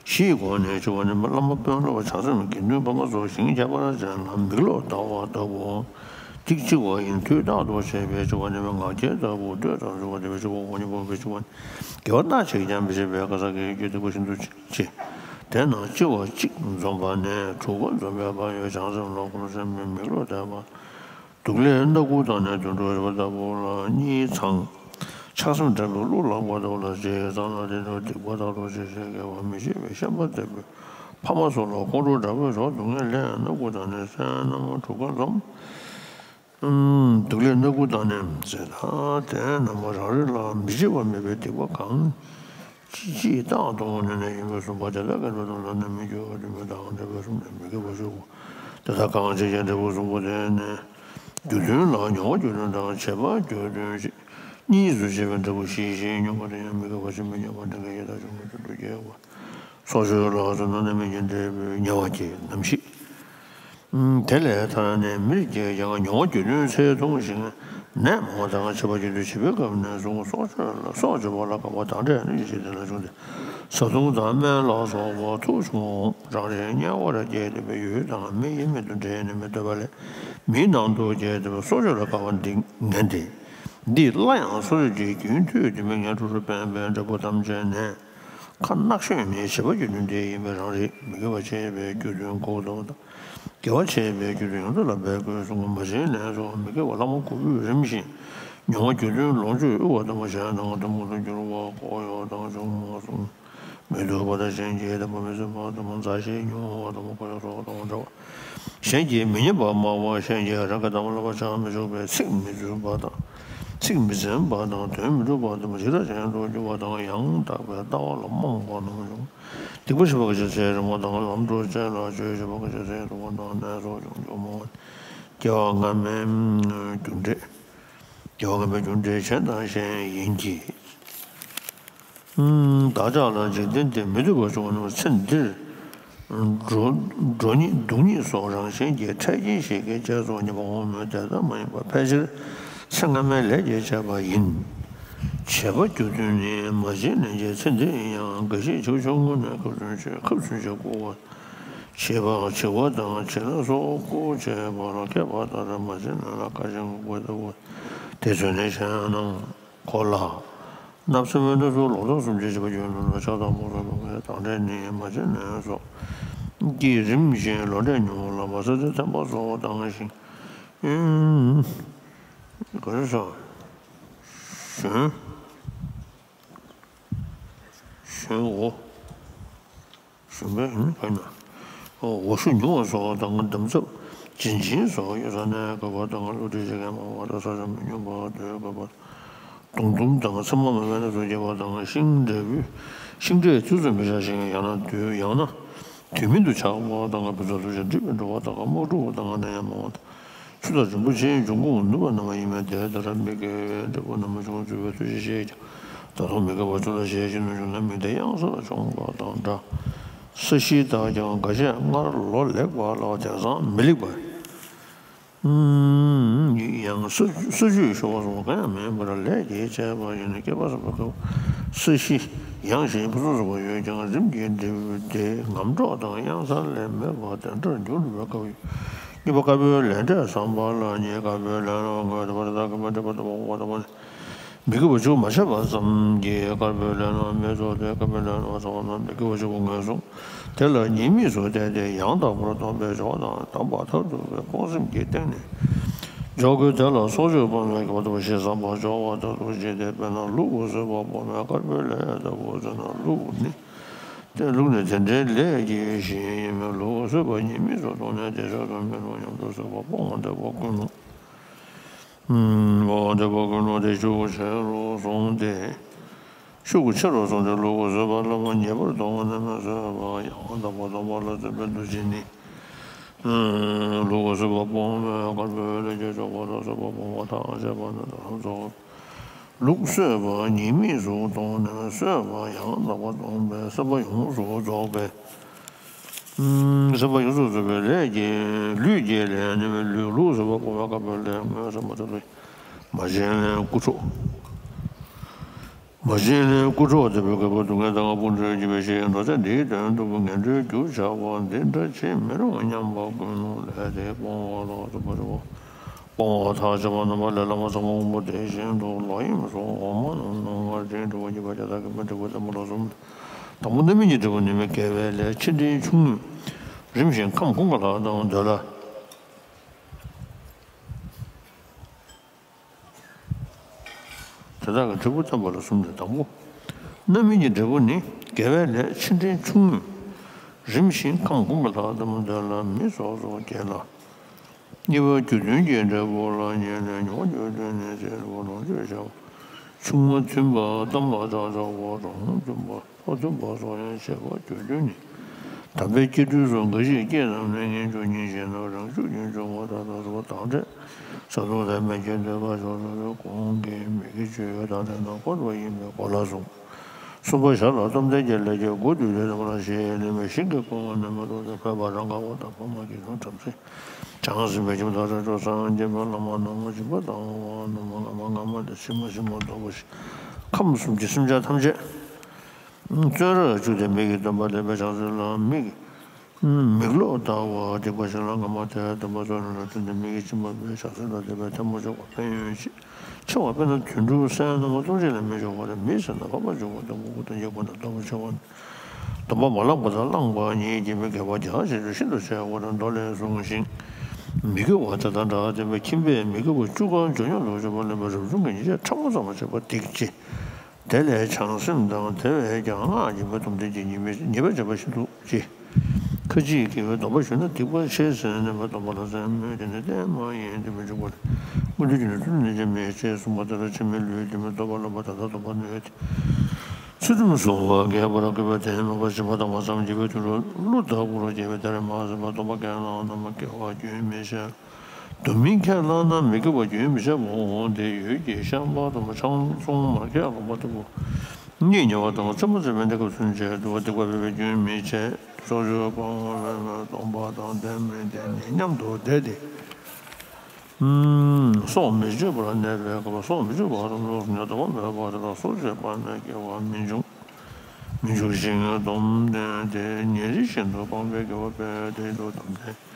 གཞིའི་སྒོ་ནས་སྦྱོར་བ་ནི་བླ་མ་དཔོན་སློབ་བྱང་སེམས་དགེ་འདུན་པ་ལྔ་སོགས་ཞིང་ཁྱད་པར་ཅན་ལ་མིག་ལོག་ལྟ་བ་ལྟ་བུའོ། ཐིག་གཅིག་པ་ཡིན་དུས་རྟག་ཏུ་བྱེད་པའི་སྦྱོར་བ་ནི་ངག་འཁྱལ་ལྟ་བུ་སྤྲོས་དང་རུལ་བ་དེ་བའི་སྦྱོར་བ་འོག་མིན་འོག་མིན་པའི་སྦྱོར་བ་ནི་དགེ་བ་སྣ་གཅིག་ཀྱང་མི་བྱེད་པའི་གང་ཟག་གི་རྒྱུད་སྡིག་པ་ཤིན་ཏུ་ཆེ། དེས་ན་སྤྱི་བ་གཅིག་འཛོམས་པ་ནས་དྲུག་པ་འཛོམས་པའི་བར་ཡོད་བྱང་སེམས་ལ་ཁོང་སེམས་མིག་ལོག་ལྟ་བ། དུག་ལས་སྣ་དགུ་དང་ནི་དུད་འགྲོ་རེག་པ་ལྟ་བུ་ལ་གཉིས་ཚང་། ཆགས་སེམས་བྲལ་བའི་གླུ་ལག་པ་ལྟ་བུ་ལ་གཅིག་གཙང་ལ་དེ་ཚོ་སྡིག་པ་དག་ཏུ་ཅི་བྱེད་དགེ་བ་མི་བྱེད་པའི་ཤན་པ་ལྟ་བུའི་ཕ་མ་སོགས་ལ་ཁོང་ཁྲོ་དྲག་པོས་སྦྱོར་སྡུག་བསྔལ་ལས་སྣ་དགུ་དང་ནི་སེམས་རྣམ་དྲུག་ཀ་འཛོམས། སྡུག་ལས་སྣ་དགུ་དང་ནི་ཟེར་ད་དེ་རྣམ་པ་རང་རིག་ལ་མི་བྱེད་པ་མེད་པའི་སྡིག་པ་གང་ཅི་ཅིའི་རྟགས་མཐོང་ནས་ནི་ཡིན་པས་གསུངས་པ་དེ་དག་གི་ལུས་དང་ལ་ནི་མི་འགྱུར་བ་དུ་མི་དང་འབྲེལ་བའི་གསུམ་ནི་མི་དགེ་བ་ཤོག་གུ་དེ་དག་གང་ཅི་ཡང་འབྲས་བུ་གསུམ་པོ་དེ་ནི་རྒྱུ་མཐུན་ལ་མྱོང་བ་རྒྱུ་མཐུན་དང་བྱེད་པ་རྒྱུ་མཐུན་ཞིག་གཉིས་སུ་ཕྱེ་བའི་འབྲས་བུ་ཞི་ཞིང་མྱོང་བ་དེ་ཡང་མི་དགེ་བ་ཆེན་པོའི་ཉེས་པ་འདྲེན་མཁན་ཡི་དྭགས་ཆུང་ངུ་དེ་ལུས་སྐྱེ་བ། སྲོག་གཅོད་ལ་སོགས་རྣམ་སྨིན་གྱི་འབྲས་བུའི་ཉེ་བར་སྐྱེས་རྣམ་ཤེས། དེ་ལས་ཐར་ནས་མིར་སྐྱེས་ཀྱང་མྱོང་བ་རྒྱུ་མཐུན་ཚེ་ཐུང་ཞིང་ནད་མང་བ་དང་། བྱིས་པ་རྒྱུ་མཐུན་བྱིས་པའི་སྐབས་ནས་བཟུང་སྲོག་གཅོད་ལ་སྲོག་གཅོད་པ་ལ་དགའ་བ་དང་འབྲལ་ནས་ཤི་དེ་ལ་བྱུང་སྟེ། བཟའ་བཏུང་དང་སྨན་ལ་སོགས་པ་མཐོ་ཆུང་རང་རེའི་དམྱལ་བར་སྐྱེས་ཏེ་པའི་ཡུལ་དང་མི་ཡི་མི་དུ་འབྲལ་ནས་མི་འདོད་པ་ལས། མིའི་ནང་དུ་སྐྱེས་ཏེ་པའི་སྲོག་གཅོད་ལ་དགའ་བ་འདི་ངན་ཏེ། འདི་སླར་ཡང་སྲོག་གཅོད་ཀྱི་རྒྱུན་མཐུད་དེ་མི་ངན་ཕྲུ་གུར་ཕན་པའི་འབྲས་བུ་ཐམས་ཅད་ནས། ཁ་གནག་ཤོས་ནི་བྱིས་པ་རྒྱུ་མཐུན་དེ་ཡིན་པས་རང་རེད། མི་དགེ་བ་བྱས་པའི་རྒྱུ་མཐུན་གོ་ལྡོག་དང་། དགེ་བ་བྱས་པའི་རྒྱུ་མཐུན་ཡོངས་རྫོགས་ལ་འབད་དགོས་གསུངས། མ་བྱིན་ལེན་སོགས་མི་དགེ་བ་ལྷག་མ་དགུ་པོས་རིམ་བཞིན་མྱོང་བ་རྒྱུ་མཐུན་ལོངས་སྤྱོད་དབུལ་བ་དང་གཞན་དང་གཏི་མུག་ཏུ་འགྱུར་བ་ལྐོག་གཡོ་དང་ཆུང་མ་གསུམ། མི་སྡུག་པ་དང་གཞན་གྱི་བདེན་པ་མི་སྲུན་པ་དང་མཛའ་བཤེས་ཉུང་བ་དང་ཁོར་ཡུག་སོགས་དང་འདྲ་བ། གཞན་གྱིས་མི་མཉེས་པ་སྨྲ་བ་གཞན་གྱིས་རང་གི་གཏམ་ལ་ཕར་ཆགས་མི་ཆོག་པའི་ཚིག་མི་བཙུན་པ་དང་། ཚིག་མི་བཙན་པ་དང་དོན་མི་འགྲུབ་པ་དང་འཇིགས་སྐྲག་ཅན་དུ་འགྱུར་བ་དང་ཡང་དག་པའི་ལྟ་བ་ལ་རྨོངས་པ་རྣམས་བྱུང་། སྡིག་པ་བཤགས་པ་གི་ཆེད་ཚེ་རིང་བ་དང་ལམ་འགྲོ་ཅན་ལ་ཆོས་བཤད་པ་གི་ཆེད་ཚེ་ཐུང་བ་དང་ནད་སོགས་འབྱུང་རྒྱུ་སྨྲ་བ། སྐྱེ་བ་སྔ་མའི་རྒྱུ་འབྲས། སྐྱེ་བ་སྔ་མའི་རྒྱུ་འབྲས་གཞན་དང་གཞན་ཡིན་གྱི། བདག་ཅག་ལ་འཇིག་རྟེན་འདིར་མི་སྡུག་པ་བྱུང་ན་ཚེ་འདིར་འགྲོ་འགྲོ་ཉེས་སྡུག་ཉེས་སོགས་རང་བཞིན་གྱིས་འཕྲལ་གྱི་ཞིག་གི་རྗེས་སུ་ཉེས་པ་འོང་མོད་དེ་ལྟར་མ་ཡིན་པར་ཕལ་ཆེར་ཚེ་སྔ་མའི་ལས་ཀྱིས་བྱས་པ་ཡིན། བྱིས་པ་རྒྱུ་མཐུན་ནི་མ་བྱིན་ལེན་གྱི་ཚེ་འདིར་ཡིན་ཡང་། འགའ་ཞིག་བྱིས་པ་ཆུང་ངུ་ནས་ཁ་ཚུན་ཆད་ཁ་ཚུན་ཆད་བཀུར་བ། བྱིས་པ་བྱིས་པ་དང་བྱིས་ལ་སོགས་བཀུར་བྱེད་པ་ལ་མཁས་པ་ལྟར་མ་བྱིན་ལེན་ལ་དགའ་ཞིང་མགུ་སྐོར་ལྟ་བུ་དེ་ཚོ་ནི་གཞན་རྣམས་ཁོ་ལ། བརྣབ་སེམས་དང་ཚུར་ལོག་ལྟ་གསུམ་གྱིས་བྱིས་པ་རྒྱུ་མཐུན་ལ་ཆགས་སྡང་ཕུང་སོགས་པའི་དང་འབྲེལ་ནི་མ་བྱིན་ལེན་སོགས་ཀྱིས་རིམ་བཞིན་ལོ་འབྲས་ཉུང་བ་ལ་མ་ཟད་དེ་ཚན་པ་སོགས་བཏང་ཞིང་། ག་རེ་ཟ། ཞོན། ཞོན་འོ། ཞུམ་པའི་ཨ་ནི་ག་ན། འོ་ཤུགས་ཉུང་བ་སོགས་དང་འདམ་རྫབ། བྱིན་ཆེན་སོགས་ཡོད་ས་ནས་དགོས་པ་དང་བསླུ་བྲིད་བྱེད་མཁན་མང་བ་དང་ས་ཆ་མི་སྙོམས་པ་དེ་དགོས་པ། སྡོང་དུམ་དང་ཚེར་མ་མེད་པའི་གནས་སུ་སྐྱེ་བ་དང་ཤིང་འབྲས་བུ། ཤིང་འབྲས་དུས་སུ་མི་བཞག་ཞིང་ཡང་ན་དུས་ཡང་ན་དུས་མིན་དུ་ཆགས་པ་དང་བུ་ཚ་ལུག་ཤ་འདྲིས་པའི་འགྲོ་བ་དང་དམག་འཁྲུག་དང་ནད་ཡམས་མང་བ་དང་། ཆུ་དང་རིན་པོ་ཆེའི་འབྱུང་ཁུངས་ནུས་པ་རྣམ་པ་ཡིན་མོད་དེ་ལྟར་མི་དགེ་བའི་འབྲས་བུ་རྣམ་པ་བྱུང་ཚུལ་བའི་ཚུལ་གཞི་ཤེས་ཀྱང་། ད་དུང་མི་དགེ་བ་བཅུ་ལ་ཞེན་ཅིང་ནུས་བྱུང་ན་མིག་དེ་གཡང་ས་ལ་མཆོང་བ་དང་འདྲ། ས་གཞི་དག་ཀྱང་འགའ་ཤས་སྔར་ལོ་ལེགས་པ་ལ་དེང་སང་མི་ལེགས་པ། ཡང་ས་ས་བཅུད་ཤོར་བ་སོགས་གང་ཡང་མེད་པར་ལས་ཀྱིས་བྱས་པ་ཡིན་ན་སྐྱེས་པ་བསགས་པའི་སྐབས་ས་གཞི་ཡངས་ཤིང་ཕུན་སུམ་ཚོགས་པ་ཡོད་ཀྱང་རིམ་གྱིས་འབྲས་བུ་དེ་ངམ་གྲོག་དང་གཡང་ས་ལས་མེད་པ་དེ་འདྲར་འགྱུར་བའི་སྐབས་ཡོད། གཉིས་པ་དཀར་པོའི་ལས་འབྲས་བསམ་པ་ལ་ནི་དཀར་པོའི་ལས་རྣམས་དངོས་དང་བར་དང་གི་མི་འབྲས་བུ་དང་པོ་དང་པོ་ནི། མི་དགེ་བ་བཅུ་མ་བྱས་པ་ཙམ་གྱིས་དཀར་པོའི་ལས་རྣམས་མི་རྫོགས་ཏེ་དཀར་པོའི་ལས་རྣམས་ཚང་བ་རྣམས་མི་དགེ་བ་བཅུ་པོ་ངོས་བཟུང་། དེ་ལ་ཉེས་དམིགས་སུ་བལྟས་ཏེ་ཡང་དག་པར་སྡོམ་པའི་སྦྱོར་བ་དང་དམ་པ་མཐར་ཐུག་པའི་ཁོང་སེམས་ཀྱི་སྟེང་ནས་འཇོག་དགོས། དེ་ལ་སྲོག་གཅོད་སྤོང་བའི་དགེ་བ་ལྟ་བུ་ཞེས་བསམ་པ་སྦྱོར་བ་ལྟ་བུ་བྱེད་དེ། དཔེར་ན་ལུག་གསོད་པ་སྤོང་བའི་དཀར་པོའི་ལས་ལྟ་བུ་མཚོན་ན་ལུག་ནི། ལུག་ནི་དེ་འདྲའི་ལས་ཀྱི་གཞི་ཡིན་མོད་ལུག་གསོད་པ་ཉེས་དམིགས་སུ་མཐོང་ནས་དེ་ཕྱོགས་སུ་མི་འགྲོ་སྙམ་དུ་གསོད་པ་སྤོང་བ་འདོད་པ་ཀུན་སློང་། སྤོང་བ་འདོད་པ་ཀུན་སློང་དེ་ཤུགས་ཆེ་རུ་སོང་སྟེ། ཤུགས་ཆེ་རུ་སོང་སྟེ་ལུག་གསོད་པ་ལ་ཉེས་པར་མཐོང་བ་རྣམས་གསོད་པ་ཡང་དག་པར་སྡོམ་པ་ལ་བརྩོན་པའི་འདུ་བྱེད་ནི། ལུག་གསོད་པ་སྤོང་བའི་དཀར་པོའི་ལས་ཀྱི་སྦྱོར་བ་དང་གསོད་པ་སྤོང་བ་ཐམས་ཅད་པ་ནི་དང་ཚོགས། ལུག་གསོད་པ་ཉེས་དམིགས་སུ་མཐོང་ནས་གསོད་པ་ཡང་དག་པར་སྡོམ་པའི་སྲེད་པ་ཡོངས་སུ་རྫོགས་པའི། སེམས་པ་ཡོངས་སུ་རྫོགས་པའི་ལས་ཀྱི་ལུས་ཀྱི་ལས་ནི་ལུས་ལུག་གསོད་པ་སྤོང་བའི་དཀར་པོའི་ལས་ངོས་བཟུང་མ་ཐུབ་པས། མ་བྱིན་ལེན་རྐུ་འཕྲོག་མ་བྱིན་ལེན་རྐུ་འཕྲོག་དེ་བོད་སྐད་པོ་སྡུག་བསྔལ་དང་ཕུང་འདྲེན་གྱིས་བྱས་ཤིང་འགྲོ་ཚེ་འདིའི་དོན་དུ་ངན་འགྲོའི་རྒྱུ་བྱ་བ་འདི་འདྲ་བྱེད་མི་རུང་སྙམ་པ་ཀུན་སློང་ལས་དེ་སྤོང་བ་ལ་སོགས་པ་རེད་བ། སྤོང་བ་ཐག་ཆོད་པ་རྣམ་པ་ལས་བླ་མ་ཚང་མ་དབང་པོ་དེ་བཞིན་དུ་ལག་གཡེམ་སོགས་འོག་མ་རྣམས་སྣང་ངར་ཅན་དྲི་བ་གཉིས་པ་བརྒྱ་དང་དགུ་པའི་འབྲས་བུ་བདེན་པ་ལ་གསུམ། དང་པོ་རྣམ་སྨིན་གྱི་འབྲས་བུ་ནི་མི་དགེ་བའི་ལས་ཆེ་འབྲིང་ཆུང་ངུས་རིམ་བཞིན་ཁམས་ཀུན་གྱི་ལྷ་དང་འདོད་ལྷ། དེ་དག་གི་འབྲས་བུ་བསྟན་པ་ལ་གསུམ་སྟེ། དང་པོ། རྣམ་སྨིན་གྱི་འབྲས་བུ་ནི་དགེ་བའི་ལས་ཆེ་འབྲིང་ཆུང་ངུས་རིམ་བཞིན་ཁམས་ཀུན་གྱི་ལྷ་དང་འདོད་ལྷ་མི་སོ་སོར་སྐྱེ་ལ། གཉིས་པ་རྒྱུ་མཐུན་གྱི་འབྲས་བུ་ལ་ཉེ་ལས་མྱོང་བ་རྒྱུ་མཐུན་ནི་ཚེ་རིང་པོ་ལོངས་སྤྱོད་བྱ་བ། ཆུང་མ་མཐུན་པ་གཏམ་ལ་ཆགས་ཆོག་པ་གྲོགས་མཐུན་པ་ཕོ་མཐུན་པ་སོགས་ཡང་བྱེད་པ་རྒྱུ་མཐུན་ནི། དམ་པའི་སྐྱེ་སྤྲུལ་སོགས་འགའ་ཞིག་སྐྱེས་རྣམས་ནི་ངེས་འབྱུང་ཉིད་བཞིན་ནོ། རང་ཤུགས་ཉིད་འབྱུང་བ་དང་དང་ཟབ་པ་དང་འབྲས་ཟབ་གསུམ་ལྡན་པའི་རྒྱུ་འདོད་པ་ཕྱོགས་སུ་གོང་གི་མི་དགེ་བཅུ་ཡོད་དང་ལྡན་ན་འཁོར་བ་ཡིན་པའི་སྒོ་ལ་སོགས། གསུམ་པ་ཞར་ལ་སྟོབས་ལྡན་གྱི་ལས་ཀྱི་སྒོ་བསྡུས་ཏེ་དམ་ལ་ཞེས་ལེན་པའི་ཞིང་གི་སྐུ་ངོ་ནས་མ་གཏོགས་ཏེ་འཕོས་པ་རང་ག་བ་དང་འཕོ་མ་གི་དོན་བྲམ་ཟེ་བྱང་སེམས་དཔའི་ཁྱིམ་དང་རེ་འགྲོ་སངས་རྒྱས་པའི་བླ་མ་ནག་མོ་འཇིགས་པ་དང་འོག་ནག་མོ་ལྔ་མ་ལྔ་མ་དང་ཕྱི་མ་ཕྱི་མ་རྡོག་པོ་ཞིག་ཁམས་གསུམ་གྱི་སེམས་ཅན་ཐམས་ཅད། བཙོན་རར་བཅུག་སྟེ་མི་གི་སྟོན་པ་ལེན་པའི་བྱང་སེམས་ལ་མིག་མིག་ལོག་ལྟ་བ་སྡིག་པ་ཞིག་ལ་སྔ་མ་དེ་སྟོན་པ་བཙོན་རར་བཅུག་སྟེ་མི་གི་སྦྱིན་པ་འབད་བྱང་སེམས་ལ་དད་པའི་ཐལ་མོ་སྦྱོར་བ་ཕན་ཡོན་ཆེ་ཆེ་བ་དཔེར་ན་དུད་འགྲོའི་སྲས་རྣམས་ལྟུང་བྱེད་ལ་མི་སྦྱོར་བ་རེ་མི་ཟེར་ན་འཕགས་པ་འཇུག་པ་དང་དགུ་དང་ཉེ་བ་ན་ལྟ་བ་ཆེ་བ་སྡོམ་པ་མ་བླངས་པ་དང་བླངས་པ་ཉིད་ཀྱིས་མི་དགེ་བ་རྒྱ་ཆེ་ཆུང་ཤིན་ཏུ་ཆེ་བར་མདོ་ལས་གསུངས་ཤིང་། མི་དགེ་བ་དེ་དང་འདྲ་སྟེ་ཁྱིམ་པས་མི་དགེ་བ་བཅུ་ཁ་འཇོག་སྙམ་དུ་བྱ་བ་ལེན་པ་རབ་བྱུང་གི་ཉེས་བྱས་ཕྲ་མོ་ཙམ་མ་བྱས་པ་སྡིག་ཅེས། དེ་ལས་བྱང་སེམས་དང་དེ་བས་ཀྱང་སྔགས་ཀྱི་མི་སྡོམ་ལྡན་གྱི་ཉེས་པའི་ཉེས་པའི་བྱ་བ་ཤིན་ཏུ་ཆེ། ཁ་ཅིག་གིས་སྡོམ་པ་ཞུས་ན་སྡིག་པ་ཆེ་ཟེར་ནས་སྡོམ་པ་ལ་སེམས་མོས་དེ་ནི་ལྟས་མ་ཡིན་དེ་མི་འཇུག་པ་ལས། སྔོན་དུ་བྱུང་ནས་ཐུན་ནས་ཅི་མི་ཆེ་གསུངས་པ་ལྟར་ཕྱི་མའི་ལུས་དེ་མི་སྡོམ་པ་ལ་མ་ད་ལྟ་སྡོམ་པ་ནོད་དེ། ཚུལ་ཁྲིམས་སྲུང་བ་དགེ་བར་གུས་པ་དེ་མོས་པ་བྱིན་པ་དང་མ་བསམ་བགྱིས་པའི་དུས་ལ་གླུ་དང་གུ་རུ་དགྱེས་པའི་དེར་མ་ཟད་པ་སྡོམ་པ་ཁས་བླངས་རྣམས་དགེ་བ་རྒྱུན་མི་ཆད། སྡོམ་མིན་ཁས་བླངས་ན་མི་དགེ་བ་རྒྱུན་མི་ཆད་མོད། དེ་ཡོད་ཀྱི་ཤན་པ་དང་ཆང་འཐུང་མ་ཁས་བླངས་པ་ལྟ་བུ། གཉིད་ཉལ་བ་དང་རྩེད་མོ་རྩེ་བའི་གནས་སྐབས་སུ་བྱས་འདུག་པ་སྡིག་པ་སྤེལ་བའི་རྒྱུན་མི་ཆད། སྲོག་གཅོད་སྤང་བའི་སྡོམ་པ་དང་ལྡན་མིན་ལྡན་ནི་མཉམ་དུ་བསྡད་དེ། སྲོག་མི་གཅོད་པར་གནས་པའི་སྐབས་སྲོག་མི་གཅོད་པ་རྣམས་ལ་ཉེས་སྡོམ་པ་མེད་པ་དེ་དག་སྲོག་གཅོད་པ་ནི་དགེ་བ་མི་འབྱུང་། མི་འཇུག་ཅིང་སྡོམ་ལྡན་དེ་ཉིན་རེ་བཞིན་དུ་སྤང་བའི་དགེ་བ་སྤེལ་དེ་དུ་སྡོམ་ལྡན་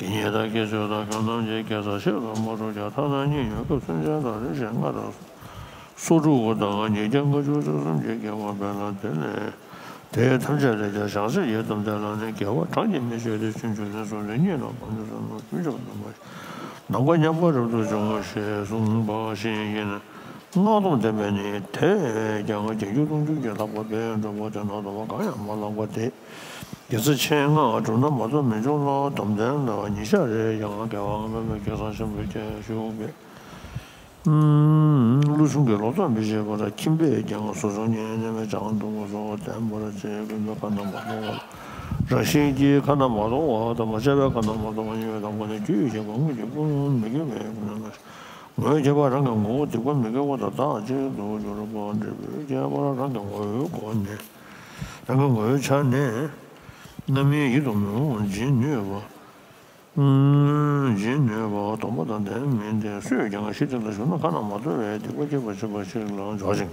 གྱི་ཉེས་དག་གི་ཚོད་དང་ཁམས་རྣམས་ཀྱི་དགེ་རྩ་ཆེ་རུ་མ་འགྲོ་ཀྱང་ཐ་ན་གཉིད་ཉལ་སྐབས་སུ་སྤྱན་དང་རིམ་བཞིན་ལྔ་དང་སོ་དྲུག་དང་ཉིས་བརྒྱ་ལྔ་བཅུ་རྩ་གསུམ་གྱི་དགེ་བ་སྤེལ་ལ་དེ་ལས་དེ་ཐམས་ཅད་ལས་ཀྱང་བྱང་སེམས་ཀྱི་སྡོམ་ལྡན་ལ་ནི་དགེ་བ་གྲངས་ཀྱིས་མི་ཆོད་དེ་ཆུང་ཆུང་ནས་བཟུང་སྟེ་གཉིད་ལ་སྤང་ནས་བཟུང་ནས་ཀུན་ཀྱང་སྡོམ་པ་ནམ་མཁའ་མཉམ་པ་རབ་ཏུ་འབྱུང་ཞེས་གསུངས་པ་བཞིན་ཡིན། སྔགས་སྡོམ་ལྡན་པས་ནི་དེ་བས་ཀྱང་བརྒྱད་འགྱུར་སྟོང་འགྱུར་གྱིས་ལྷག་པ་སྤེལ་འགྲོ་བ་དེ་ན་སྡོམ་པ་གང་ཡང་མ་བླངས་པ་དེ། དགེ་རྩ་ཆེ་ལྔ་བསྒྲུབས་ན་མ་སྡོམ་མི་འབྱུང་ལ། སྡོམ་ལྡན་ལ་ཉིན་ཞག་རེ་ཡང་དགེ་བ་ལྔ་སྤེལ་བའི་དགེ་མཚམས་ཆེན་པོའི་རྒྱན་ཞུགས་པས། ཀླུ་གཞུང་གི་ལོ་ཙཱ་བས་བཤད་པར་ཁྱིམ་པས་ཀྱང་ཟོ་ཆུང་གཉེན་ཉེ་བའི་བྱང་སྡོམ་པ་སོགས་བསྟེན་པར་བྱེད། ཀུན་ཏུ་ཁ་ན་མ་ཐོ་བ་རང་བཞིན་གྱིས་ཁ་ན་མ་ཐོ་བ་དང་མ་བྱས་པའི་ཁ་ན་མ་ཐོ་བ་གཉིས་ཡོད་དམ་པ་ནི་རྒྱུད་ཁྱད་པར་དངོས་ཀྱི་ཀུན་སློང་མི་དགེ་བའི་ཀུན་སློང་ངོ་བོས་ཁྱད་པར་རང་གི་ངོ་བོ་སྡིག་པ་མི་དགེ་བ་དང་བདག་གཅིག་ཏུ་གྱུར་པ་འབྲས་བུའི་ཁྱད་པར་རང་གི་ངོ་བོའི་སྒོ་ནས་རང་གི་ངོ་བོའི་ཆ་ནས་རྣམ་སྨིན་ཡིད་དུ་འོང་བ་འབྱིན་ནུས་པ། འབྱིན་ནུས་པ་སྡོམ་པ་དང་ལྡན་མིན་ཏེ། སུས་ཀྱང་གཞི་དེ་ལ་ཞུགས་ན་ཁ་ན་མ་ཐོ་བའི་སྡིག་པ་སྐྱེས་པ་ཞིག་ལ་འཇོག་ཅིང་།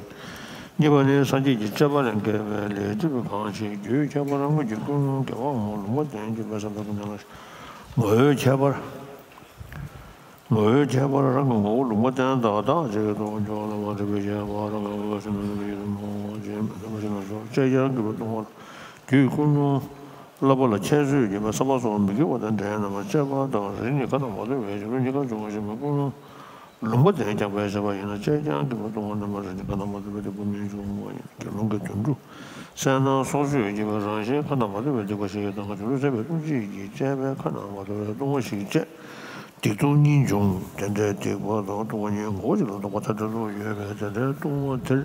གཉིས་པ་ནི་སངས་རྒྱས་ཀྱི་བསྐྱེད་པ་ལས་འགལ་བའི་ལས་སྒྲིབ་གང་ཞིག་རྒྱུད་ཁྱད་པར་དངོས་ཀྱི་ཀུན་སློང་དགེ་བའམ་ལུང་པ་བསྟན་གྱི་བསམ་པའི་ཀུན་སློང་ངོ་བོའི་ཁྱད་པར། ངོ་བོའི་ཁྱད་པར་རང་གི་ངོ་བོ་ལུང་པ་བསྟན་དང་བདག་གཅིག་ཏུ་འཇོག་ལ་མ་འདྲེས་པའི་ཁྱད་པར་རང་གི་ངོ་བོ་ཟིན་པའི་ཡིད་དུ་འོང་བ་ཅན་མི་འདོད་པ་ཞིག་ལ་སོགས་བཅད་རྐྱང་གི་ལྟུང་བ་རྒྱུད་ཀུན་སློང་བསླབ་པ་ལ་ཁྱད་གསོད་བགྱིས་པ་བསམ་པ་སོགས་མི་དགེ་བ་དང་འབྲེལ་རྣམས་བཅས་པ་དང་རིགས་ནི་ཁ་ན་མ་ཐོ་བའི་བྱ་བ་གཉིས་ཀ་འབྱུང་བ་ཞིག་མི་ཀུན་སློང་ལུང་པ་བསྟན་ཀྱང་བས་བྱས་པ་ཡིན་ན་བཅད་རྐྱང་གི་ལྟུང་བ་རྣམ་པར་རིགས་ནི་ཁ་ན་མ་ཐོ་བའི་སྡིག་པ་མི་འབྱུང་བ་ཡིན། དགེ་སློང་གི་དོན་གྲུབ་སེམས་ནང་སྲོག་གཅོད་བགྱིས་པའི་རང་བཞིན་ཁ་ན་མ་ཐོ་བའི་སྡིག་པ་ཞིག་དང་དོན་གྲུབ་སེམས་དཔའི་ལྟུང་བྱེད་ཀྱིས་བཅད་པའི་ཁ་ན་མ་ཐོ་བའི་ལྟུང་བ་ཞིག་བཅས། སྡིག་ལྟུང་གཉིས་འབྱུང་། དེ་འདྲའི་སྡིག་པ་དང་ལྟུང་བ་གཉིས་ངོ་བོ་གཅིག་ལ་ལྡོག་པ་ཐ་དད་དུ་ཡོད་པས་དེ་འདྲའི་ལྟུང་བ་དེར་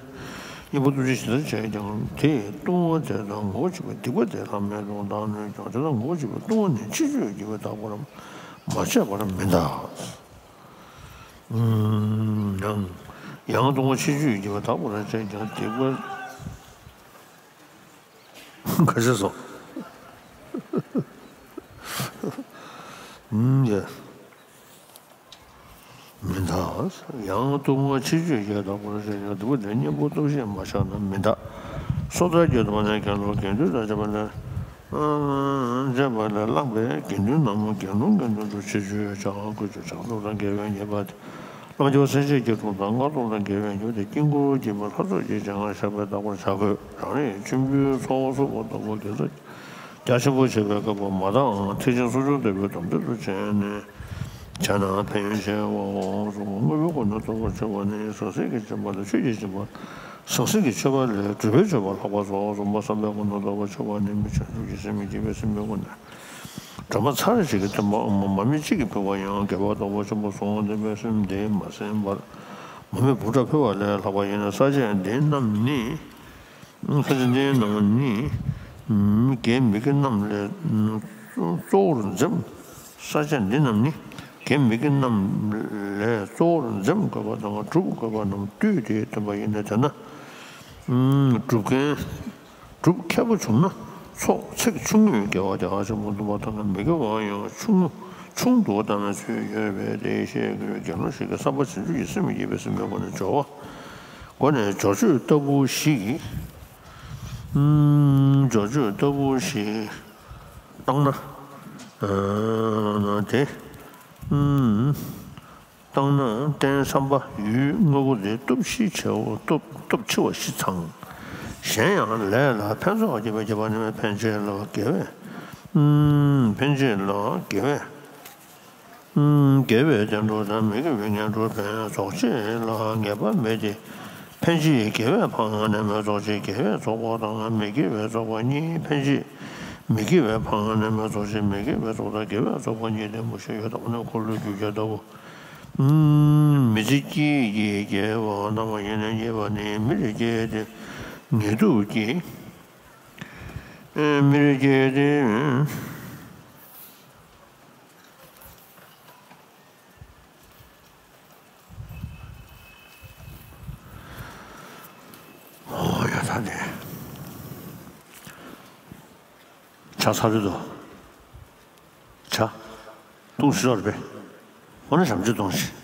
གཉིས་པོ་ལྟུང་བྱེད་ཇི་ལྟར་བྱས་ཀྱང་དེས་ལྟུང་བ་དེ་དང་ངོ་བོ་གཅིག་པའི་སྡིག་པ་དེ་ལྷག་མེད་དུ་བཏང་ནུས་ཀྱང་དེ་དག་ངོ་བོ་གཅིག་པའི་ལྟུང་བ་ནི་ཕྱིར་བཅོས་བགྱིས་པས་དག་པར་མ་བྱས་པར་མི་འདའ། ཡང་ཡང་ལྟུང་བ་ཕྱིར་བཅོས་བགྱིས་པས་དག་པར་བྱས་ཀྱང་སྡིག་པ། ཁ་ཤས་སོ། ཡ། མི་འདའ། ཡང་ལྟུང་བ་ཕྱིར་བཅོས་བགྱིས་དག་པར་བྱས་ཀྱང་སྡིག་པ་དེ་གཉེན་པོ་ལྟུང་བྱེད་མ་བྱས་ན་མི་འདའ། སོ་ཐར་གྱི་སྡོམ་པ་ནི་དགེ་སློང་དགེ་འདུན་དང་བཅས་པ་ལས། བཅས་པ་ལས་བླངས་པས་དགེ་འདུན་ནམ་དགེ་སློང་གི་དོན་དུ་ཕྱིར་བཅོས་བྱ་དགོས་ཀྱི། བྱང་སྡོམ་དང་འགལ་བའི་ཉེས་པ་དེ། བླང་དོར་སེམས་བསྐྱེད་ཀྱི་དོན་དང་སྔགས་སྡོམ་དང་འགལ་བའི་ཉེས་པ་དེ་དཀྱིལ་འཁོར་གྱི་བར་ལྷ་ཚོགས་ཀྱི་སྤྱན་སྔར་བཤགས་པས་དག་པར་བྱ་དགོས། རང་རེའི་མཆོད་འབུལ་ཚོགས་གསོག་པ་ལྟ་བུ་དགེ་རྩ་རྒྱ་ཆེན་པོ་བྱེད་པའི་སྐབས་མ་དག་ཐེག་ཆེན་གསུང་ཆོག་ལྟ་བུའི་སྡོམ་ཚིག་ཏུ་བྱས་ནས་བྱས་ན་ཕན་ཡོན་ཆེའོ། དངོས་པོའི་སྒོ་ནས་རྟོགས་པར་བྱ་བ་ནི་ཟང་ཟིང་གི་སྦྱིན་པ་དང་ཆོས་ཀྱི་སྦྱིན་པ། ཟང་ཟིང་གི་མཆོད་པ་ལས་སྒྲུབ་པའི་མཆོད་པ་ལྷག་པ་སོགས་སུ་མ་བསམ་པའི་སྒོ་ནས་རྟོགས་པར་བྱ་བ་ནི་མི་བྱང་ཆུབ་ཀྱི་སེམས་ཀྱིས་བསྐྱེད་པའི་སེམས་པའི་སྒོ་ནས། སྒྲོལ་མ་ཚར་གཅིག་གི་སྟོན་པའམ་མར་མེ་གཅིག་གིས་ཕུལ་བ་ཡང་དགེ་བ་རྟོགས་པ་ཆེན་པོ་སོང་སྟེ་པའི་སེམས་དེས་མ་ཟིན་པར་མར་མེ་འབུམ་ཕྲག་ཕུལ་བ་ལས་ལྷག་པ་ཡིན་ན་ས་ཆ་འདི་རྣམས་ནི། ས་ཆ་འདི་རྣམས་ནི། དགེ་མི་དགེ་རྣམས་ལས་གཙོ་བོར་འཛེམ། ས་བཅད་འདི་རྣམས་ནི་དགེ་མི་དགེ་རྣམས་ལས་གཙོ་བོར་འཛེམ་དགོས་པ་དང་སྒྲུབ་དགོས་པ་རྣམས་བསྡུས་ཏེ་བསྟན་པ་ཡིན་ནོ། དེས་ན་སྒྲུབ་མཁན་སྒྲུབ་མཁས་པོ་བྱུང་ན་ཚོགས་ཚིག་ཆུང་ངུས་དགེ་བ་དེ་ཧ་ཅང་མང་དུ་འབབ་པ་དང་། མི་དགེ་བ་ཡང་ཆུང་ངུ་ཆུང་དུ་བཏང་བའི་ཚུལ་ཡོད་པས། དེའི་ཤེས་དགོས་དགེ་སློང་ཞིག་གིས་བསམ་པ་བྱང་ཆུབ་ཀྱི་སེམས་ཀྱིས་དགེ་བའི་སེམས་ཀྱི་སྒོ་ནས་སྦྱོར་བ། སྒོ་ནས་སྦྱོར་བཅོས་ལྟ་བུ་ཞིག་སྦྱོར་བཅོས་ལྟ་བུ་ཞིག་བཏང་ན། དེ་བཏང་ན་རྟེན་བསམ་པ་ཡུལ་དངོས་པོ་དེ་སྟོབས་བཞི་ཆེ་བ་སྟོབས་སྟོབས་ཆེ་བ་བཞི་ཚང་། གཞན་ཡང་ལས་ལ་ཕན་ཚུན་བར་གྱི་བར་གྱི་བར་ནི་ཕན་བྱེད་ལ་དགེ་བས། ཕན་བྱེད་ལ་དགེ་བས། དགེ་བའི་རྟེན་དྲུག་དང་མི་དགེ་བའི་ངན་དྲུག་ཕན་རྫོགས་བྱེད་ལ་ངེས་པ་མེད་དེ། ཕན་བྱེད་དགེ་བས་འཕངས་ནས་མི་རྫོགས་བྱེད་དགེ་བས་རྫོགས་པ་དང་མི་དགེ་བས་རྫོགས་པ་གཉིས། ཕན་བྱེད་མི་དགེ་བས་འཕངས་ནས་མི་རྫོགས་བྱེད་མི་དགེ་བས་རྫོགས་དང་དགེ་བས་རྫོགས་པ་གཉིས་ལྡན་པ་ཞིག་ཡོད་དམ་ན། འཁོར་ལོའི་རྒྱུ་རྐྱེན་ལྟ་བུ། མི་ཚེ་སྐྱིད་ཀྱི་དགེ་བ་རྣམ་པ་བཞི་ནས་རྙེད་པ་ནི་མིར་སྐྱེས་ཏེ་ངལ་དུབ་ཀྱིས། མིར་སྐྱེས་ཏེ། ཨོ་ཡ་ད་དེ། ཆ་ཚ་རུ་དོ། ཆ། ཏུང་ཤོར་བས། འོ་ན་བྱམས་ཆུ་ཏུང་ཤི།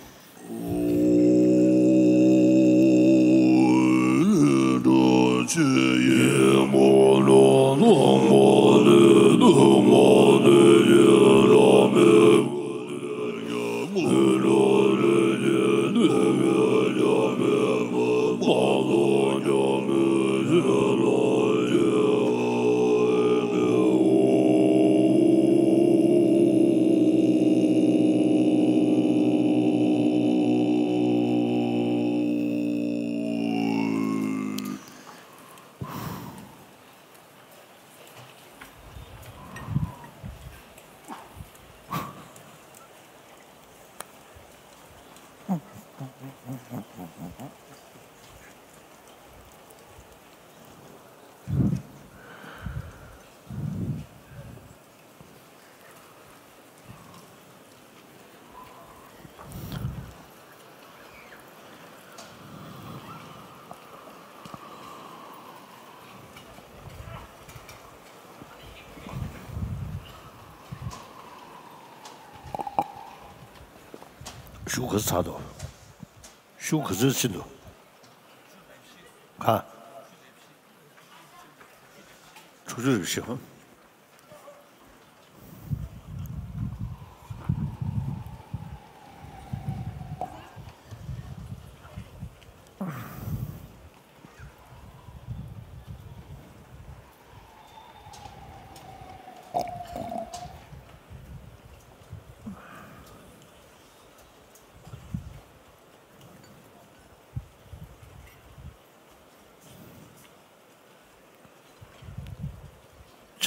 ཤུགས་ག་ཚོད་ཚར་འདུག་ཤུགས་ག་ཚོད་ཕྱིན་འདུག་ག་ཕྱོགས་བཅུ་རེ་བཞི་ཧོ།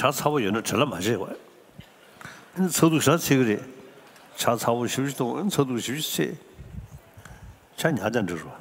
ཆ་ཚ་པོ་ཡོད་ན་བྲེལ་བ་མ་བྱེད་པ། ཨ་ནི་ཚ་གདུང་ཞེ་དྲག་ཚིག་གི་རེད། ཆ་ཚ་པོ་ཞེ་པོ་ཅིག་གཏོང་། ཨ་ནི་ཚ་གདུང་ཞེ་པོ་ཅིག་ཚིག་ཆ་ཉག་ཅང་འགྲིག་རོ།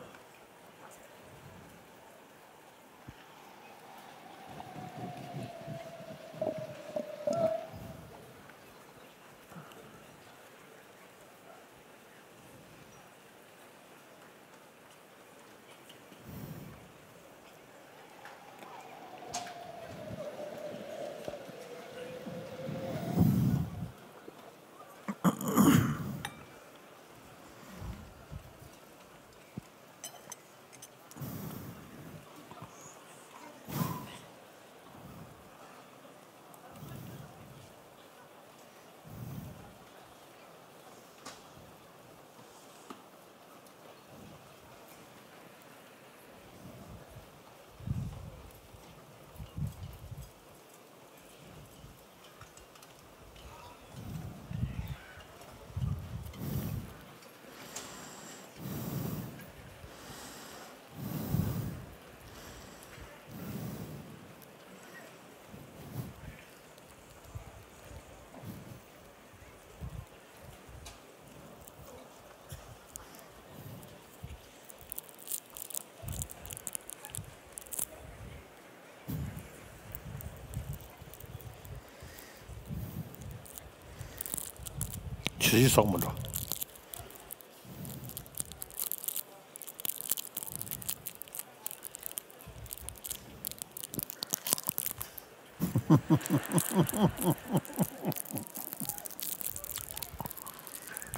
ཇི་ཞིག་སོགས་མི་འགྲོ།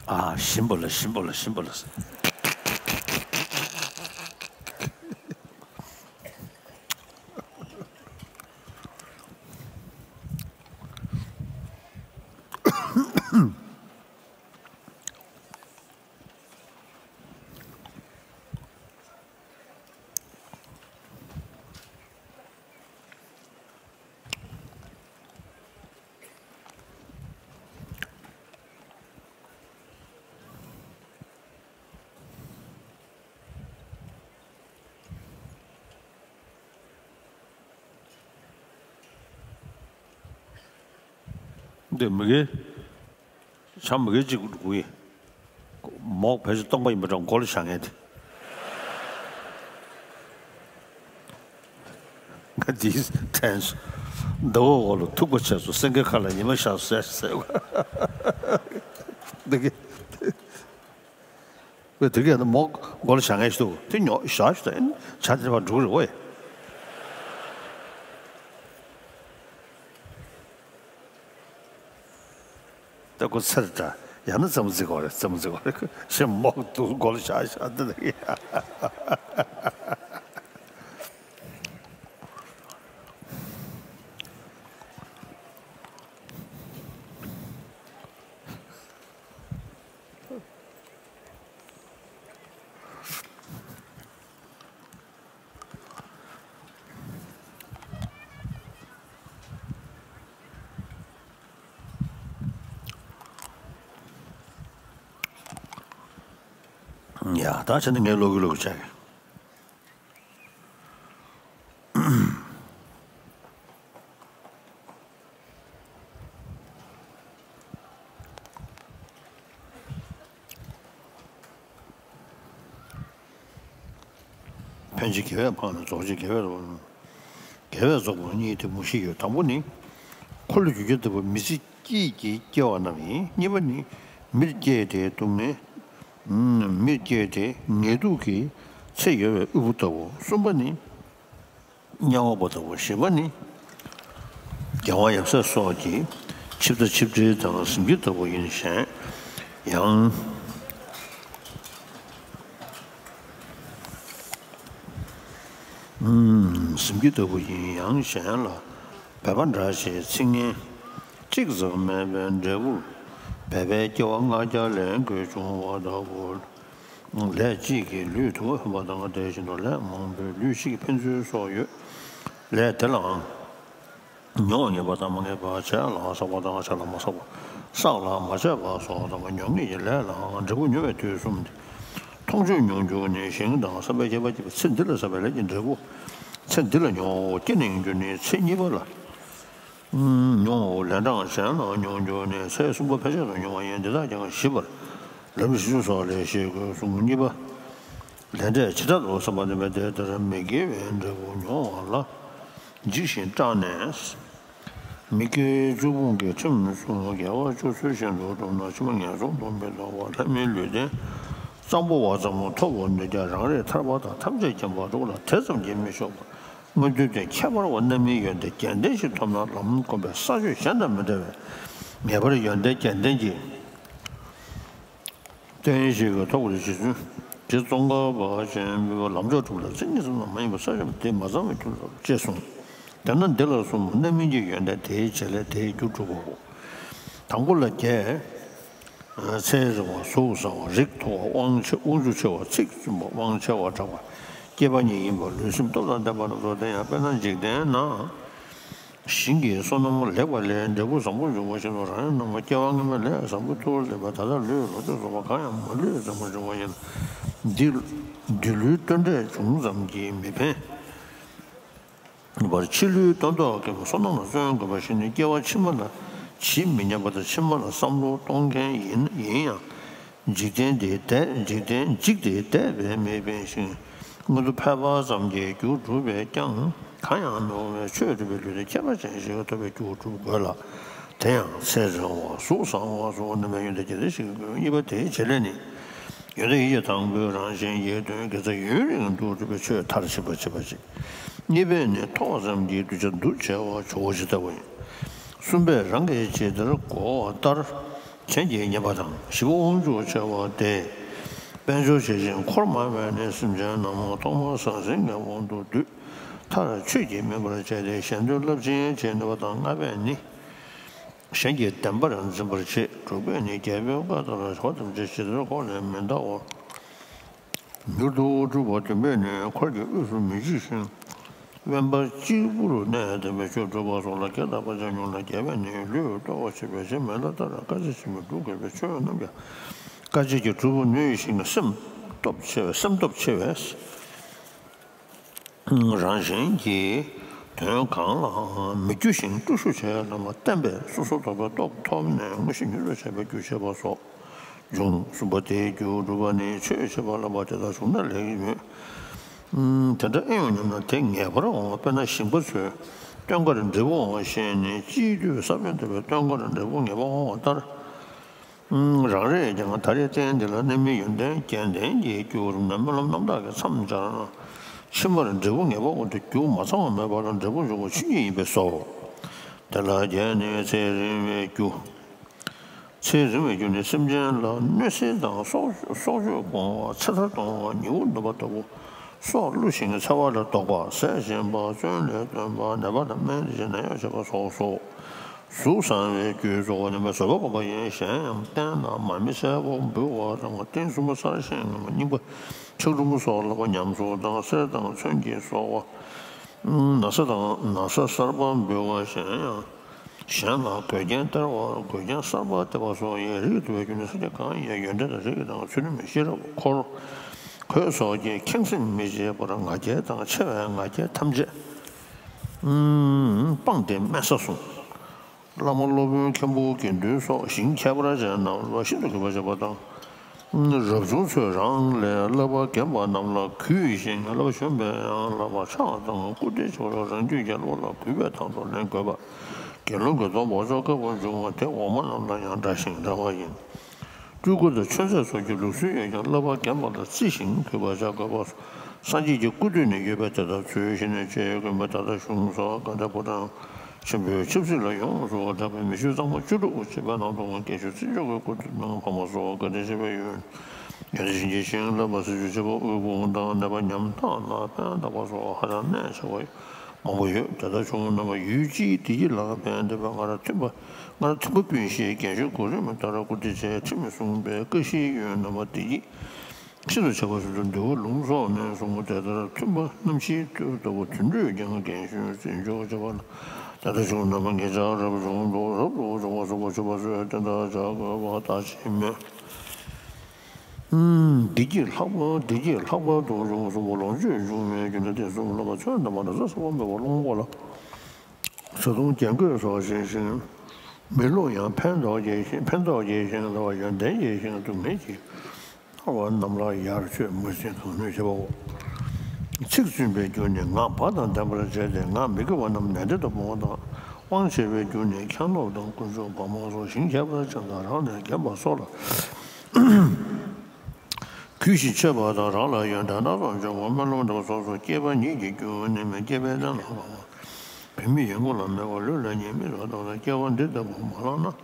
ཨ། ཞིམ་པོ་ལ། ཞིམ་པོ་ལ། ཞིམ་པོ་ལ། འདི་མི་གི། བྱ་མི་གི་གཅིག་དགོས་ཡིན། མོག་བེད་སྤྱོད་སྟོང་པ་ཡིན་པ་འདྲ་མགོ་ལ་བཞག་མཁན་དེ། ང་འདིས་དྲན་སོང་། ཟླ་འོག་འོག་ལ་ཐུག་པ་བྱས་སོང་། སེང་གེ་ཁ་ལ་ཉི་མ་ཤར་སོང་ཟེར་ཟེར་བ། འདི་གི། བས་དེ་གས་ནི་མོག་མགོ་ལ་བཞག་མཁན་ཞིག་འདུག་དེ་ཉོ་བཞག་ཞིག་དང་བྱ་དེ་བ་འགྲོ་གི་རེད་བས། ད་ཁོ་ཚེར་འདྲ། ཡང་ན་རྩེད་མོ་རྩེ་གི་རེད། རྩེད་མོ་རྩེ་གི་རེད། ཞེས་མོག་ཏུ་མགོ་ལ་བཞག་བཞག་འདི་ལ། ཡ། ད་བྱས་ན་ངས་ཀློག་གི་ཀློག་གི་བྱ་གི། ཕན་ཆད་དགེ་བས་འཕངས་ནས་རྫོགས་བྱེད་དགེ་བས་རྫོགས། དགེ་བས་རྫོགས་པ་གཉིས་དེ་མུ་བཞི་ཡོད། དང་པོ་ནི། འཁོར་ལོས་སྒྱུར་རྒྱལ་ལྟ་བུ་མི་ཚེ་གཅིག་གི་སྐྱེ་བ་རྣམས་ཡིན། གཉིས་པ་ནི། མིར་སྐྱེས་ཏེ་སྡུག་བསྔལ། མིར་སྐྱེས་ཏེ་ངལ་དུབ་ཀྱི་ཚེ་ཡོལ་བའི་དབུལ་པོ་ལྟ་བུ། གསུམ་པ་ནི། དམྱལ་བ་པོ་ལྟ་བུ། བཞི་པ་ནི། རྒྱལ་བ་ཡབ་སྲས་སོགས་ཀྱི་ཆིབས་རྟ་ཆིབས་གྲལ་དང་གཟིམ་ཁྱིམ་ལྟ་བུ་ཡིན་ཞིང་། ཡང་། གཟིམ་ཁྱིམ་ལྟ་བུ་ཡིན་ཡང་གཞན་ལ་འབད་པ་འདྲ་ཞེས་ཚིག་ངན་གཅིག་ཙམ་མེད་པའི་འབྲས་བུར་འབད་པའི་སྐྱེ་བ་ལྔ་བརྒྱ་ལས་འགོས་བྱུང་བ་ལྟ་བུ། ལས་གཅིག་གིས་ལུས་དུ་ཕན་པ་དང་། དེ་བཞིན་དུ་ལས་མང་པོས་ལུས་ཤིག་ཕན་ཚུན་སོགས་ཡོད། ལས་དེ་ལའང་མྱོང་ངེས་པ་དང་མ་ངེས་པ། བྱས་ལ་བསགས་པ་དང་བྱས་ལ་མ་བསགས་པ། བསགས་ལ་མ་བྱས་པ་སོགས་དང་། མྱོང་ངེས་ཀྱི་ལས་ལའང་འབྲས་བུ་མྱོང་བའི་དུས་གསུམ་སྟེ། མཐོང་ཆོས་མྱོང་འགྱུར་ནི་ཞིང་དང་བསམ་པའི་ཁྱད་པར་གྱིས་ཚེ་འདི་ལ་བསགས་པའི་ལས་ཀྱི་འབྲས་བུ་ཚེ་འདི་ལ་མྱོང་བའོ། སྐྱེས་ནས་མྱོང་འགྱུར་ནི་ཚེ་གཉིས་པ་ལ། མྱོང་བའོ། ལན་གྲངས་གཞན་ལ་མྱོང་འགྱུར་ནི་ཚེ་གསུམ་པ་ཕལ་ཆེར་དུ་མྱོང་བ་ཡིན། འདི་དག་ཀྱང་བཞི་པར་ལམ་རིམ་བཞི་བཅུ་སོགས་ལས་ཤེས་དགོས་གསུངས། གཉིས་པ། ལས་འབྲས་བྱེ་བྲག་ཏུ་བསམ་པ་ནི་མེད་དེ། དེར་མི་དགེ་བའི་འབྲས་བུ་མྱོང་བ་ལ་འཇིགས་ཤིང་སྐྲག་ནས། མི་དགེ་བཅུ་སྤོང་གི་ཁྲིམས་སྲུང་། དགེ་བ་བཅུ་ཚུལ་བཞིན་དུ་བསྒྲུབས་ན། ཕྱི་མ་ངན་སོང་སྟོང་པའི་ལོག་པ། ལྷ་མིའི་ལུས་རྟེན་གཙང་པོ་བ་ཙམ་ཐོབ་པར་འདོད་ཀྱང་། རང་རེ་ཐར་པ་དང་ཐམས་ཅད་མཁྱེན་པ་སྒྲུབ་ལ་དེ་ཙམ་གྱིས་མི་ཆོག་པར། མངོན་མཐོ་དང་ཁྱད་པར་བ་རྣམ་སྨིན་ཡོན་ཏན་རྒྱལ་ལྡན་ཞིག་ཐོབ་ན་ལམ་བསྒོམ་པའི་ས་ཆོས་གཞན་དང་མི་འདྲ་བས། ངེས་པར་ཡོན་ཏན་རྒྱལ་ལྡན་གྱི་རྟེན་ཞིག་ཐོབ་པར་རྗེ་བཙུན་རྗེ་ཙོང་ཁ་པ་ཆེན་པོས་ལམ་མཆོག་གྲུབ་ལ་མཚན་ཉིད་ཙམ་ན་མ་ཡིན་པ་ས་ཆེན་པོ་དེ་མ་ཚང་བའི་རྒྱུར་ལབ་ཅེས་གསུངས། དེས་ན་འདི་ལ་གསུམ་པོ་རྣམ་སྨིན་གྱི་ཡོན་ཏན་དེའི་བྱེད་ལས་དེའི་རྒྱུར་གྲུབ་པའོ། དང་པོ་ལ་རྒྱས། ཚེ་རིང་བ། གཟུགས་བཟང་བ། རིགས་མཐོ་བ། དབང་ཆེ། དབང་ཕྱུག་ཆེ་བ། ཚིག་བཙུན་པ། དབང་ཆེ་བ་གྲགས་པ། སྐྱེས་པ་ཉིད་ཡིན་པ། ལུས་སེམས་སྟོབས་དང་ལྡན་པ་རྣམས་སོ། དེ་ཡང་དཔེར་ན་འཇིག་རྟེན་ན། ཞིང་གི་སོ་ནམ་ལེགས་པ་ལས་འབྲས་བུ་བཟང་པོ་འབྱུང་བ་བཞིན་དུ། རང་ཡང་ནམ་མཁའ་སྐྱེ་བ་སྔ་མའི་ལས་བཟང་པོ་ཐུགས་ལེགས་པ་ད་ལྟ་ལུས་ལོངས་སྤྱོད་རྫོགས་པ་གང་ཡང་མ་ལུས་བཟང་པོ་འབྱུང་བ་ཡིན་ལ། འདི་འདི་ལུས་སྟོན་འབྲས་བྱུང་ཙམ་གྱིས་མི་ཕན་པར་ཕྱི་ལུས་སྟོན་ཐོག་གི་བསོད་ནམས་ལ་བརྩོན་དགོས་པ་ཞིག་ནི་སྐྱེ་བ་ཕྱི་མ་ལ་ཇི་མི་སྙམ་པ་དང་ཕྱི་མ་ལ་བསམ་བློ་གཏོང་མཁན་ཡིན་ཡིན་ཡང་། འཇིག་རྟེན་འདིའི་བདེ། འཇིག་རྟེན་འཇིག་དེའི་བདེ་བས་མི་ཕན་ཞིང་། མངོན་མཐོ་ཕལ་པ་ཙམ་གྱིས་རྒྱུ་འགྲུབ་པས་ཀྱང་གང་ཡང་མི་འོང་བས། ཆོས་སྒྲུབ་པའི་ལུས་རྟེན་ཁྱད་པར་ཅན་ཞིག་ཐོབ་པའི་རྒྱུ་སྒྲུབ་དགོས་ལ། དེ་ཡང་ཚེ་རིང་བ་གཟུགས་བཟང་བ་སོགས་རྣམ་པའི་ཡོན་ཏན་བརྒྱད་ལྡན་ཞིག་གི་སྐྱོན། གཉིས་པ་དེའི་བྱེད་ལས་ནི། ཡོན་ཏན་ཡིད་ཀྱི་དང་པོའི་རང་གཞན་གྱི་དོན་དགེ་རྩ་ཡུན་རིང་དུ་སྒྲུབ་པའི་ཆོས་མཐར་ཕྱིན་པ་བྱེད་པ་ཞིག་གཉིས་པས་ནི་ཐོས་བསམ་གྱི་གདུལ་བྱ་འདུ་བྱེད་པ་ཇོ་བོ་རྗེ་ལྟ་བུ་ཡིན། གསུམ་པས་རང་གི་ཇི་ལྟར་གོ་བ་ལྟར་གཞན་གྱིས་ཉན་པ་དང་། བཞི་པ་དབང་ཕྱུག་ཆེ་བ་སྟེ། དཔལ་འབྱོར་ཆེ་ཞིང་འཁོར་མང་བས་ནི་སེམས་ཅན་རྣམས་ཐོག་མར་ཟང་ཟིང་གི་དབང་དུ་བསྡུས། མཐར་ཆོས་ཀྱིས་སྨིན་པར་བྱས་ཏེ་གཞན་དོན་རླབས་ཆེན་བྱེད་ནུས་པ་དང་། ལྔ་པས་ནི། གཞན་གྱི་བདེན་པར་འཛིན་པར་བྱེད། དྲུག་པས་ནི་རྒྱལ་པོའི་བཀའ་ལྟར་བྱ་བ་ཐམས་ཅད་ཇི་ལྟར་གོ་ནས་མི་འདའ་བར་མྱུར་དུ་སྒྲུབ་པ། བདུན་པས་ནི་འཁོར་གྱི་དབུས་སུ་མི་འཇིགས་ཤིང་དབེན་པ་གཅིག་པུར་གནས་བདེན་པའི་ཆོས་སྒྲུབ་པ་སོགས་ལ་དགེ་དང་བག་ཆགས་ཉུང་ལ། བརྒྱད་པས་ནི་ལུས་རྟོགས་པར་བྱེད་པའི་ཕྱིར་མི་ལ་ལྟར་དཀའ་སྤྱད་ཆེན་པོས་སྒྲུབ་དགོས་པའི་ཆོས་རྣམས་ཀྱང་དཀའ་སྤྱད་ཀྱིས་སྒྲུབ་པར་ནུས་ཤིང་སེམས་སྟོབས་ཆེ་བས་སེམས་སྟོབས་ཆེ་བས། རང་གཞན་གྱི་དོན་གང་ལའང་མི་སྐྱོ་ཞིང་སྤྲོ་ཤུགས་ཆེ་བ་རྣམས་ལ་བརྟེན་པས་སོ་སོར་རྟོག་པའི་སྟོབས་ཐོབ་ནས་དངོས་གཞི་མྱུར་དུ་བྱེད་པའི་རྒྱུ་བྱེད་པ་སོགས་འབྱུང་། གསུམ་པ་དེའི་རྒྱུ་སྒྲུབ་པ་ནི་ཆོས་བྱེད་པ་ལ་བ་དེ་དག་བྱུང་ན་ལེགས་མོད། དེ་འདྲ་ཨེ་ཡོང་སྙམ་ན་དེ་ངེས་པར་འོང་བ། དཔེར་ན་ཞིང་པ་ཚོས་སྟོན་ཁར་འབྲས་བུ་འོང་བ་ཤེས་ནས་དཔྱིད་དུས་ས་བོན་འདེབས་པས་སྟོན་ཁར་འབྲས་བུ་ངེས་པར་འོང་བ་ལྟར། རང་རེས་ཀྱང་ད་རེས་བསྟན་འདི་ལ་གནས་མིན་ཡོན་ཏན་རྒྱན་ལྡན་གྱི་རྒྱུ་རུ་ནས་སྨོན་ལམ་རྣམ་དག་གིས་མཚམས་སྦྱར་ན། ཕྱི་མར་འབྲས་བུ་ངེས་པ་འོང་སྟེ་རྒྱུ་མ་ཚང་བ་མེད་པ་ལ་འབྲས་བུ་འབྱུང་བ་ཆོས་ཉིད་ཡིན་པས་སོ། དེ་ལ་རྒྱན་ནི་ཚེ་རིང་བའི་རྒྱུ། ཚེ་རིང་བའི་རྒྱུ་ནི་སེམས་ཅན་ལ་གནོད་འཚེ་དང་སྲོག་སྲོག་གཅོད་སྤོང་བ། ཚེ་མཐར་གཏོང་བ། ཉི་འོད་ནུབ་པ་ལྟ་བུ། སྲོག་བསླུ་ཞིང་འཚེ་བ་ལས་ལྡོག་པ། ཟས་ཞིམ་པ། བཙོན་ལས་བཏོན་པ། ནད་པ་དང་སྨན་དེ་བཞིན་ནད་གཡོག་བྱེད་པ་སོགས་སོ། གཟུགས་བཟང་བའི་རྒྱུའི་གཙོ་བོ་ནི་བཟོད་པ་སྒོམ་པ་ཡིན། གཞན་ཡང་རྟེན་དང་མར་མེ་སེར་པོ་འབུལ་བ་དང་། རྟེན་གསུམ་པོ་གསར་བཞེངས་ངོ་མ་རྙིང་པ་ཕྱག་དྲུག་པོ་སོགས་ལ་བ་ཉམས་གསོ་དང་། གསེར་དང་མཚོན་གྱིས་གསོལ་བ། ན་བཟའ་དང་ན་བཟའ་གསར་པ་འབུལ་བ། གཞན་ཡང་གཞན་ལ་གོས་རྒྱན་སྟེར་བ། གོས་རྒྱན་གསར་པ་སྟེར་བ་སོགས་ཡིན། རིགས་དུ་བའི་རྒྱུ་ནི་སངས་རྒྱས་གང་ཡིན་ཡོན་ཏན་དང་རིགས་དང་ཚུལ་ཁྲིམས་ཤེས་རབ་འཁོར་གོས་སོགས་ཀྱིས་ཁེངས་སེམས་མི་བྱེད་པར་ང་རྒྱལ་དང་ཆེ་བའི་ང་རྒྱལ་ཐམས་ཅད་སྤངས་ཏེ་དམན་ས་བཟུང་། བླ་མ་སློབ་དཔོན་མཁན་པོ་དགེ་འདུན་སོགས་ཞིང་ཁྱད་པར་ཅན་རྣམས་ལ་ཤིན་ཏུ་གུས་པར་བྱེད་པ་དང་། རབ་བྱུང་ཚོས་རང་ལས་བསླབ་པ་རྒན་པ་རྣམས་ལ་གུས་ཤིང་། བསླབ་པ་གཞོན་པས་ཡང་བསླབ་པ་ཕྱག་དང་སྐུ་བགྲེས་ཆེ་བ་རང་རྒྱུད་ཀྱི་བློ་ལ་གུས་པས་དང་དུ་ལེན་དགོས་པ། དགེ་སློང་དགེ་སྦྱོང་བག་ཆགས་དཀར་པོ་འབྱུང་བ་དེ་འོག་མ་རྣམས་ལ་ཡང་འདྲ་ཞིང་འདྲ་བ་ཡིན། སྤྲུལ་སྐུ་དང་ཆོས་མཛད་སོགས་ཀྱི་ལུགས་སྲོལ་ཡོད་ཀྱང་། བསླབ་པ་རྒན་པ་ལ་བརྩི་ཞིང་གུས་པར་བྱ་དགོས་པ། སངས་རྒྱས་ཀྱི་སྐུ་དུས་ནས་ཡོད་པས། དེ་དག་ཚུལ་བཞིན་ནས་སྤྱད་དགོས་མོད། ད་ལྟ་གཞུང་སོགས་དགའ་ལྡན་ཕོ་བྲང་ཆེན་པོའི་ཆབ་སྲིད་ལ་ཡོངས་སུ་གྲགས་པའི་མི་ཆོས་གཙང་མ་བཅུ་དྲུག་ཅེས་པའི་ནང་དུ་རྒན་གཞོན་བརྩི་འཇོག་གི་སྐུ་དུས་ནང་ཕ་མ་སོགས་བཀའ་དྲིན་ཆེ་བའི་ཡོན་ཡོན་ཏན་ཞིང་སྐྱེས་ཤིང་བསླབ་པ་སྲིད་ཇུས་བྱེད་པ་དབུལ་ཕོངས་དང་ནད་པ་ཉམ་ཐག་ལ་ཕན་བཏགས་པ་སོགས་ཧ་ཅང་གནད་ཆེ་བ་མང་པོ་ཡོད། དེ་དག་ཆུང་ངུ་རྣམ་པ་ཡུལ་གཅིག་བདེ་སྐྱིད་ལ་ཕན་བདེ་བའི་ང་ར་མཐུན་པ་ང་ར་མཐུན་པ་སྤུན་བཞིའི་རྒན་གཞོན་གོ་རིམ་ལྟར་སྐུ་ཚེ་ཆེ་ཁྲིམས་སྲུང་བའི་ཀ་ཤིའི་ཡོན་རྣམ་པ་བདེ་སྐྱིད། ཤིན་ཏུ་ཆེ་བ་སོ་སོའི་འདུལ་བ་ལུང་སོགས་ནས་གསུངས་པ་དེ་ལྟར་མཐུན་པ་རྣམ་བཞིའི་མཐུ་ལྟ་བུ་དུད་འགྲོས་ཀྱང་རྒན་གཞོན་བརྩི་འཇོག་བྱེད་པ་ལ། དེ་ལྟར་བྱུང་རྣམ་པ་ངེད་ཅག་རབ་བྱུང་དུ་རབ་ཏུ་བྱུང་བ་སོགས་པ་ཆོས་པ་ཚོས་དེ་ལྟར་བྱ་དགོས་པ་ལྟ་ཅི་སྨོས། བདེ་སྐྱིད་ལྷག་པར་བདེ་སྐྱིད་ལྷག་པར་དུ་འབྱུང་གསུངས་པ་ལོངས་སྤྱོད་འབྱུང་བའི་རྒྱུ་ནི་དེ་གསུམ་ལ་བ་ཚོན་དང་མ་འདྲ་ས་ས་བ་མེད་པ་སློང་བ་ལ། བཟའ་བཏུང་རྒྱན་གོས་སོགས་བཞེས་ཤིང་། མི་བསླུ་ཡང་ཕན་འདོགས་རྒྱས་ཤིང་ཕན་འདོགས་རྒྱས་ཤིང་ལ་བ་ཡོན་ཏན་རྒྱས་ཤིང་སྡུག་བསྔལ་གྱིས་མནར་བ་རྣམས་ལ་ཡར་མཆོད་མུས་ཟིན་གང་ནུས་བྱེད་པའོ། ཚིག་བཙུན་པའི་རྒྱུ་ནི་ངག་བ་དང་ལྡན་པར་བྱས་ཏེ་ངག་མི་དགེ་བ་རྣམས་ནན་ཏན་དུ་སྤོང་བ་དང་། དབང་ཆེ་བའི་རྒྱུ་ནི་ཁྱབ་བློ་དང་དཀོན་མཆོག་བར་མ་སོགས་ཞིང་ཁྱད་པར་ཅན་དང་རང་ལས་རྒན་པ་སོགས་ལ། གུས་ཤིང་མཆོད་པ་དང་རང་ལ་ཡོན་ཏན་སྣ་ཚོགས་འབྱུང་བ་སྨོན་ལམ་འདེབས་པ་སོགས་སུ་སྐྱེས་པ་ཉིད་ཀྱི་རྒྱུ་ནི་མི་སྐྱེས་པའི་རྟེན་ལ་བབ་པ། བུད་མེད་ཡིན་ཁུངས་ལ་མེད་པ་ལུས་ལ་ཉེས་དམིགས་ལ་བརྟགས་ལ་སྐྱེ་བ་འདི་ལྟ་བུ་མ་བླངས་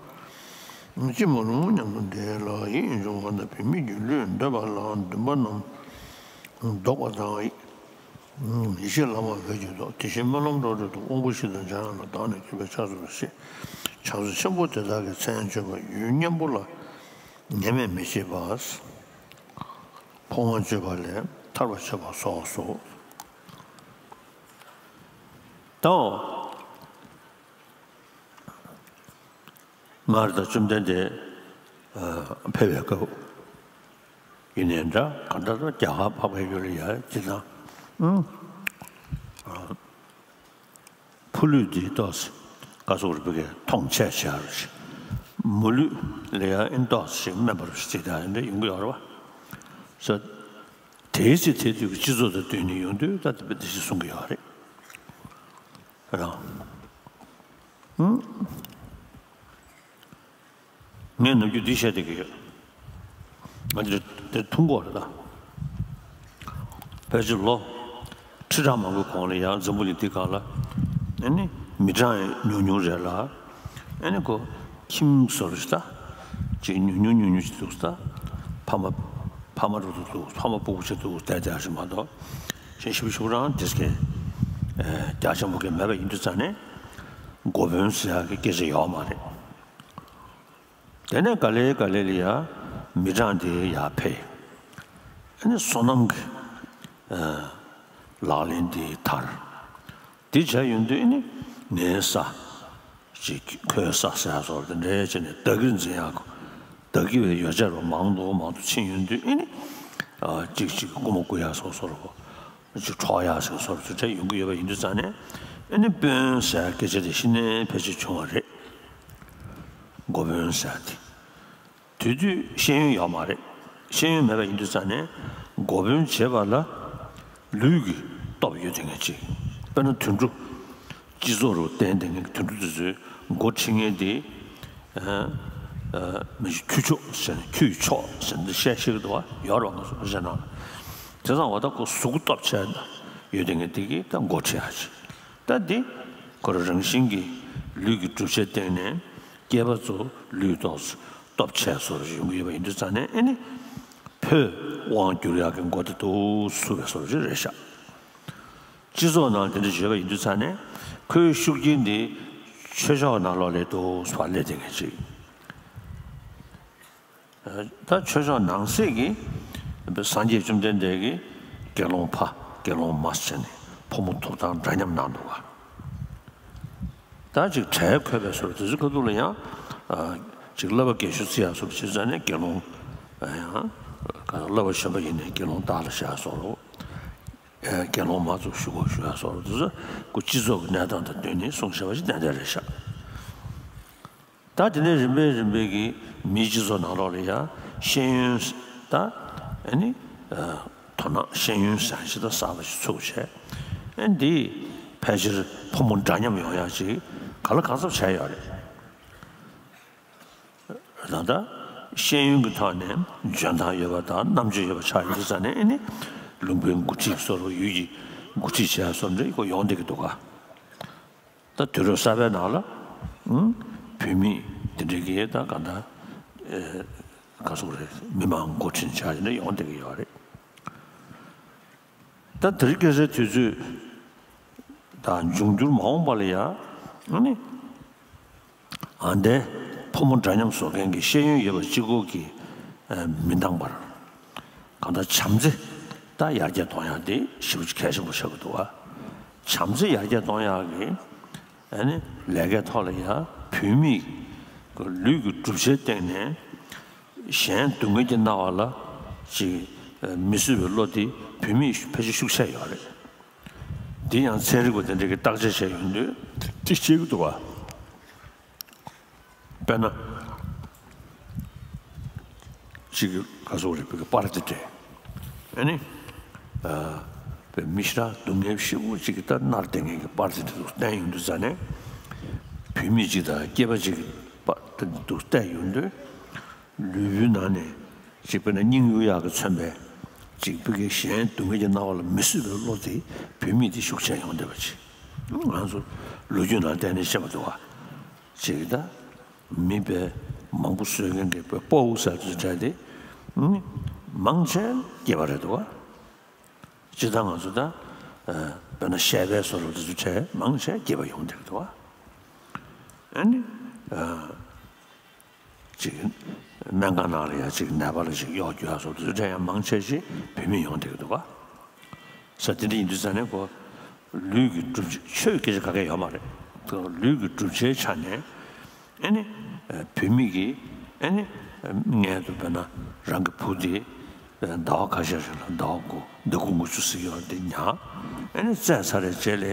ན། ཅི་མ་རུང་སྙམ་དུ་འདས་ལ་ཡིད་འབྱུང་བ་དང་བུད་མེད་ཀྱི་ལུས་འདོད་པ་ལ་འདུན་པ་རྣམས་ལྡོག་པ་དང་། ཡེ་ཤེས་བླ་མ་འོད་ཀྱི་མདོག་དེ་བཞིན་སྨོན་ལམ་རབ་རིབ་ཏུ་དབང་པོ་བཞི་དང་འཇམ་དབྱངས་ལ་བདག་ནི་གུས་པས་ཕྱག་འཚལ་ལོ་ཞེས་བྱང་སེམས་ཆེན་པོ་དེ་དག་གི་མཚན་བརྗོད་པ་ཡུལ་གཉན་པོ་ལ། ཉེས་དམིགས་མི་བྱེད་པ། ཕོ་ངོ་བཅོས་པ་ལས་ཐར་བར་བྱེད་པ་སོགས་སོ། དང་། སྔར་དང་བཅོམ་ལྡན་འདས་ཕེབས་པའི་སྐབས་ཡིན་ནའི་འདྲ་གང་ལྟར་རྒྱ་གར་འཕགས་པའི་ཡུལ་ལ་ཡ་ཅི་དང་། ཕོ་ལུས་འདི་ཏོག་ཙམ་བཀའ་ཟུར་བུ་གས་མཐོང་ཆེ་ཆེ་རུ་ཞིག་མོ་ལུས་ལ་ཡང་ཨིན་ཏོག་ཙམ་ཞིག་དམན་པ་རུ་ཞིག་ཅིག་དང་འདི་ཡོང་གི་ཡོད་རེད་བ། ས་དེའི་ཚེ་དེ་དུས་ཀྱི་སྤྱི་ཚོགས་དང་བསྟུན་ནས་ཡོང་དུས་ད་དེ་འདི་ཞིག་གསུང་གི་ཡོད་རེད། རང་། ཧུམ། ངས་ནམ་རྒྱུན་འདི་བཤད་བསྡད་ཀྱི་ཡོད། ང་འདིར་འདིར་ཐུག་གོ་རེད་ད། ཕལ་ཆེར་ལོ་ཁྲི་ཕྲག་མང་པོའི་གོང་ལ་ཡང་འཛམ་བུ་གླིང་འདི་སྒང་ལ་ཨ་ནི་མི་གྲངས་ཉུང་ཉུང་རེད་ལ། ཨ་ནི་ཁོ་ཁྱིམ་བཟོ་རུ་ཞིག་ད་ཅིག་ཉུང་ཉུང་ཉུང་ཉུང་ཞིག་འདུག་ད། ཕ་མ་ཕ་མ་རུ་འདུག་ཕ་མ་སྤུ་གུ་ཆེ་འདུག་བསྡད་བསྡད་ཞིག་མ་གཏོགས། གཞན་ཞིབ་ཞིབ་རང་དེ་སྐད་རྒྱ་ཆེན་པོ་གི་མེད་པ་ཡིན་དུས་ཙང་ནས་འགོ་དཔོན་ཟེར་ཡག་གི་སྐད་ཆ་ཡོད་མ་རེད། དེ་ནས་ག་ལེ་ག་ལེ་ལ་ཡ་མི་གྲངས་དེ་ཡར་འཕེལ། ཨ་ནི་སོ་ནམ་གྱི་ཨ་ལག་ལེན་དེ་དར། དེ་བྱས་ཡོང་དུས་ཨ་ནི་ངའི་ས་ཅིག་ཁོའི་ས་ཟེར་ཡག་སོགས་དེ་འདྲའི་བྱས་ནས་བདག་གིར་འཛིན་ཡག་གི་བདག་གི་བའི་ཡོ་བྱད་རོ་མང་དུ་མང་དུ་ཕྱིན་ཡོང་དུས་ཨ་ནི་ཨ་གཅིག་གཅིག་རྐུ་མ་རྐུ་ཡག་སོགས་སོགས་རོ། ཅིག་འཕྲོག་ཡག་ཟེར་སོགས་དེ་འདྲ་ཡོང་གི་ཡོད་པ་ཡིན་དུས་ཙང་ནས་ཨ་ནི་དཔོན་ཟེར་སྐད་ཆ་དེ་གཞི་ནས་ཕལ་ཆེར་བྱུང་བ་རེད། འགོ་དཔོན་ཟེར་དེ། དེ་དུས་ཤེས་ཡོན་ཡོད་མ་རེད། ཤེས་ཡོན་མེད་པ་ཡིན་དུས་ཙང་ནས་འགོ་དཔོན་བྱེད་པ་ལ་ལུས་ཀྱི་སྟོབས་ཡོད་དེ་ངེས་ཅིག་དཔེར་ན་དུད་འགྲོ། སྤྱི་ཚོགས་རུ་བསྟན་དེ་ངེས་དུད་འགྲོ་དེ་ཚོའི་འགོ་ཁྲིད་མཁན་དེ། མི་ཁྱུ་མཆོག་ཟེར་ནས་ཁྱུ་ཡི་མཆོག་ཟེར་ནས་བཤད་ཤེས་ཀྱི་འདུག་བ། ཡོད་རེད་བ། ང་ཚོ་གཞན་ནང་ལ། དེ་ཙང་བ་ད་ཁོ་གཟུགས་སྟོབས་ཆེ་ཡོད་དེ་ངེས་དེ་གིས་ད་འགོ་ཁྲིད་ཡག་ཅིག་ད་འདི་ཁོ་རང་རང་བཞིན་གྱིས་ལུས་ཀྱི་གྲུབ་ཆའི་སྟེང་ནས་སྐྱེས་པ་ཚོ་ལུས་ཏོག་ཙམ་སྟོབས་ཆེ་བཟོ་འདྲ་ཡོང་གི་ཡོད་པ་ཡིན་དུས་ཙང་ནས་ཨེ་ནི་བོད་དབང་བསྒྱུར་ཡག་གི་འགོ་དེ་ཏོག་ཙམ་བཟོ་འདྲ་རེད་ཤག་སྤྱི་ཚོགས་ནང་དེ་འདྲ་བརྗོད་པ་ཡིན་དུས་ཙང་ནས་ཁོའི་ཤུགས་རྐྱེན་དེ་ཆོས་ཕྱོགས་ནང་ལོགས་ལ་ཏོག་ཙམ་སླེབས་བསྡད་མཁན་ཅིག་ད་ཆོས་ཕྱོགས་ནང་གསེས་ཀྱི་སངས་རྒྱས་བཅོམ་ལྡན་འདས་ཀྱིས་དགེ་སློང་ཕ་དགེ་སློང་མ་ཟེར་ནས་ཕོ་མོ་ཐོབ་ཐང་འདྲ་མཉམ་གནང་འདུག་ག་ད་ཅིག་གྲལ་འཁོད་པའི་སོར་དེ་ཚོའི་ཁ་ཐུག་ལ་ཡང་ཅིག་བསླབ་པ་རྒན་ཤོས་བརྩི་ཡག་སོར་བྱེད་ཙང་ནས་དགེ་སློང་ཡང་བསླབ་པ་གཞོན་པ་ཡིན་ནའི་དགེ་སློང་བདག་ལ་བྱ་སོར་དགེ་སློང་མ་ཚོ་ཞུ་དགོས་ཞུ་ཡག་སོར་དེ་ཚོ་སྐུ་སྤྱི་ཚོགས་ཀྱི་གནས་སྟངས་དང་བསྟུན་ནས་གསུངས་བཞག་པ་ཞིག་ཏན་ཏན་རེད་ཤག་ད་དེ་ནས་རིམ་པས་རིམ་པས་ཀྱིས་མིའི་སྤྱི་ཚོགས་ནང་ལོགས་ལ་ཡང་ཤེས་ཡོན་ད་ཨ་ནི་དོ་སྣང་ཤེས་ཡོན་ཟེར་ཞིག་ད་གསར་པ་ཞིག་ཚུགས་བྱས་ཨ་འདི་ཕལ་ཆེར་ཕོ་མོ་འདྲ་མཉམ་ཡོང་ཡག་ཅིག་ག་ལ་གང་འཚམ་བྱས་ཡོད་རེད། ད་ལྟ་ཤེས་ཡོན་གྱི་ཐོག་ནས་འཇོན་ཐང་ཡོད་པ་དང་རྣམ་དཔྱོད་ཡོད་པ་ཆགས་ཡོད་དུས་ཙང་ནས་ཨ་ནི་ལུང་པའི་འགོ་ཁྲིད་སོགས་ཡུལ་གྱི་འགོ་ཁྲིད་བྱས་སོགས་འདྲ་ཡོང་བསྡད་ཀྱི་འདུག་ག་ད་དུས་རབས་གསར་པའི་ནང་ལ་ཨང་བུད་མེད་དེ་འདྲའི་གི་ད་ག་ད་ཨེ་ག་སོགས་རེད། མི་མང་འགོ་ཁྲིད་བྱ་ཡིན་ན་ཡོང་བསྡད་ཀྱི་ཡོད་རེད། ད་དེ་རིང་ཁ་སང་དུས་ཚོད་དང་འབྱུང་འགྱུར་མ་འོངས་པ་ལ་ཡང་ཨ་ནི་ཨ་འདས་ཕོ་མོ་འདྲ་མཉམ་བཟོ་མཁན་གྱི་ཤེས་ཡོན་ཡོད་པ་གཅིག་པོ་གིས་ཨེ་མི་འདང་བར། གང་ལྟར་བྱམས་བརྩེ་ད་ཡར་རྒྱས་གཏོང་ཡག་དེ་ཞེ་པོ་ཅིག་གལ་ཆེན་པོ་ཆགས་ཀྱི་འདུག་བ། བྱམས་བརྩེ་ཡར་རྒྱས་གཏོང་ཡག་གི་ཨ་ནི་ལས་ཀའི་ཐོག་ལ་ཡང་བུད་མེད་ཀྱི་ལུས་ཀྱི་གྲུབ་ཆའི་སྟེང་ནས་གཞན་སྡུག་བསྔལ་གྱིས་མནར་བ་ལ་ཅིག་མི་བཟོད་པའི་བློ་དེ་བུད་མེད་ཕལ་ཆེར་ཤུགས་ཆེ་ཡོད་རེད། འདི་ཡང་ཚན་རིག་པ་དེ་འདྲ་གིས་བརྟག་དཔྱད་བྱས་ཡོང་དུས་དེ་བཤད་ཀྱི་འདུག་བ། དཔེར་ན། ཅིག་ག་སོགས་རེད་བོད་ཀྱི་པར་དེ་སྤྲད། ཨ་ནི། ཨ་བོད་མི་ཞེ་དྲག་སྡུག་བསྔལ་ཞེ་པོ་ཅིག་གི་ད་མནར་བསྡད་མཁན་གྱི་པར་དེ་འདུག་བསྟན་ཡོང་དུས་ཙ་ནས། བུད་མེད་ཅིག་དང་སྐྱེས་པ་ཅིག་གི་པར་དེ་འདུག་བསྟན་ཡོང་དུས། ལུས་པོའི་ནང་ནས་ཅིག་དཔེར་ན་སྙིང་གཡུ་ཡག་གིས་མཚོན་པའི་ཅིག་བོད་ཀྱི་གཞན་སྡུག་བསྔལ་གྱིས་མནར་བ་ལ་མི་བཟོད་པའི་བློ་དེ་བུད་མེད་དེ་ཤུགས་ཆེ་ཡོང་བསྡད་པ་ཅིག་ང་ཚོ་ལོ་རྒྱུས་ནང་བལྟས་ནས་ཤེས་པ་འདུག་བ། ཅིག་ད། མི་དཔེ་མང་པོ་གསོད་མཁན་གྱི་དཔེ་ཕོ་བོ་ཟེར་དུས་བྲལ་ཏེ། མང་ཆེ་སྐྱེས་པ་རེད་འདུག་ག་སྤྱིར་བཏང་ང་ཚོ་ད། དཔེར་ན་བཤད་པའི་བཟོ་འདྲ་དེ་ཚོ་བྲལ་མང་ཆེ་སྐྱེས་པ་ཡོང་བསྡད་ཀྱི་འདུག་ག་ཨ་ནི། ཅིག་སྨན་ཁང་ནང་ལ་ཡང་ཅིག་ནད་པ་ལ་ཅིག་གཡོག་རྒྱུ་ཡ་སོགས་དེ་ཚོ་བྲལ་ཡང་མང་ཆེ་ཞིག་བུད་མེད་ཡོང་བསྡད་ཀྱི་འདུག་ག་ས་དེ་འདྲ་ཡིན་དུས་ཙ་ནས་ཁོ། ལུས་ཀྱི་གྲུབ་ཆ་ཆོས་སྐད་ཆ་ག་གེ་ཡོད་མ་རེད། ལུས་ཀྱི་གྲུབ་ཆའི་ཆ་ནས་ཨེ་ནི། བུད་མེད་ཀྱིས་ཨེ་ནི། མངལ་དུ་དཔེར་ན་རང་གི་བུ་དེ་ཟླ་བ་ཁ་ཤས་རིང་ལ་ཟླ་བ་དགུ་ཟླ་དགུ་དགུ་བཅུ་ཟེར་ཡོད་དེ་ཉར། ཨེ་ནི་བཙས་ཚར་བའི་རྗེས་ལ་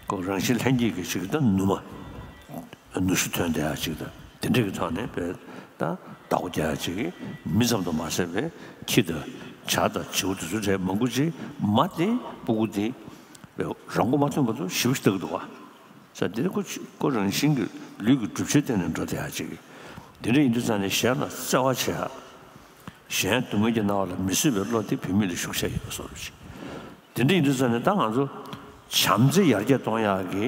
ཁོ་རང་བཞིན་ལྷན་སྐྱེས་ཀྱི་ཅིག་ད་ནུ་མ། ནུ་ཞོ་ཐོན་བསྡད་ཡ་ཅིག་དང་དེ་འདྲ་གི་ཐོག་ནས་དཔེ་ད་བདག་པོ་རྒྱག་ཡ་ཅིག་གིས་མི་ཙམ་དུ་མ་ཟད་པའི་ཁྱི་དང་བྱ་དང་བྱིའུ་དེ་ཚོ་གྲས་མང་པོ་ཅིག་མ་དེ་སྤུ་གུ་དེ་དཔེ་རང་མགོ་མ་ཐོན་པ་ཚོ་ཞེ་པོ་ཞིག་ལྟ་གི་འདུག་བ། ས་དེ་ཁོ་ཁོ་རང་བཞིན་གྱི་ལུས་ཀྱི་གྲུབ་ཆའི་སྟེང་ནས་འགྲོ་བསྡད་ཡ་ཅིག་གིས་ དེ་འདྲ་ཡིན་དུས་ཙང་ནས་གཞན་ལ་བརྩེ་བ་བྱེད་ཡ། གཞན་སྡུག་བསྔལ་གྱིས་མནར་བ་ལ་མི་བཟོད་པའི་བློ་དེ་བུད་མེད་ལ་ཤུགས་ཆེ་ཡོད་པ་བཟོ་འདྲ་ཅིག་དེ་འདྲ་ཡིན་དུས་ཙང་ནས་ད་ང་ཚོ་བྱམས་བརྩེ་ཡར་རྒྱས་གཏོང་ཡག་གི་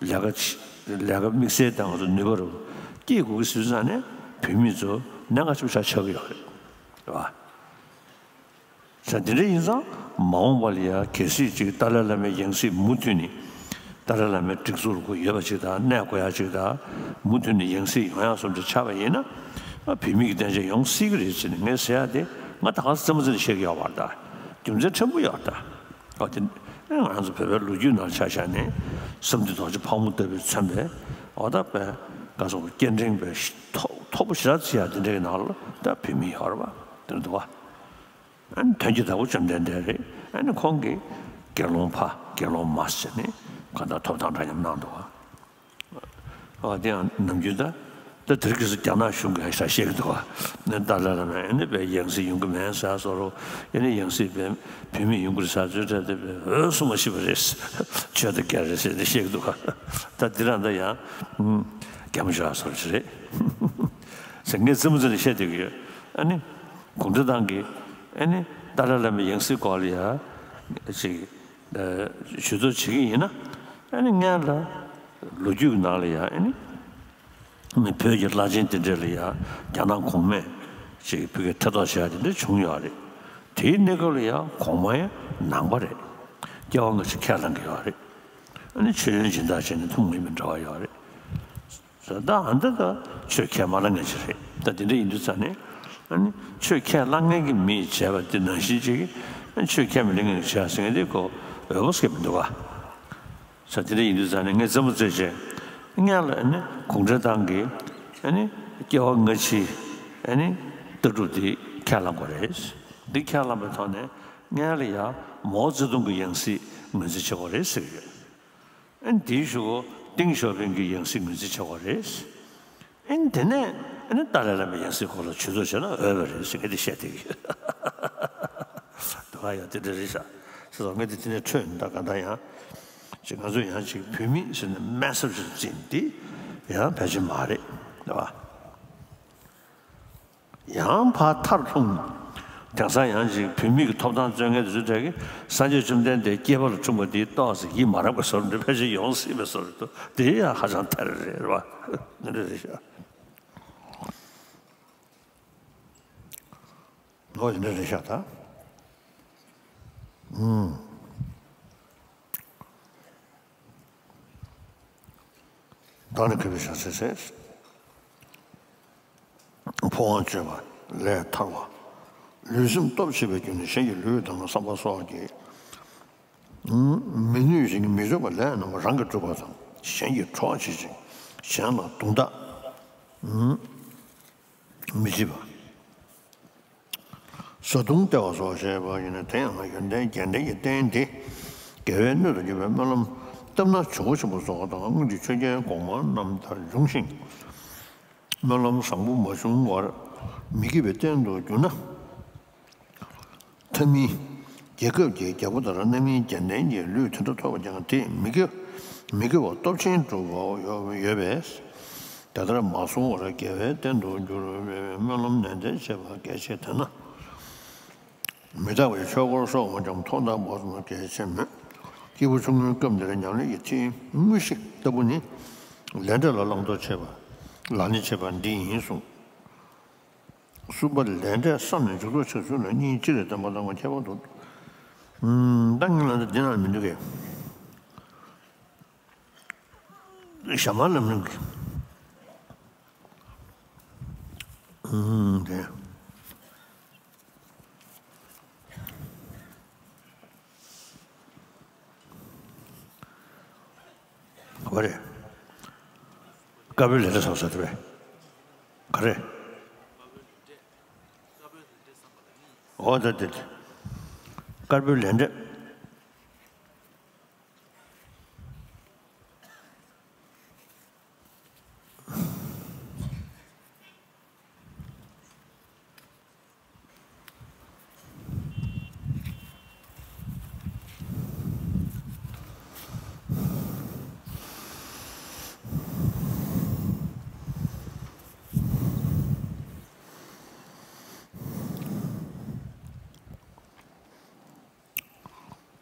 ལས་ཀ་ཅིག་ལས་ཀ་དམིགས་བསལ་དང་ང་ཚོ་ནུས་པ་རུ་སྐྱེད་དགོས་ཀྱི་ཟེར་དུས་ཙང་ནས་བུད་མེད་ཚོ་གནད་འགག་ཆེན་པོ་ཆགས་ཆགས་ཀྱི་ཡོད་རེད། རེད་བ། ས་དེ་འདྲ་ཡིན་ཙང་མ་འོངས་པ་ལ་ཡང་གལ་སྲིད་ཅིག་ཏཱ་ལའི་བླ་མའི་ཡང་སྲིད་མུ་མཐུད་ནས་ཏཱ་ལའི་བླ་མའི་སྒྲིག་འཛུགས་ལ་ཁོ་ཡོད་པ་ཅིག་དང་གནས་དགོས་ཡ་ཅིག་དང་མུ་མཐུད་ནས་ཡང་སྲིད་ཡོང་ཡ་བཟོ་འདྲ་ཆགས་པ་ཡིན་ན་བུད་མེད་ཀྱི་བསྟན་བཅོས་ཡོང་སྲིད་ཀྱི་རེད་ཟེར་ནས་ངས་ཟེར་ཡ་དེ་ང་ད་ག་རྩེ་མོ་རྩེ་ནས་བཤད་ཀྱི་ཡོད་པ་རེད་ད། རྒྱུ་མཚན་ཕྲན་བུ་ཡོད་ད། ཨ་དེ་ང་ཚོ་བོད་པའི་ལོ་རྒྱུས་ནང་ཆ་བཞག་ནས་བསམ་གཏན་རྡོ་རྗེ་ཕག་མོ་ལྟ་བུའི་མཚོན་པའི་འོ་ད་པའི་བཀའ་སོགས་སྐྱེ་ཕྲེང་པའི་མཐོ་མཐོ་པོ་ཞེ་དྲག་བརྩི་ཡ་དེ་འདྲའི་ནང་ལ་ད་བུད་མེད་ཡོད་རེད་བ། དེ་འདུག་བ། ཨ་ནི་དོན་གྱི་བདག་པོ་བཅོམ་ལྡན་འདས་རེད། ཨ་ནི་ཁོང་གིས་དགེ་སློང་ཕ་དགེ་སློང་མ་ཟེར་ནས་གང་ལྟར་ཐོབ་ཐང་འདྲ་མཉམ་གནང་འདུག་ག་ཨ་དེ་ཡང་ནམ་རྒྱུན་ད་ད་དེར་གི་སུ་རྒྱ་ནག་གཞུང་གིས་ཧ་ཤ་བཤད་གི་འདུག་ག་ནི་ཏཱ་ལའི་བླ་མས་ཨ་ནི་པའི་ཡང་སྲིད་ཡོང་གི་མེད་ཟེར་བཟོ་རོ། ཨ་ནི་ཡང་སྲིད་པའི་བུད་མེད་ཡོང་གི་རེད་ཟེར་ཚོད་ཁྲ་དེ་པའི་འོས་སུ་མ་ཤི་བ་རེད། ཆོས་དང་འགལ་རེད་ཟེར་ནས་བཤད་གི་འདུག་ག་ད་འདི་རང་ད་ཡང་རྒྱ་མོ་ཞོག་བཟོ་རེད། ཟེར་ངས་རྩེ་མོ་རྩེ་ནས་བཤད་བསྡད་ཀྱི་ཡོད། ཨ་ནི་གུང་ཁྲན་ཏང་གིས་ཨ་ནི་ཏཱ་ལའི་བླ་མའི་ཡང་སྲིད་སྐོར་ལ་ཡ་ཅིག་ཨ་ཞུ་གཏུག་བྱེད་ཀྱི་ཡིན་ན་ཨ་ནི་སྔོན་ལ་ལོ་རྒྱུས་ཀྱི་ནང་ལ་ཡ་ཨ་ནི་མི་བོད་ཀྱི་བླ་ཆེན་དེ་འདྲ་ལ་ཡ་རྒྱ་ནག་གོང་མས་ཅིག་བོད་ཀྱི་ཐེ་གཏོགས་བྱེད་ཡ་དེ་འདྲ་བྱུང་ཡོད་རེད། དེའི་གནས་སྐབས་ལ་ཡ་གོང་མ་ཡ་ནང་པ་རེད། སྐྱེ་བ་སྔ་ཕྱི་ཁས་བླངས་ཀྱི་ཡོད་རེད། ཨ་ནི་ཆོས་ཡོན་སྦྱིན་བདག་བྱས་ནས་ཐུན་མོང་མ་ཡིན་པའི་འབྲེལ་བ་ཡོད་རེད། ད་ཨ་འདི་ད་ཆོས་ཁས་མ་བླངས་མཁན་ཅིག་རེད། ད་དེ་འདྲ་ཡིན་དུས་ཙང་ནས་ཨ་ནི་ཆོས་ཁས་བླངས་མཁན་གྱི་མིས་བྱས་པ་དེ་ནང་བཞིན་ཅིག་ཨ་ནི་ཆོས་ཁས་མི་ལེན་མཁན་གྱིས་བྱས་ཟེར་མཁན་དེ་ཁོ་འོས་པ་ཟེར་མི་འདུག་ག་ས་དེ་འདྲ་ཡིན་དུས་ཙང་ནས་ངས་རྩེ་མོ་རྩེ་བྱས་སྔོན་ལ་ཨ་ནི་གུང་ཁྲན་ཏང་གིས་ཨ་ནི་སྐྱེ་བ་སྔ་ཕྱིའི་ཨ་ནི་ལྟ་གྲུབ་དེ་ཁས་བླངས་དགོས་རེད། འདི་ཁས་བླངས་པའི་ཐོག་ནས་སྔོན་ལ་ཡང་མའོ་ཙེ་ཏུང་གི་ཡང་སྲིད་ངོས་འཛིན་བྱེད་དགོས་རེད་ཟེར་གྱི་ཡོད། ཨན་དེའི་གཞུག་གུ་ཏེང་ཞའོ་ཕིང་གི་ཡང་སྲིད་ངོས་འཛིན་བྱེད་དགོས་རེད། ཨན་དེ་ནས་ཨ་ནི་ཏཱ་ལའི་བླ་མའི་ཡང་སྲིད་སྐོར་ལ་ཇུས་གཏོགས་བྱས་ན་འོས་པ་རེད་ཟེར་ངས་དེ་བཤད་བསྡད་ཀྱི་ཡོད། དེ་ག་ཡང་དེ་འདྲ་རེད་ཤག་ཟེར་སོང་ངས་དེ་དེ་ནས་འཕྲོས་ད་ག་ད་ཡང་ཅིག་ང་ཚོ་ཡང་ཅིག་བུད་མེད་ཟེར་ནས་དམན་སེམས་ཅིག་འཛིན་དེ་ཡང་ཕལ་ཆེར་མ་རེད་རེད་བ། ཡང་ཕར་མཐར་ལྷུང་། དེང་སང་ཡང་ཅིག་བུད་མེད་ཀྱི་ཐོབ་ཐང་རྩོད་མཁན་དེ་ཚོའི་གྲས་ཀྱིས་སངས་རྒྱས་བཅོམ་ལྡན་འདས་སྐྱེས་པ་ལ་འཁྲུངས་པ་དེའི་ཏོག་ཙམ་ཡིད་མ་རངས་པའི་བཟོ་འདྲ་ཕལ་ཆེར་ཡོང་སྲིད་པའི་བཟོ་འདྲ་འདུག་དེ་ཡང་ཧ་ཅང་ཐལ་རེད་བ། འདི་འདྲ་རེད་ཤག་ལོ་འདི་འདྲ་རེད་ཤག་ད། ཨུམ། བདག་ནི་མཁས་པའི་ཞྭ་ཚིགས་ཟེར། འཕོ་བ་བཅད་པ་ལས་ཐར་བ། ལུས་སེམས་སྟོབས་ཆེ་བའི་རྒྱུ་ནི་གཞན་གྱི་ལུས་དང་བསམ་པ་སོགས་ཀྱིས། མི་ནུས་ཤིང་མི་འཇོན་པ་ལས་རྣམ་པ་རང་གིས་སྒྲུབ་པ་དང་གཞན་གྱི་ཁྲོ་བ་བྱེད་ཅིང་གཞན་ལ་དུང་རྟགས། མི་བྱེད་པ། བཟའ་བཏུང་སྟེར་བ་སོགས་བྱས་པ་ཡིན་ན་དེ་ཡང་ཡོན་ཏན་རྒྱས་འབྲིང་གི་རྟེན་དེ་དགེ་བའི་སྣོད་དུ་གྱུར་པའི་སྨོན་ལམ་བཏབ་ན་བྱུང་བ་ཆེན་པོ་སོགས་དང་སྔོན་གྱི་ཆོས་རྒྱལ་གོང་མ་རྣམས་ལྟར་འབྱུང་ཞིང་། སྨོན་ལམ་བཟང་པོ་མ་བྱུང་བར་མི་དགེ་བའི་རྟེན་དུ་གྱུར་ན། མཐའ་མིའི་རྒྱལ་ཁབ་ཀྱི་རྒྱལ་པོ་ལྟར་རྣམ་སྨིན་རྒྱལ་ལྡན་གྱི་ལུས་དེ་འདྲ་ཐོབ་པ་ཀྱང་དེས་མི་དགེ་མི་དགེ་བ་སྟོབས་ཆེན་སྒྲུབ་པ་ཡོད་པས། དེ་ལྟར་མ་བྱུང་བར་དགེ་བའི་རྟེན་དུ་འགྱུར་བའི་སྨོན་ལམ་ནན་ཏན་བྱེད་པ་གལ་ཆེ། དེས་ན། མི་རྟག་པའི་ཆོས་འཁོར་སོགས་ཀྱང་ཐོག་མཐའ་བར་གསུམ་གལ་ཆེ་མོད། སྐྱེས་བུ་ཆུང་ངུའི་སྐབས་འདིར་ཉམས་ལེན་གྱི་ཐིག་དངོས་གཞི་ལྟ་བུ་ནི། ལས་འབྲས་ལ་བླང་དོར་བྱེད་པ། ལ་ནི་བྱེད་པ་འདི་ཡིན་གསུངས། གསུམ་པ་ལས་འབྲས་བསམ་ནས་འཇུག་ལྡོག་ཆགས་ཚུལ་ལ་གཉིས་གཅིག་རེད་བསྟན་པ་དང་ཁྱད་པར་དུ། ཨུམ། ད་ངས་ལབ་ན་འདི་ན་མི་འདུག་གས། ཞྭ་དམར་ལམ་རིམ་གྱི། ཨུམ། དེ། ག་རེ། དཀར་པོའི་ལས་འབྲས་བསམ་ས་དེ་བས། ག་རེ། འོ་ད་དེ་དེ། དཀར་པོའི་ལས་འབྲས།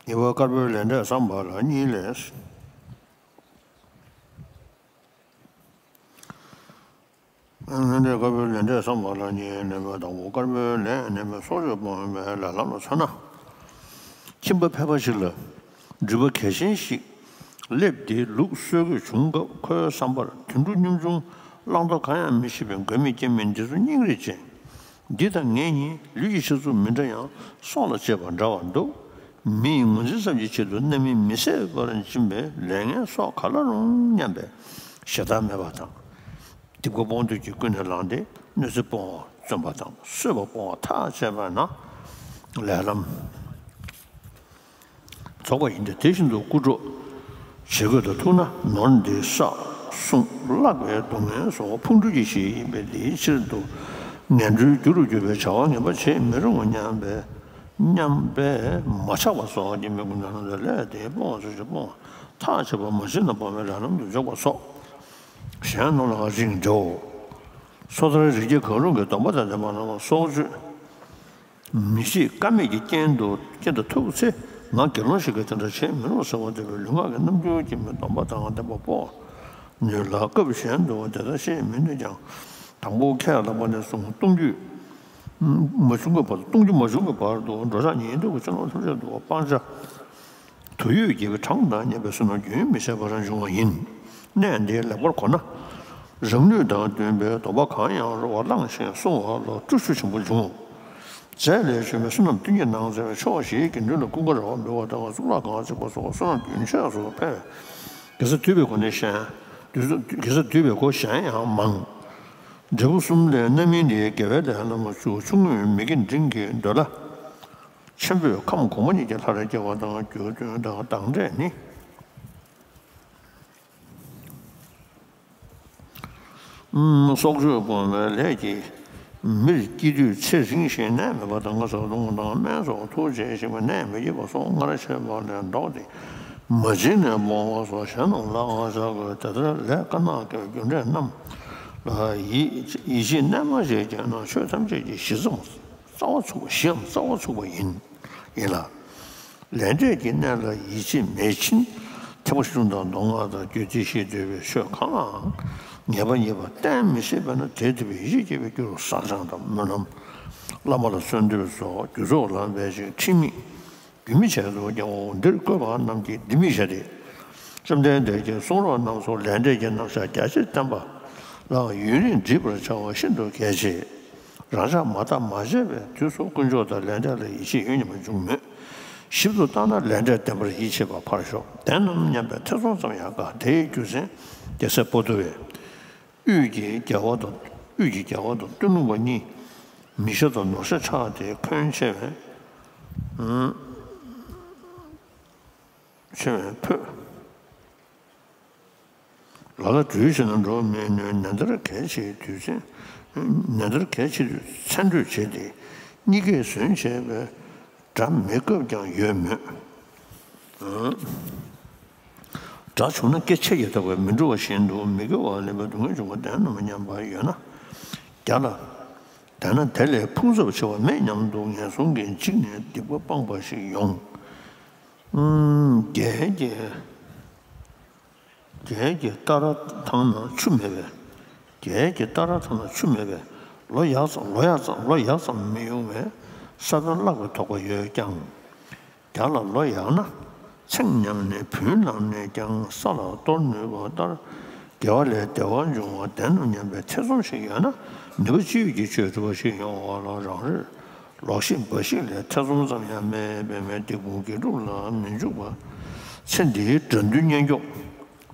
གཉིས་པ་དཀར་པོའི་ལས་འབྲས་བསམ་པ་ལ་གཉིས་ལས། ལས་འབྲས་དཀར་པོའི་ལས་འབྲས་བསམ་པ་ལ་གཉིས་ལས་པ་དང་པོ་དཀར་པོའི་ལས་ནི་མི་སྲོག་གཅོད་སྤོང་བའི་ལས་ལམ་ལ་མཚོན་ན། ཁྱིམ་པ་ཕལ་པ་ཞིག་ལ་འགྲུལ་པ་གལ་ཆེན་ཞིག་སླེབས་ཏེ་ལུག་གསོད་དགོས་བྱུང་སྐབས་ཁོའི་བསམ་པར་དུད་འགྲོ་སྙོམ་ཆུང་བླང་དོར་གང་ཡང་མི་ཤེས་པའི་མགོན་མེད་རྐྱེན་མེད་འདི་ཚོ་སྙིང་རེ་རྗེ། འདི་དང་ངེད་གཉིས་ལུས་ཀྱི་ཆགས་ཚུལ་མི་འདྲ་ཡང་སྲོག་ལ་གཅེས་པ་འདྲ་བར་འདུག་མི་ཡི་ངོས་འཛིན་ཙམ་གྱི་ཆེད་དུ་རྣམ་སྨིན་མི་བཟད་པར་སྦྱིན་པའི་ལས་ངན་སོགས་ག་ལ་རུང་སྙམ་པའི་ཞེ་སྡང་མེད་པ་དང་། སྡིག་པ་སྤོང་འདོད་ཀྱིས་ཀུན་ནས་བསླངས་ཏེ་གནོད་འཚེ་སྤོང་བ་བརྩོན་པ་དང་གསོད་པ་སྤོང་བ་ཐག་བཅད་པ་ན་ལས་ལམ། རྫོགས་པ་ཡིན་ཏེ། དེ་བཞིན་དུ་རྐུ་འཕྲོག་བྱེད་དགོས་དང་ཐུག་ན་ནོར་འདི་བསགས་སྲུང་བརླག་པའི་སྡུག་བསྔལ་སོགས་ཕུང་འགྲུལ་གྱི་གཞི་ཡིན་པས། འདིའི་ཕྱིར་དུ་ངན་འགྲོའི་རྒྱུ་རུ་གྱུར་པའི་བྱ་བ་ངན་པ་བྱེད་མི་རུང་བ་སྙམ་པས་སྙམ་པས་མ་ཆགས་པ་སོགས་ཀྱི་མི་ཀུན་ནས་ལས་དེ་སྤོང་བ་ཚུལ་གྱིས་སྤོང་བ་ཐག་ཆོད་པ་མ་བྱས་ན་སྤོང་བའི་ལས་ལམ་དུ་འཇུག་པ་སོགས་གཞན་རྣམས་ལའང་རིགས་འགྲེའོ། སོ་ཐར་རིགས་བརྒྱད་གང་རུང་གི་སྡོམ་པ་དང་ལྡན་པ་རྣམས་ལ་སྲོག་གཅོད། མི་བྱེད་ཀ་མེད་ཀྱི་རྐྱེན་དུ་རྐྱེན་དུ་ཐུག་ཚེ་ང་དགེ་སློང་ཞིག་གིས་དེ་འདྲ་བྱེད་མི་རུང་ཟེར་བ་དེ་བས་ལུས་ངག་གི་རྣམ་འགྱུར་གྱིས་མི་སྡོམ་པ་དང་ལྡན་པ་སྤོང་ནུས་ལ། སྐབས་གཞན་དུ་དེ་ལྟར་བཤད་མི་ནུས་ཀྱང་། དང་པོ་ཁས་བླངས་པ་ནས་བཟུང་གཏོང་རྒྱུ་མ་བྱུང་གི་བར་གཏོང་རྒྱུ་མ་བྱུང་གི་བར་དུ་འགྲོ་འཆག་ཉལ་འདུག་གི་ཕྱི་ནང་ཐམས་ཅད་དུ་སྤང་བྱ། དུ་ཡོད་དགེ་བའི་གྲངས་དང་མཉམ་པའི་བསོད་ནམས་རྒྱུན་མི་ཆད་པར་འབྱུང་བ་ཡིན། གནད་འདི་ལེགས་པར་གོ་ན། རང་ནུས་དང་ལྡན་པའི་སྡོམ་པ་གང་ཡང་རུང་བ་བླངས་ཤིང་བསྲུང་བ་ལ་སྤྲོ་ཚུལ་ཆེན་པོ་འབྱུང་། རྫས་ལས་བྱུང་བའི་བསོད་ནམས་དོན་གྱིས་ནང་གསལ་བའི་ཕྱོགས་བཞིའི་དགེ་འདུན་ལ་ཀུན་དགའ་ར་བ་འབུལ་བ་དང་གཙུག་ལག་ཁང་བརྩིགས་པ་སོགས་བསོད་ནམས་རྒྱུན་ཆད་སུ་འཕེལ་བས། དགེ་རྩ་སྡུད་པའི་སྒོ་ནས་གཞན། དགེ་རྩ་སྡུད་པའི་སྒོ་གཞན་ཡང་མང་། འབྲས་བུ་གསུམ་ལས་རྣམ་སྨིན་དེ་དགེ་བའི་ལས་རྣམ་པ་བཅུ། ཆུང་ངུས་མི་དགེ་འབྲིང་གི་འདོད་ལྷ། ཆེན་པོས་ཁམས་གོང་མ་གཉིས་ཀྱི་ལྷར་སྐྱེ་བ་དང་རྒྱུ་སྟོན་དང་དང་འབྲས་ནི། སྲོག་གཅོད་སྤོང་བའི་ལས་ཀྱིས་མིར་སྐྱེ་དུས་ཚེ་རིང་ཞིང་ནད་མེད་པ་དང་། ངལ་གསོ་གཏོང་བ་དང་སྨན་སོགས་ཐུགས་རྗེ་ཞིང་ནད་མི་བསྐྱེད་པ་སོགས་སྔར་བཤད་པ་ལས་ལྡོག་སྟེ་མ་བྱིན་ནས་སྤོང་བ་སོགས་གཞན་རྣམས་ལའང་བྱ་དགོས། དེ་ལྟར་ལས་དཀར་ནག་གི་རྒྱུ་འབྲས་རྣམས་ལ་ཡིད་ཡིད་ཆེས་རྣལ་མ་ཞིག་བསྐྱེད་ན་ཆོས་ཐམས་ཅད་ཀྱི་གཞི་རྩ་རྩ་བ་ཚུགས་པ་གཞི་འམ་རྩ་བ་ཚུགས་པ་ཡིན་ཡིན་ལ། ལས་འབྲས་ཀྱི་གནས་ལ་ཡིད་ཆེས་མེད་ཕྱིན་ཐེག་པ་ཆེ་ཆུང་དང་མདོ་སྔགས་དང་རྒྱུད་སྡེ་བཞི་འདོད་པའི་ཆོས་གང་ལའང་ངེས་པ་རྙེད་པ་གཏན་མི་སྲིད་པས་ན། དེ་འདོད་པའི་ཡིད་ཆེས་བསྐྱེད་པའི་རྒྱུ་རུ་བསགས་སྦྱང་དང་སྨོན་ལམ། བླ་མ་ལ་གསོལ་འདེབས་སོགས་རྒྱུ་ཚོགས་ལ་འབད་ཅིང་ཁྲིམས་མེད། རྒྱུན་མི་འཆད་དོ་ཀྱང་འོ་འདིར་བཀོད་པ་རྣམས་ཀྱིས་འདི་མི་བྱ་སྟེ། བཅོམ་ལྡན་འདས་ཀྱིས་གསུང་རབ་རྣམས་སུ་ལས་འབྲས་ཀྱི་རྣམ་གཞག་རྒྱ་ཆེར་བསྟན་པ་ལའང་ཡུན་རིང་འདྲིས་པར་བྱ་བ་ཤིན་ཏུ་གལ་ཆེ། རང་ཅག་མ་བརྟགས་མ་དཔྱད་པའི་དུས་སུ་དཀོན་མཆོག་དང་ལས་འབྲས་ལ་ཡིད་ཆེས་ཡོད་ཉམས་པ་འབྱུང་མོད། ཞིབ་ཏུ་བརྟགས་ན་ལས་འབྲས་བདེན་པར་ཡིད་ཆེས་པ་ཕར་ཞོག་བདེན་ནམ་སྙམ་པའི་ཐེ་ཚོམ་ཙམ་ཡང་དཀའ། དེའི་རྒྱུ་མཚན་རྒྱལ་སྲས་པོ་ཏུ་བས། དབུས་ཀྱི་རྒྱལ་བ་དང་དབུས་ཀྱི་རྒྱལ་བ་དང་སྟོད་ལུང་པ་གཉིས་མི་ཤ་དང་ནོར་ཤ་ཆགས་ཏེ་འཁོན་ཆེ་བས། ཆེ་བས་འཕོས། ལ་ལ་འགྲུལ་བྱེད་ན་འགྲོ་མི་ནུས། ནན་ཏར་གལ་ཆེ་དུས་ཚན། ནན་ཏར་གལ་ཆེ་དུས་མཚན་གྲོས་བྱེད་དེ་གཉིས་ཀས་ཟོན་བྱས་པའི་དགྲ་མེད་སྐབས་ཀྱང་ཡོད་མོད། དགྲ་བྱུང་ན་སྐད་ཆད་ཀྱིས་ཐོབ་པས་མི་འགྲོ་བ་བཞིན་དུ་མི་དགེ་བ་ལེན་པའི་སྡུག་བསྔལ་འབྱུང་བ་བདེན་ནམ་སྙམ་པ་ཡོད་ན། བརྒྱ་ལ། དེས་ན་དེ་ལས་ཕུང་ཚབས་ཆེ་བ་མེད་སྙམ་དུ་ངན་སོང་གི་འཇིགས་ནས་སྡིག་པ་སྤངས་པ་ཞིག་ཡོང་། རྒྱལ་གྱི་རྒྱལ་གྱི་སྟ་ར་ཐང་ན་ཆུ་མེད་པས། རྒྱལ་གྱི་སྟ་ར་ཐང་ན་ཆུ་མེད་པས་ལོ་ཡག་ཙམ་ལོ་ཡག་ཙམ་ལོ་ཡག་ཙམ་མི་ཡོང་བས་ས་བོན་བརླག་པའི་དོགས་པ་ཡོད་ཀྱང་། རྒྱ་ལ་ལོ་ཡག་ན་ཚེང་ཉམས་ནས་བུན་བླངས་ནས་ཀྱང་ས་ལ་གཏོར་ནུས་པ་ལྟར་དགེ་བ་ལས་བདེ་བ་འབྱུང་བ་བདེན་ནམ་སྙམ་པའི་ཐེ་ཚོམ་ཞིག་ཡོད་ན་ནུས་པ་ཅི་ཡོད་ཀྱིས་ཆོས་སྒྲུབ་པ་ཞིག་ཡོང་བ་ལ་རང་རེར་ལོག་ཤིག་འབའ་ཞིག་ལས་ཐེ་ཚོམ་ཙམ་ཡང་མེད་པས་མེད་སྡིག་སྤོང་དགེ་སྒྲུབ་ལ་མི་འཇུག་པ་ཚེ་འདིའི་དགྲ་འདུལ་གཉེན་སྐྱོབ་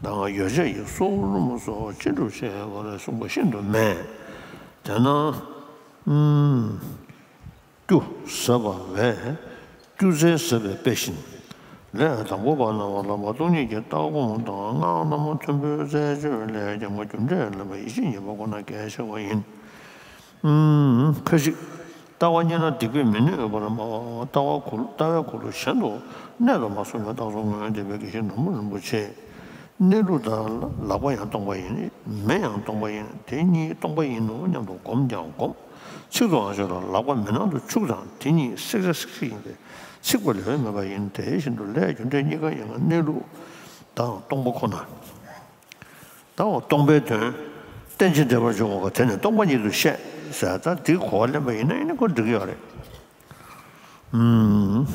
དང་ཡོ་བྱད་ཀྱི་སྲོག་རུམ་སོགས་ཅི་སྒྲུབ་བྱས་པ་ལ་གསུངས་པ་ཤིན་ཏུ་མེད། དེས་ན། སྐྱུ་ཟབ་པ་བས། སྐྱུ་རྩལ་ཟབ་པའི་དཔེ་བཞིན། ལས་དང་པོ་པ་རྣམས་ལ་ལག་པ་སྟོང་ཉིད་ཀྱི་ལྟ་སྒོམ་དང་སྔགས་རྣམ་མཐུན་པའི་རྩལ་སྦྱོར་ལས་ཀྱང་རྒྱུ་འབྲས་ལ་ཡིད་ཆེས་ཉེས་པ་ཁོ་ན་གལ་ཆེ་བ་ཡིན། ཁ་ཅིག་ལྟ་བ་གཉིས་ན་སྡིག་པས་མི་གནོད་པར་སྨྲ་བ། ལྟ་བ་གུ་ལྟ་བའི་གུ་ལུ་གཞན་དུ་གནོད་དུ་མ་སོང་བའི་རྟགས་སུ་མངོན་བསྡད་པའི་དགེ་བཤེས་ནོར་བུ་རིན་པོ་ཆེས། གནས་ལུགས་དང་ལག་པ་ཡང་སྟོང་པ་ཡིན། མེ་ཡང་སྟོང་པ་ཡིན། དེ་གཉིས་སྟོང་པ་ཡིན་ནོ་སྙམ་དུ་བསྒོམ་ཀྱང་བསྒོམ། ཚིག་ཏུའང་བརྗོད་ལ། ལག་པ་མེ་ནང་དུ་ཆུག་དང་། དེ་གཉིས་བསྲེག་བྱ་བསྲེག་བྱེད་ཡིན་པས། ཚིག་པ་ལས་མེད་པ་ཡིན། དེ་བཞིན་དུ་ལས་རྒྱུ་འབྲས་གཉིས་ཀ་ཡིན་ལ། གནས་ལུགས་དང་སྟོང་པ་ཁོ་ན། ད་འོ་སྟོང་པའི་དོན་རྟེན་ཅིང་འབྲེལ་བར་འབྱུང་བ་ག་དེ་ནི་སྟོང་པ་ཉིད་དུ་བཤད་ཟེར། ད་འདི་གོ་བ་ལེན་པ་ཡིན་ན་ཡིན་ན་ཁོ་འགྲིག་གི་ཡོད་རེད། ཨུམ།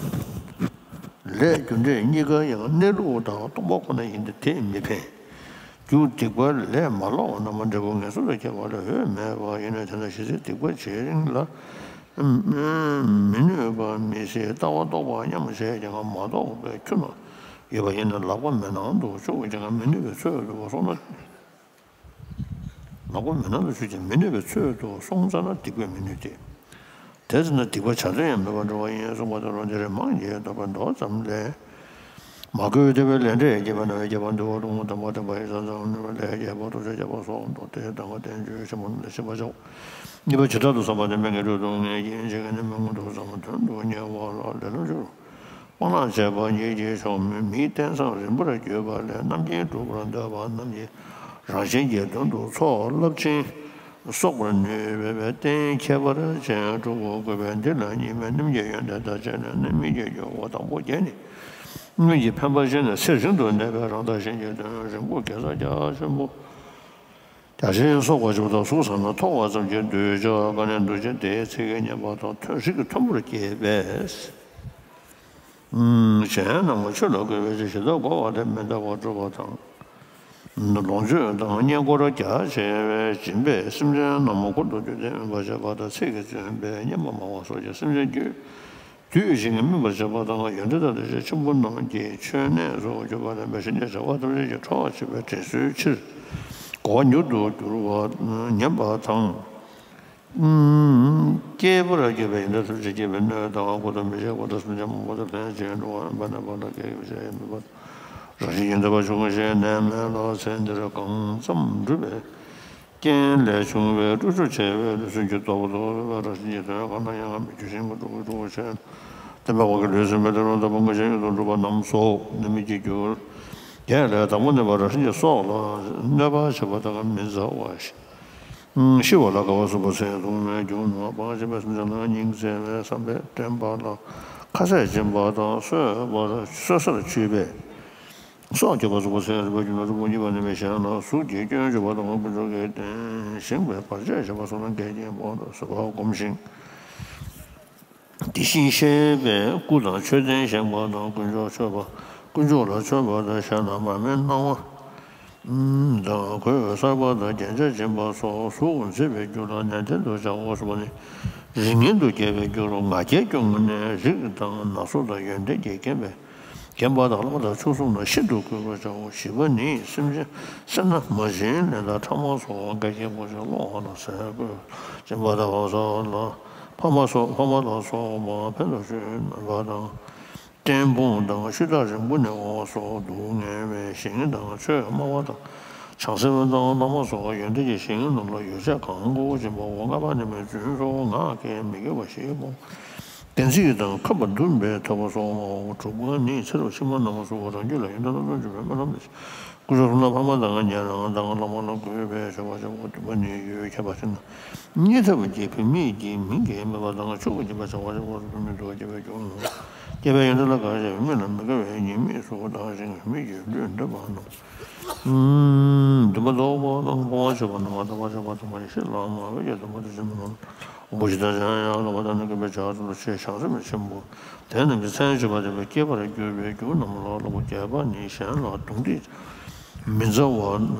ལས་རྒྱུ་འབྲས་གཉིས་ཀ་ཡང་གནས་ལུགས་དང་སྟོང་པ་ཁོ་ན་ཡིན་ཏེ། དེས་མི་ཕན། རྒྱུ་སྡིག་པ་ལས་མ་ལོག་པ་རྣམ་པར་འབྲས་བུ་ངན་སོང་དུ་སྐྱེ་བ་ལས་འོས་མེད་པ་ཡིན་ནོ། དེ་ལ་ཞེ་སའི་སྡིག་པ་བྱེད་རིང་ལ། མི་གནོད་པ་མི་སྲིད། ལྟ་བ་རྟོགས་པ་མཉམ་བྱས་ཀྱང་མ་རྟོགས་པའི་ཁྱུ་རྣམས་ཡོད་པ་ཡིན་ན། ལག་པ་མེ་ནང་དུ་ཆུག་ཀྱང་མི་གནོད་པའི་ཚོད་དུ་སོང་ན། ལག་པ་མེ་ནང་དུ་ཆུག་ཀྱང་མི་གནོད་པའི་ཚོད་དུ་སོང་ཙ་ན་སྡིག་པས་མི་གནོད་དེ། དེ་ཚེ་ན་སྡིག་པ་བྱ་དོན་ཡང་མེད་པར་འགྲོ་བ་ཡིན་གསུངས་པ་དང་། ལོ་འདིར་མང་རྒྱས་བསྟོད་པ་མདོ་ཙམ་ལས། མ་གོས་བདེ་བའི་ལས་འབྲས་རྒྱས་པ་ན། བའི་རྒྱས་པ་འདུལ་བ་ལུང་དམ་པ་བསྟན་པ་ཡི་ས་མཚམས་ནུས་པ་ལས་རྒྱས་པ་ཐུགས་རྗེ་རྒྱས་པ་སོགས་མདོ་སྡེ་གདམས་ངག་བསྟན་བཅོས་ཆེན་པོ་རྣམས་ལས་ཤེས་པར་བྱའོ། གཉིས་པ་ཇི་ལྟར་དུ་བསམ་པ་དེ་མི་དགེ་བཅུ་དང་ངེས་ཀྱི་འཇིག་རྟེན་ནི་མི་མངོན་དུ་བསམ། དོན་དུ་གཉེར་བ་ལ་ལས་རྣམ་བཅུ་རུ། སྤང་བླང་བྱས་པ་ཉིད་ཀྱིས་ཆོག་མིན། མིའི་རྟེན་བཟང་རིམ་པར་བརྒྱུད་པ་ལས། རྣམ་མཁྱེན་སྒྲུབ་པར་འདོད་པ་རྣམས་ཀྱིས། རང་གཞན་གྱི་དོན་དུ་ཚོགས་རླབས་ཆེན་གསོག་པར་ནུས་པའི་རྟེན་ཁྱད་པར་ཅན་དྲུག་དགོས་པས། འདི་ལ་གཉིས་མེད་རྣམ་མཁྱེན་ཡོན་ཏན་དང་བཅས་ནས་རྣམ་སྨིན་གྱི་འགྱུར་བ་དང་པོ་བརྒྱད་ནི། སྔོན་གྱི་འཕེན་པ་བཞི་ནི་ཚེ་རིང་དུ་གནས་པས། རང་དང་གཞན་གྱི་དོན་རིང་པོ་དགེ་རྩ་རྒྱ་ཆེན་པོ། རྒྱ་ཆེན་གསོག་པར་བྱེད་པ་དང་། གཟུགས་བཟང་ན་མཐོ་བ་ཙམ་གྱིས་འདོད་ཆགས་དཀའ་ནས་འདུ་བྱེད་དེའི་ཚིག་གིས་ཉེན་པ་དང་། མཐོན་རིགས་མཐོན་པོར་སྐྱེས་པས། གཞན་རྣམས་ཆོས་ལ་གུས་པའི་ཕྱིར། ཇི་ལྟར་བསྒོ་བ་དེ་མི་འདའ་བར་སྒྲུབ་པ་དང་། ལོངས་སྤྱོད་དང་བསྙེན་བཀུར་རྒྱ་ཆེ་བས་སྦྱིན་པས་སེམས་ཅན་རྣམས་འཁོར་དུ་བསྡུས་ཏེ་སྨིན་པར་བྱེད་པ་དང་། ཚིག་གིས་བརྫུན་པས་སྙན་པ་སྨྲ་བ་སོགས་ཀྱིས་སེམས་ཅན་རྒྱུད་སྡུད་ཅིང་སྨིན་པར་བྱེད་པ་དང་། ཡོན་ཏན་དང་བདེ་གཤེགས་ཆེན་པོ་རྣམས་ཀྱི་མཆོད་གནས་སུ་གྱུར་པ་ལེན་པའི་གཞན་གྱི་བྱ་བ་ཐམས་ཅད་ཀྱི་ཁྲོ་བ་ཆད་པའི་དྲིན་གཟོའི་ཕྱིར་གོ་བ་མྱུར་དུ་འགྱུར་བ་ཉན་པ་དང་། སྐྱེས་པར་འགྱུར་བའི་ཡོན་ཏན་ཐམས་ཅད་སྐྱེས་པའི་སྣོད་དང་། འཁོར་དུ་མི་ཆགས་པ་དང་། སེམས་ཅན་མང་པོ་དང་ལྷན་ཅིག་འགྲོ་བ་ཕན་པ་ནས་ཕན་པ་དང་། སྐད་ཀྱིས་མི་ཟ་ཡང་མེད་པ་དང་། རང་བཞིན་གྱིས་འདུལ་བ་ཆོས་ཀྱི་གཞན་ནས་མེད་ལ། ཚེ་འདིར་གང་ཙམ་བསྒྲུབས་པའི་རྐྱེན་ལས་བྱུང་བའི་བསླུ་ཆོག་ཆེ་བའི་ལུས་སེམས་ཀྱི་སྟོབས་ལ་རང་བཞིན་གྱི་དོན་གང་ན་ཡང་མི་འགྱུར་ཞིང་མི་འཁྲུགས་པའི་འཁྲུལ་འཁོར་ཆེ། བསྟན་པ་འོག་གི་ལུས་སེམས་པའི་ལས་རང་དང་པོ་ངེས་ཤེས་ཡོངས་སུ་གྲུབ་པ་རྣམས་སོ། ནད་མེད་ཀྱི་རྒྱུར། རྒྱས་ལས་དང་པོ་གནོད་པ་རང་བཞིན་གྱི་སྲོག་ལ་གནོད་པ་བྱེད་པ་དང་མི་མཛའ་བ། ཤི་བ་ལ་དགའ་བ་གསུམ་པོ་ཚེ་ཐུང་ངུའི་རྒྱུ་ནོར་སྤང་བྱེད་པའི་སེམས་ཅན་ལ་སྙིང་བརྩེ་བའི་བསམ་པས་དྲན་པ་ལ་ཁ་ཟས་སྦྱིན་པ་དང་གསོད་པ་གསོད་སར་འཁྱུད་པས། སྲོག་སྐྱོབ་པ་གསུམ་པོ་ཚེ་རིང་པོའི་རྒྱུ་ནོར་རིན་པོ་གཉིས་པ་ནི་མི་གཞན་ལ་གཟུགས་ཀྱི་སྐྱོན་བརྗོད་པ་དང་དཀོན་མཆོག་གི་རྟེན་བཞེངས་པའི་བར་ཆད་བྱེད་པ་སོགས་ལ་འགལ་རྐྱེན་སྤོང་དུ་བཟོད་པ་བསྒོམ་ཞིང་། དེ་བཞིན་གཤེགས་པའི་སྐུ་དང་མཆོད་རྟེན་བཞེངས་པ་དང་དཀོན་མཆོག་མཆོད་པ། དཀོན་མཆོག་ལ་མཆོད་པ་དང་ཞལ་ནས་མར་མེའི་སྣང་བ་དང་གོས་གསར་པ་དང་རྒྱན་ཆ་སྦྱིན་པ་སོགས་གཟུགས་མཛེས་པའི་རྒྱུ་ལ་ནན་ཏན་དུ་བྱའོ་གསུངས་པ་ནི། རིགས་ངན་དུ་སྐྱེ་བའི་རྒྱུ་རུ་ང་རྒྱལ་སྐྱོ་ངུ་ནས་རིགས་དང་ན་ཟུག་དང་ཡོན་ཏན་གྱིས་བརྒྱན་པའི་རྒན་པ་དང་བླ་མ་དང་ཆོས་སྲུང་རྣམས་ཤིན་ཏུ་གུས་པར་བྱའོ། བཞི་པ་ནི། སེམས་ཅན་སེར་སྣ་མ་བྱིན་ལེན་དང་ཕྲ་མ་སོགས་འགལ་རྐྱེན་སྤོང་ཕྱིར་སློང་བ་ལ་ཟས་གོས་སྦྱིན་པ་དང་བ་ཟ་ལ་ཕ་མ་སོགས་ཕ་མ་ལ་སོགས་པ་ཕན་ཐོགས་ཆོས་སྨོན་པ་དང་། བཀྲེན་སྤོང་དང་ཤུལ་བདག་རིང་པོ་ནས་འོང་བ་སོགས་སྡུག་བསྔལ་བའི་ཞིང་དང་ཆོས་སྨྲ་བ་དང་། བྱང་སེམས་དང་བླ་མ་སོགས་ཡོན་ཏན་གྱི་ཞིང་རྣམས་ལ་ཡོ་བྱད་གང་དགོས་སྦྱིན་པའོ། ལྔ་པ་ནི་མི་བརྫུན་སོགས་ངག་གི་མི་དགེ་བ་བཞི་སྤོང་། བདེན་ཚིག་དང་མཁས་པ་འདུན་པའི་ཐོས་པ་སོགས་སྨྲའོ། དྲུག་པ་ནི་ཚེ་རབས་ཕྱི་མ་རྣམས་སུ་རང་རྒྱུད་ལ་ཡོན་ཏན་སྣ་ཚོགས་འབྱུང་བའི་སྨོན་ལམ་དང་། དཀོན་མཆོག་གསུམ་ལ་ཕ་མ་དང་ཉེ་རང་དང་བླ་མ་ལ་གུས་པས་མཆོད་པ་བྱའོ། བདུན་པ་ནི་ཡུལ་ཁྱད་པར་ཅན་དང་། གཉིས་ཐོབ་ཀྱི་བུད་མེད་ཀྱི་མིང་གིས་སྨོད་པ་དང་ཕྱུག་པོ་སྦྱིན་པར་བྱ་བ་ཞིག་སྐོར་སུ་བུད་མེད་འདུ་བ་སྐྱེ་བའི་རྒྱུ་ནོ། སྐྱེ་བའི་ཡོན་ཏན་ལ་དགའ་ཞིང་བུད་མེད་ལ་མི་དགའ་བས་ཉེས་དམིགས་སུ་བཏང་ཞིང་བུད་མེད་ཀྱི་ལུས་འདོད་པ་རྣམས། འདུན་པ་ལྡོག་པ་དང་སྤོང་བ་ཆོད་པ་རྣམས་ལ་དག་པར་བྱ་བ་དང་པ་ཡེ་ཤེས་ལ་སྨྲ་བའི་ཡ་དམ་པ་དེ་བཞིན་མི་ནོར། དབང་པོ་ཇི་ལྟར་བྱུང་ཡང་བསླབ་པ་དང་ནི་དགོས་པའི་བྱ་བ་ལ་ཆེས་བྱང་སེམས་ཆེན་པོ་དེ་རྣམས་ཀྱི་མཚན་བརྗོད་པ་དེ་བས་སྐྱེས་པར་གྱུར་པའི་རྒྱུ་རྣམས་ལ་སློབ་པོ་བརྒྱད་པ་ནི་གཞན་ལ་རྡུང་རྡེག་མི་མཛའ་བ་ན་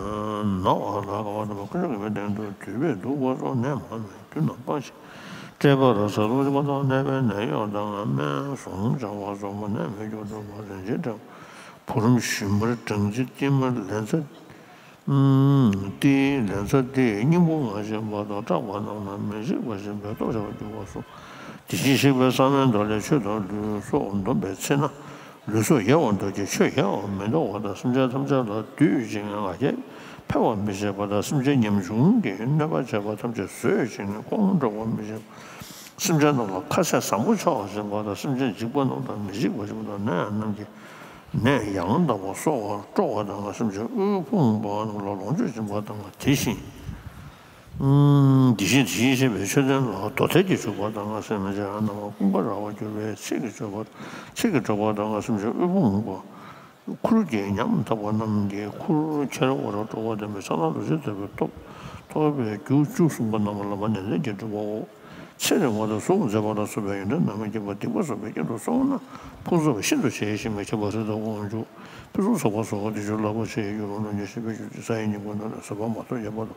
བ་ལ་དགའ་བ་དང་དཀོན་མཆོག་གི་མིང་སྟེང་དུ་དུད་པས་བདུག་པ་སོགས་ནད་མང་བའི་རྒྱུ་རྣམས་སྤང་ཞིང་། བཀྲེས་པ་ར་ས་ལོ་ཅི་མ་དང་ནད་པའི་ནད་གཡོག་དང་སྨན་ཟུངས་སྦྱང་བ་སོགས་མ་ནད་མེད་སྐྱོབ་ཐུབ་པ་རིན་ཆེན་སྦྲང་བུ་རམ་ཞུན་མར་སྦྲང་རྩི་ཏིལ་མར་ལན་ཚྭ། ཏིལ་ལན་ཚྭ་ཏིལ་སྙིང་པོ་ང་བཞིན་པ་དང་སྐྲག་པ་རྣམས་ལ་མི་འཇིགས་པ་བཞིན་པའི་སྟོབས་ཆེ་བར་འགྱུར་བ་སོགས། དེ་བཞིན་གཤེགས་པའི་གསང་བའི་མདོ་ལས་ཆོས་དང་ལུས་སྲོག་སྡོམ་པའི་ཚེ་ན། ལུས་སྲོག་ཡལ་བར་འདོད་ཀྱི་ཆོས་ཡལ་བར་མི་འདོད་པ་དང་། སེམས་ཅན་ཐམས་ཅད་ལ་སྡུད་ཅིང་ང་རྒྱལ་འཕེལ་བར་མི་བྱེད་པ་དང་། སེམས་ཅན་ཉམ་ཆུང་གི་གནོད་པ་བྱེད་པ་ཐམས་ཅད་བཟོད་ཅིང་ཁོང་ཁྲོ་བར་མི་བྱེད་པ། སེམས་ཅན་རྣམས་ལ་ཁ་ཟས་བཟང་པོ་ཆོག་པར་བྱེད་པ་དང་། སེམས་ཅན་འཇིགས་པ་རྣམས་དང་མི་འཇིགས་པར་བྱེད་པ་དང་། ནད་རྣམས་ཀྱི་ནད་ཡང་དག་པར་གསོ་བར་སྤྲོ་བ་དང་། སེམས་ཅན་དབུལ་ཕོངས་པ་རྣམས་ལ་ལོངས་སྤྱོད་སྦྱིན་པ་དང་། དེ་བཞིན་ ཨུམ། དེ་བཞིན་དེ་བཞིན་གཤེགས་པའི་མཆོད་རྟེན་ལ་མདོ་ཐད་ཀྱིས་བྱུག་པ་དང་སེམས་ཅན་རྣམས་ཀུན་དགའ་ར་བར་གྱུར་པའི་ཚིག་གི་སྤྱོད་པ། ཚིག་གི་སྤྲོས་པ་དང་སེམས་ཅན་དབུལ་པོ་མུན་པ། ཁུར་གྱིས་ཉམ་ཐག་པ་རྣམས་ཀྱི་ཁུར་ཁྱེར་བར་སྤྲོ་བ་ལྡན་པའི་ཕྱག་ན་རྡོ་རྗེ་ལྟ་བུའི་སྟོབས། ཐོབ་པའི་རྒྱུ་བཅུ་གསུངས་པ་རྣམས་ལ་ལམ་པ་ནན་ཏན་གྱིས་སྒྲུབ་པའོ། ཚེ་རིང་བ་དང་གཟུགས་མཛེས་པ་ལ་སོགས་པའི་ཡོན་ཏན་རྣམས་ཀྱིས་སྡིག་པ་བསགས་པའི་རྐྱེན་དུ་སོང་ན་ཕུན་སུམ་ཚོགས་པ་ཤིན་ཏུ་ཆེ་ཞིང་མི་ཁྱབ་པ་ཟད་དུ་འོང་འཇུག་ཕུན་སུམ་ཚོགས་པ་སོགས་དེ་ཆོས་ལག་པ་ཆེ་ཡུལ་ལུང་ཉེ་ཞིང་པའི་རྒྱུ་ས་ཡི་ཉིན་གུང་ན་ཟད་པ་མ་ཐོབ་ཡོད་པ་དང་།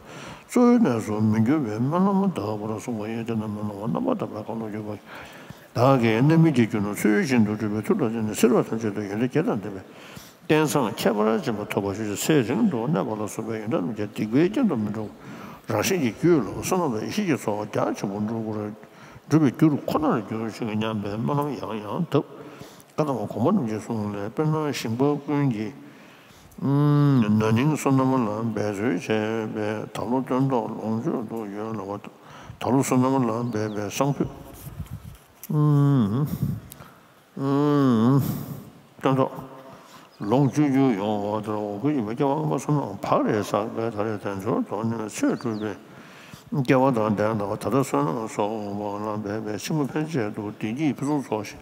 གཙོ་བོའི་གནས་སུ་མི་འགྱུར་བའི་སྨོན་ལམ་དག་པར་གསུངས་པ་ཡོད། དེ་ནི་སྨོན་ལམ་རྣམ་པར་དག་པའི་ཁ་ལོ་སྒྱུར་བ། བདག་གིས་རྣམ་སྨིན་གྱི་རྒྱུ་ནོར་ཚུལ་བཞིན་དུ་སྒྲུབ་པའི་མཐུ་དང་བཅས་ནས་སེལ་བ་ཐམས་ཅད་དང་ཡོན་ཏན་བརྒྱད་དང་ལྡན་པའི་རྟེན་བཟང་ཁྱད་པར་ཅན་པ་ཐོབ་པར་ཤོག་ཅིག་ཚེ་རིང་དུ་གནས་པ་ལ་སོགས་པའི་ཡོན་ཏན་རྣམས་ཀྱང་སྡིག་པའི་རྐྱེན་དུ་མི་འགྲོ། རང་གཤིས་ཀྱི་རྒྱུད་ལ་བསོད་ནམས་དང་ཡེ་ཤེས་ཀྱི་ཚོགས་རྒྱ་ཆེན་པོ་འགྲུབ་པར་འགྲུབ་པའི་རྒྱུར་ཁོ་ནར་གྱུར་ཅིག་སྙམ་པའི་སྨོན་ལམ་ཡང་ཡང་བཏབ། བཀའ་གདམས་པ་གོང་མ་རྣམས་ཀྱིས་གསུངས་ལས། དཔེར་ན་ཞིང་པ་ཀུན་གྱིས་ན་ནིང་སོ་ནམ་ལ་འབད་རྩོལ་བྱས་པས་ད་ལོ་སྟོན་ཐོག་ལོངས་སྤྱོད་དུ་ཡོད་ལ་བ། ད་ལོ་སོ་ནམ་ལ་འབད་པའི་སང་ཕོད། སྟོན་ཐོག་ལོངས་སྤྱོད་རྒྱུ་ཡོང་བ་ལྟར་འོ་སྐོལ་གྱི་སྐྱེ་བ་སྔ་མ་སོ་ནམ་བག་རེ་བསགས་པས་ད་རེས་དལ་འབྱོར་དོན་ནི་ཆོས་སྒྲུབ་པའི་སྐལ་བ་དང་ལྡན་ལ་བ། ད་ལྟ་བསོད་ནམས་གསོག་པ་ལ་འབད་པའི་ཕྱི་མ་ཕན་ཆད་དུ་བདེ་སྐྱིད་ཕུན་སུམ་ཚོགས་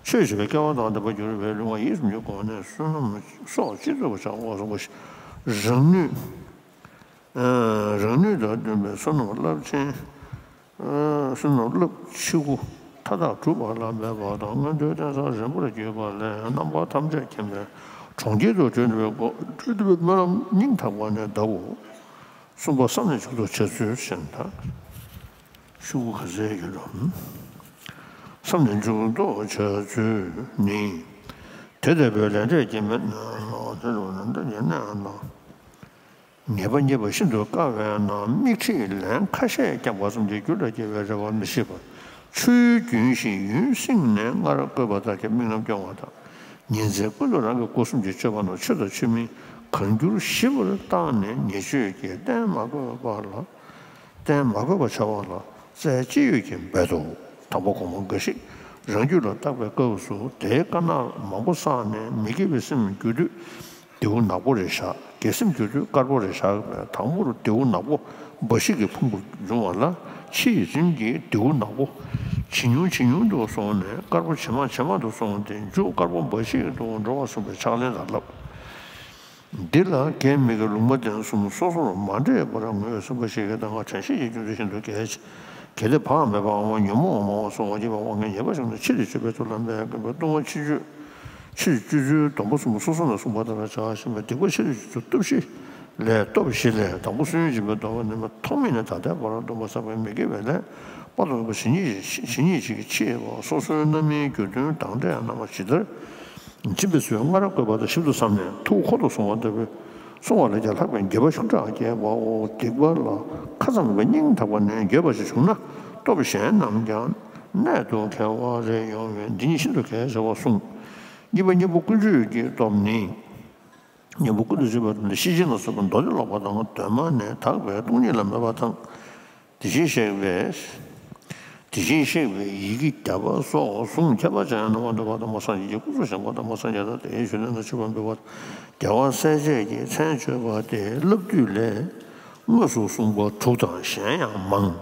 ཤིང་ཆོས་བྱེད་པའི་སྐལ་བ་དང་ལྡན་པར་འགྱུར་བའི་ལུས་ངག་ཡིད་གསུམ་གྱི་སྒོ་ནས་བསོད་ནམས་གསོག་ཅི་ཐུབ་པ་བྱ་བ་གསུངས་པ་ཞིག་རང་ནུས། རང་ནུས་དང་ལྡན་པའི་བསོད་ནམས་རླབས་ཆེན། བསོད་ནམས་རླབས་ཆེ་དགུ་མཐའ་དག་གྲུབ་པ་ལ་འབད་པ་དང་། མངོན་མཐོའི་རྟེན་བཟང་རིམ་པར་བརྒྱུད་པ་ལས་རྣམ་པ་ཐམས་ཅད་མཁྱེན་པའི་གྲོང་ཁྱེར་དུ་བགྲོད་པའི་སྒོ་བགྲོད་པའི་སྨོན་ལམ་སྙིང་ཐག་པ་ནས་གདའོ། གསུམ་པ་བསམ་ནས་མཇུག་ཏུ་བྱ་ཚུལ་བཞིན་དང་། ཤོག་གུ་ག་ཚད་ཡོད་དམ། བསམ་ནས་མཇུག་ཏུ་བྱ་ཚུལ་ནི། དེ་ལྟ་བུའི་ལས་འབྲས་སྐྱེ་མེད་ན་ལ་དེ་རུ་ལ་འདི་ཉེ་གནས་ལ། ཉེས་པ་རྙེད་པ་ཤིན་ཏུ་དཀའ་བས་ན་མིག་འཕྲིག་ལན་ཁ་ཤས་བརྐྱངས་པ་ཙམ་གྱིས་རྒྱུ་ལ་སྐྱེ་བའི་རེ་བ་མི་བྱེད་པར་ཆུའི་རྒྱུན་བཞིན་ཡུན་བསྲིངས་ནས་སྔར་བཀོད་པ་ལྟར་གྱི་དམིགས་རྣམ་སྐྱོང་བ་དང་། ཉིན་མཚན་ཀུན་ཏུ་རང་གི་སྒོ་གསུམ་གྱི་སྤྱོད་པ་རྣམས་ཆོས་དང་ཆོས་མིན་གང་འགྱུར་ཞི་བར་བཏང་ནས་ཉེས་སྤྱོད་ཀྱི་རྟེན་མ་བཀོད་པ་ལ། རྟེན་མ་བཀོད་པར་བྱ་བ་ལ་རྩལ་ཅི་ཡོད་ཀྱིས་འབད་དོ། དང་པོ་གོང་མ་འགའ་ཞིག་རང་རྒྱུད་ལ་བརྟག་པའི་སྐབས་སུ་དེའི་དཀར་ནག་མང་པོ་བསགས་ནས་མི་དགེ་བའི་སེམས་འགྱུར་དུས་བདེའུ་ནག་པོ་རེ་བཞག་དགེ་སེམས་འགྱུར་དུས་དཀར་པོ་རེ་བཞག་པས། དང་པོར་བདེའུ་ནག་པོ་འབའ་ཞིག་གི་ཕུང་པོ་འབྱུང་བ་ལ་ཕྱིས་རིམ་གྱིས་བདེའུ་ནག་པོ་ཇེ་ཉུང་ཇེ་ཉུང་དུ་སོང་ནས་དཀར་པོ་ཇེ་མང་ཇེ་མང་དུ་སོང་སྟེ་མཇུག་དཀར་པོ་འབའ་ཞིག་ཏུ་འགྲོ་བར་གསུངས་པའི་ཕྱག་ལེན་དང་བསླབ། འདི་ལ་གེགས་མེད་ཀྱི་ལུང་མ་བསྟན་གསུམ་སོ་སོར་མ་འདྲེས་པར་ངོས་ཟིན་པ་ཞིག་གི་གདམས་ངག་དྲན་ཤེས་ཀྱི་རྒྱུ་མཚན་ཤིན་ཏུ་གལ་ཆེ། གལ་ཏེ་བག་མེད་པའམ་ཉོན་མོངས་མང་བ་སོགས་ཀྱིས་དབང་ངེས་ཉེས་པ་བྱུང་ན་ཕྱིར་དེ་བྱེད་པའི་ཚུལ་ལ་འབད་དགོས་པས། ལྟུང་བ་ཕྱིར་བཅོས་ཕྱིར་བཅོས་ཚུལ་སྡོམ་པ་གསུམ་སོ་སོ་ནས་གསུངས་པ་ལྟར་བྱ་ཞེས་པའི་སྡིག་པ་ཕྱིར་བཅོས་ཚུལ་སྟོབས་བཞི་ལས་སྟོབས་བཞི་ལས་དང་པོ་སུན་འབྱིན་པའི་སྡོམ་པ་ནི་མ་ཐོགས་མེད་ནས་ད་ལྟའི་བར་སྡོམ་པ་བསགས་པའི་མི་དགེ་བའི་ལས་དཔག་ཏུ་མེད་པ་ཇི་སྙེད་ཅིག་ཇི་སྙེད་ཅིག་གིས་ཕྱིའི་བར་སོ་སོའི་རྣམ་སྨིན་གྱི་དོན་དང་འབྲས་རྣམ་པ་ཇི་ལྟར། སྦྱིན་པའི་ཚུལ་སྔར་བཀོད་པ་དང་ཞིབ་ཏུ་བསམས་ནས་ཐུགས་ཁོང་དུ་སོང་བ་ལྟ་བུ། སོང་བ་ལས་ཀྱང་ལྷག་པའི་འགྱོད་པ་ཤུགས་དྲག་སྐྱེ་བའོ། སྡིག་པ་ལ་ཁ་ཙམ་མེད་པར་སྙིང་ཐག་པ་ནས་འགྱོད་པ་ཞིག་བྱུང་ན་སྟོབས་གཞན་རྣམས་ཀྱང་གནད་དུ་འཁེལ་བ་རེ་ཡོང་བས་འདི་ཉིད་ཤིན་ཏུ་གལ་ཆེ་བར་གསུངས། གཉིས་པ་གཉེན་པོ་ཀུན་སྤྱོད་ཀྱི་སྟོབས་ནི། གཉེན་པོ་ཀུན་ཏུ་སྤྱོད་པ་དང་ཤེས་བཞིན་ལ་སོགས་པ་མདོ་སྡེ་ལོག་པ་དང་གདོད་མ་ནས་དག་པའི་སྟོང་ཉིད་ལ་མོས་པ་དང་། དེ་བཞིན་གཤེགས་པའི། དེ་བཞིན་གཤེགས་པའི་ཡི་གེ་བརྒྱ་པ་སོགས་གཟུངས་ཁྱད་པར་ཅན་རྣམ་པར་འདོད་པ་དང་། མ་སངས་རྒྱས་ཀྱི་སྐུ་གཟུགས་བཞེངས་པ་དང་། མ་སངས་རྒྱས་དང་དེའི་ཞུ་ལན་དང་མཆོད་པ་འབུལ་བ་དང་། རྒྱལ་བ་སྲས་བཅས་ཀྱི་མཚན་བརྗོད་པ་སྟེ་བསླབ་བཏུས་ལས་དངོས་སུ་གསུངས་པ་དྲུག་དང་གཞན་ཡང་མང་།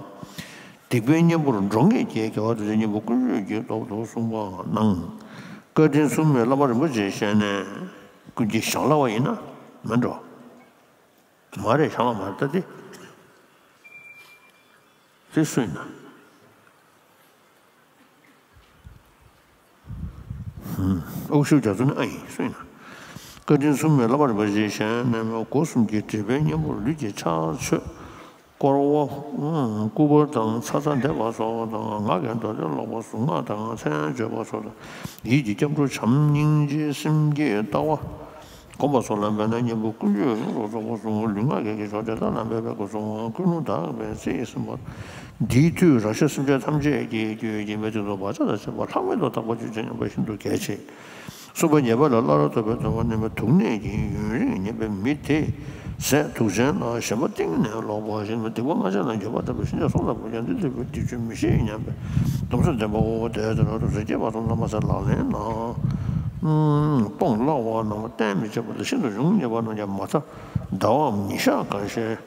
སྡིག་པའི་གཉེན་པོར་འགྲོ་ངེས་ཀྱི་དགེ་བ་དེ་ཚོ་གཉེན་པོ་ཀུན་སྤྱོད་ཀྱི་སྟོབས་སུ་གསུངས་པའང་སྣང་། བཀའ་དྲིན་མཚུངས་མེད་བླ་མ་རིན་པོ་ཆེའི་ཞལ་ནས་ཀུན་གྱིས་བཞེངས་སླ་བ་ཡིན་ན་མིན་འགྲོ། མ་རེད། བཞེངས་ལ་མ་རེད་ད་དེ། དེ་སུ་ཡིན་ན། ཨུ་ཤུ་རྒྱ་མཚོ་ནི་ཨ་ཡིན་སུ་ཡིན་ན། བཀའ་དྲིན་མཚུངས་མེད་བླ་མ་རིན་པོ་ཆེའི་ཞལ་ནས་སྒོ་གསུམ་གྱི་སྒྲིབ་པའི་གཉེན་པོར་ལུས་ཀྱི་ཕྱག་མཆོད། བསྐོར་བ། སྐུར་པ་དང་ཚར་ཚར་འདེབས་པ་སོགས་དང་། ངག་གི་མདོ་སྡེ་ལོག་པ་གཟུངས་སྔགས་དང་མཚན་བརྗོད་པ་སོགས་དང་། ཡིད་ཀྱི་སྐྱབས་འགྲོ་བྱམས་སྙིང་རྗེ་སེམས་བསྐྱེད་ལྟ་བ། སྒོམ་པ་སོགས་ལ་འབད་ན་གཉེན་པོ་ཀུན་སྤྱོད་ཡོངས་སུ་རྫོགས་པར་གསུངས། ལུས་ངག་གི་ཕྱོགས་དེ་དག་ལ་འབད་པའི་སྐུ་གསུང་ཀུན་སློང་དག་པའི་ཚེ་ཡི་སེམས་པ། འདིའི་མཐུས་རང་གཞན་སེམས་ཅན་ཐམས་ཅད་ཀྱི་རྒྱུད་ཀྱི་མི་དེ་ཚོ་བག་ཆགས་དང་བཅས་པ་ལྷག་མེད་དུ་དག་པར་གྱུར་ཅིག་སྙམ་པ་ཤིན་ཏུ་གལ་ཆེ། གསུམ་པ་ཉེས་པ་ལས་སླར་ཐར་པའི་སྡོམ་པ་ནི་མ་དུག་ནད་ཀྱི་ཡུན་རིང་ཉེན་པའི་མི་དེས་ཟས་དུག་ཅན་ལ་ཞེན་པ་གཏིང་ནས་ལོག་པ་བཞིན་སྡིག་པ་ལྔ་ཆ་ལ་འགྱོད་པ་ལྟ་བུའི་ཕྱིན་ཆད་སྲོག་ལ་ཕོག་ཀྱང་འདི་ལྟ་བུའི་སྡིག་སྤྱོད་མི་བྱེད་སྙམ་པའི་སྡོམ་ཚིག་ལྡན་པའོ། དེ་ལྟར་སྡོམ་ཚིག་བསྐྱེད་པ་དང་བསླབ་པ་ཚུ་ལག་ལེན་ལ་སྤོང་སླ་བ་རྣམས་གཏན་མི་འཇགས་པ་དང་ཤིན་ཏུ་འབྱུང་ཉེས་པ་རྣམས་ཀྱང་མ་མཐའ་ཟླ་བའམ་ཉིན་ཞག་འགའ་ཤས་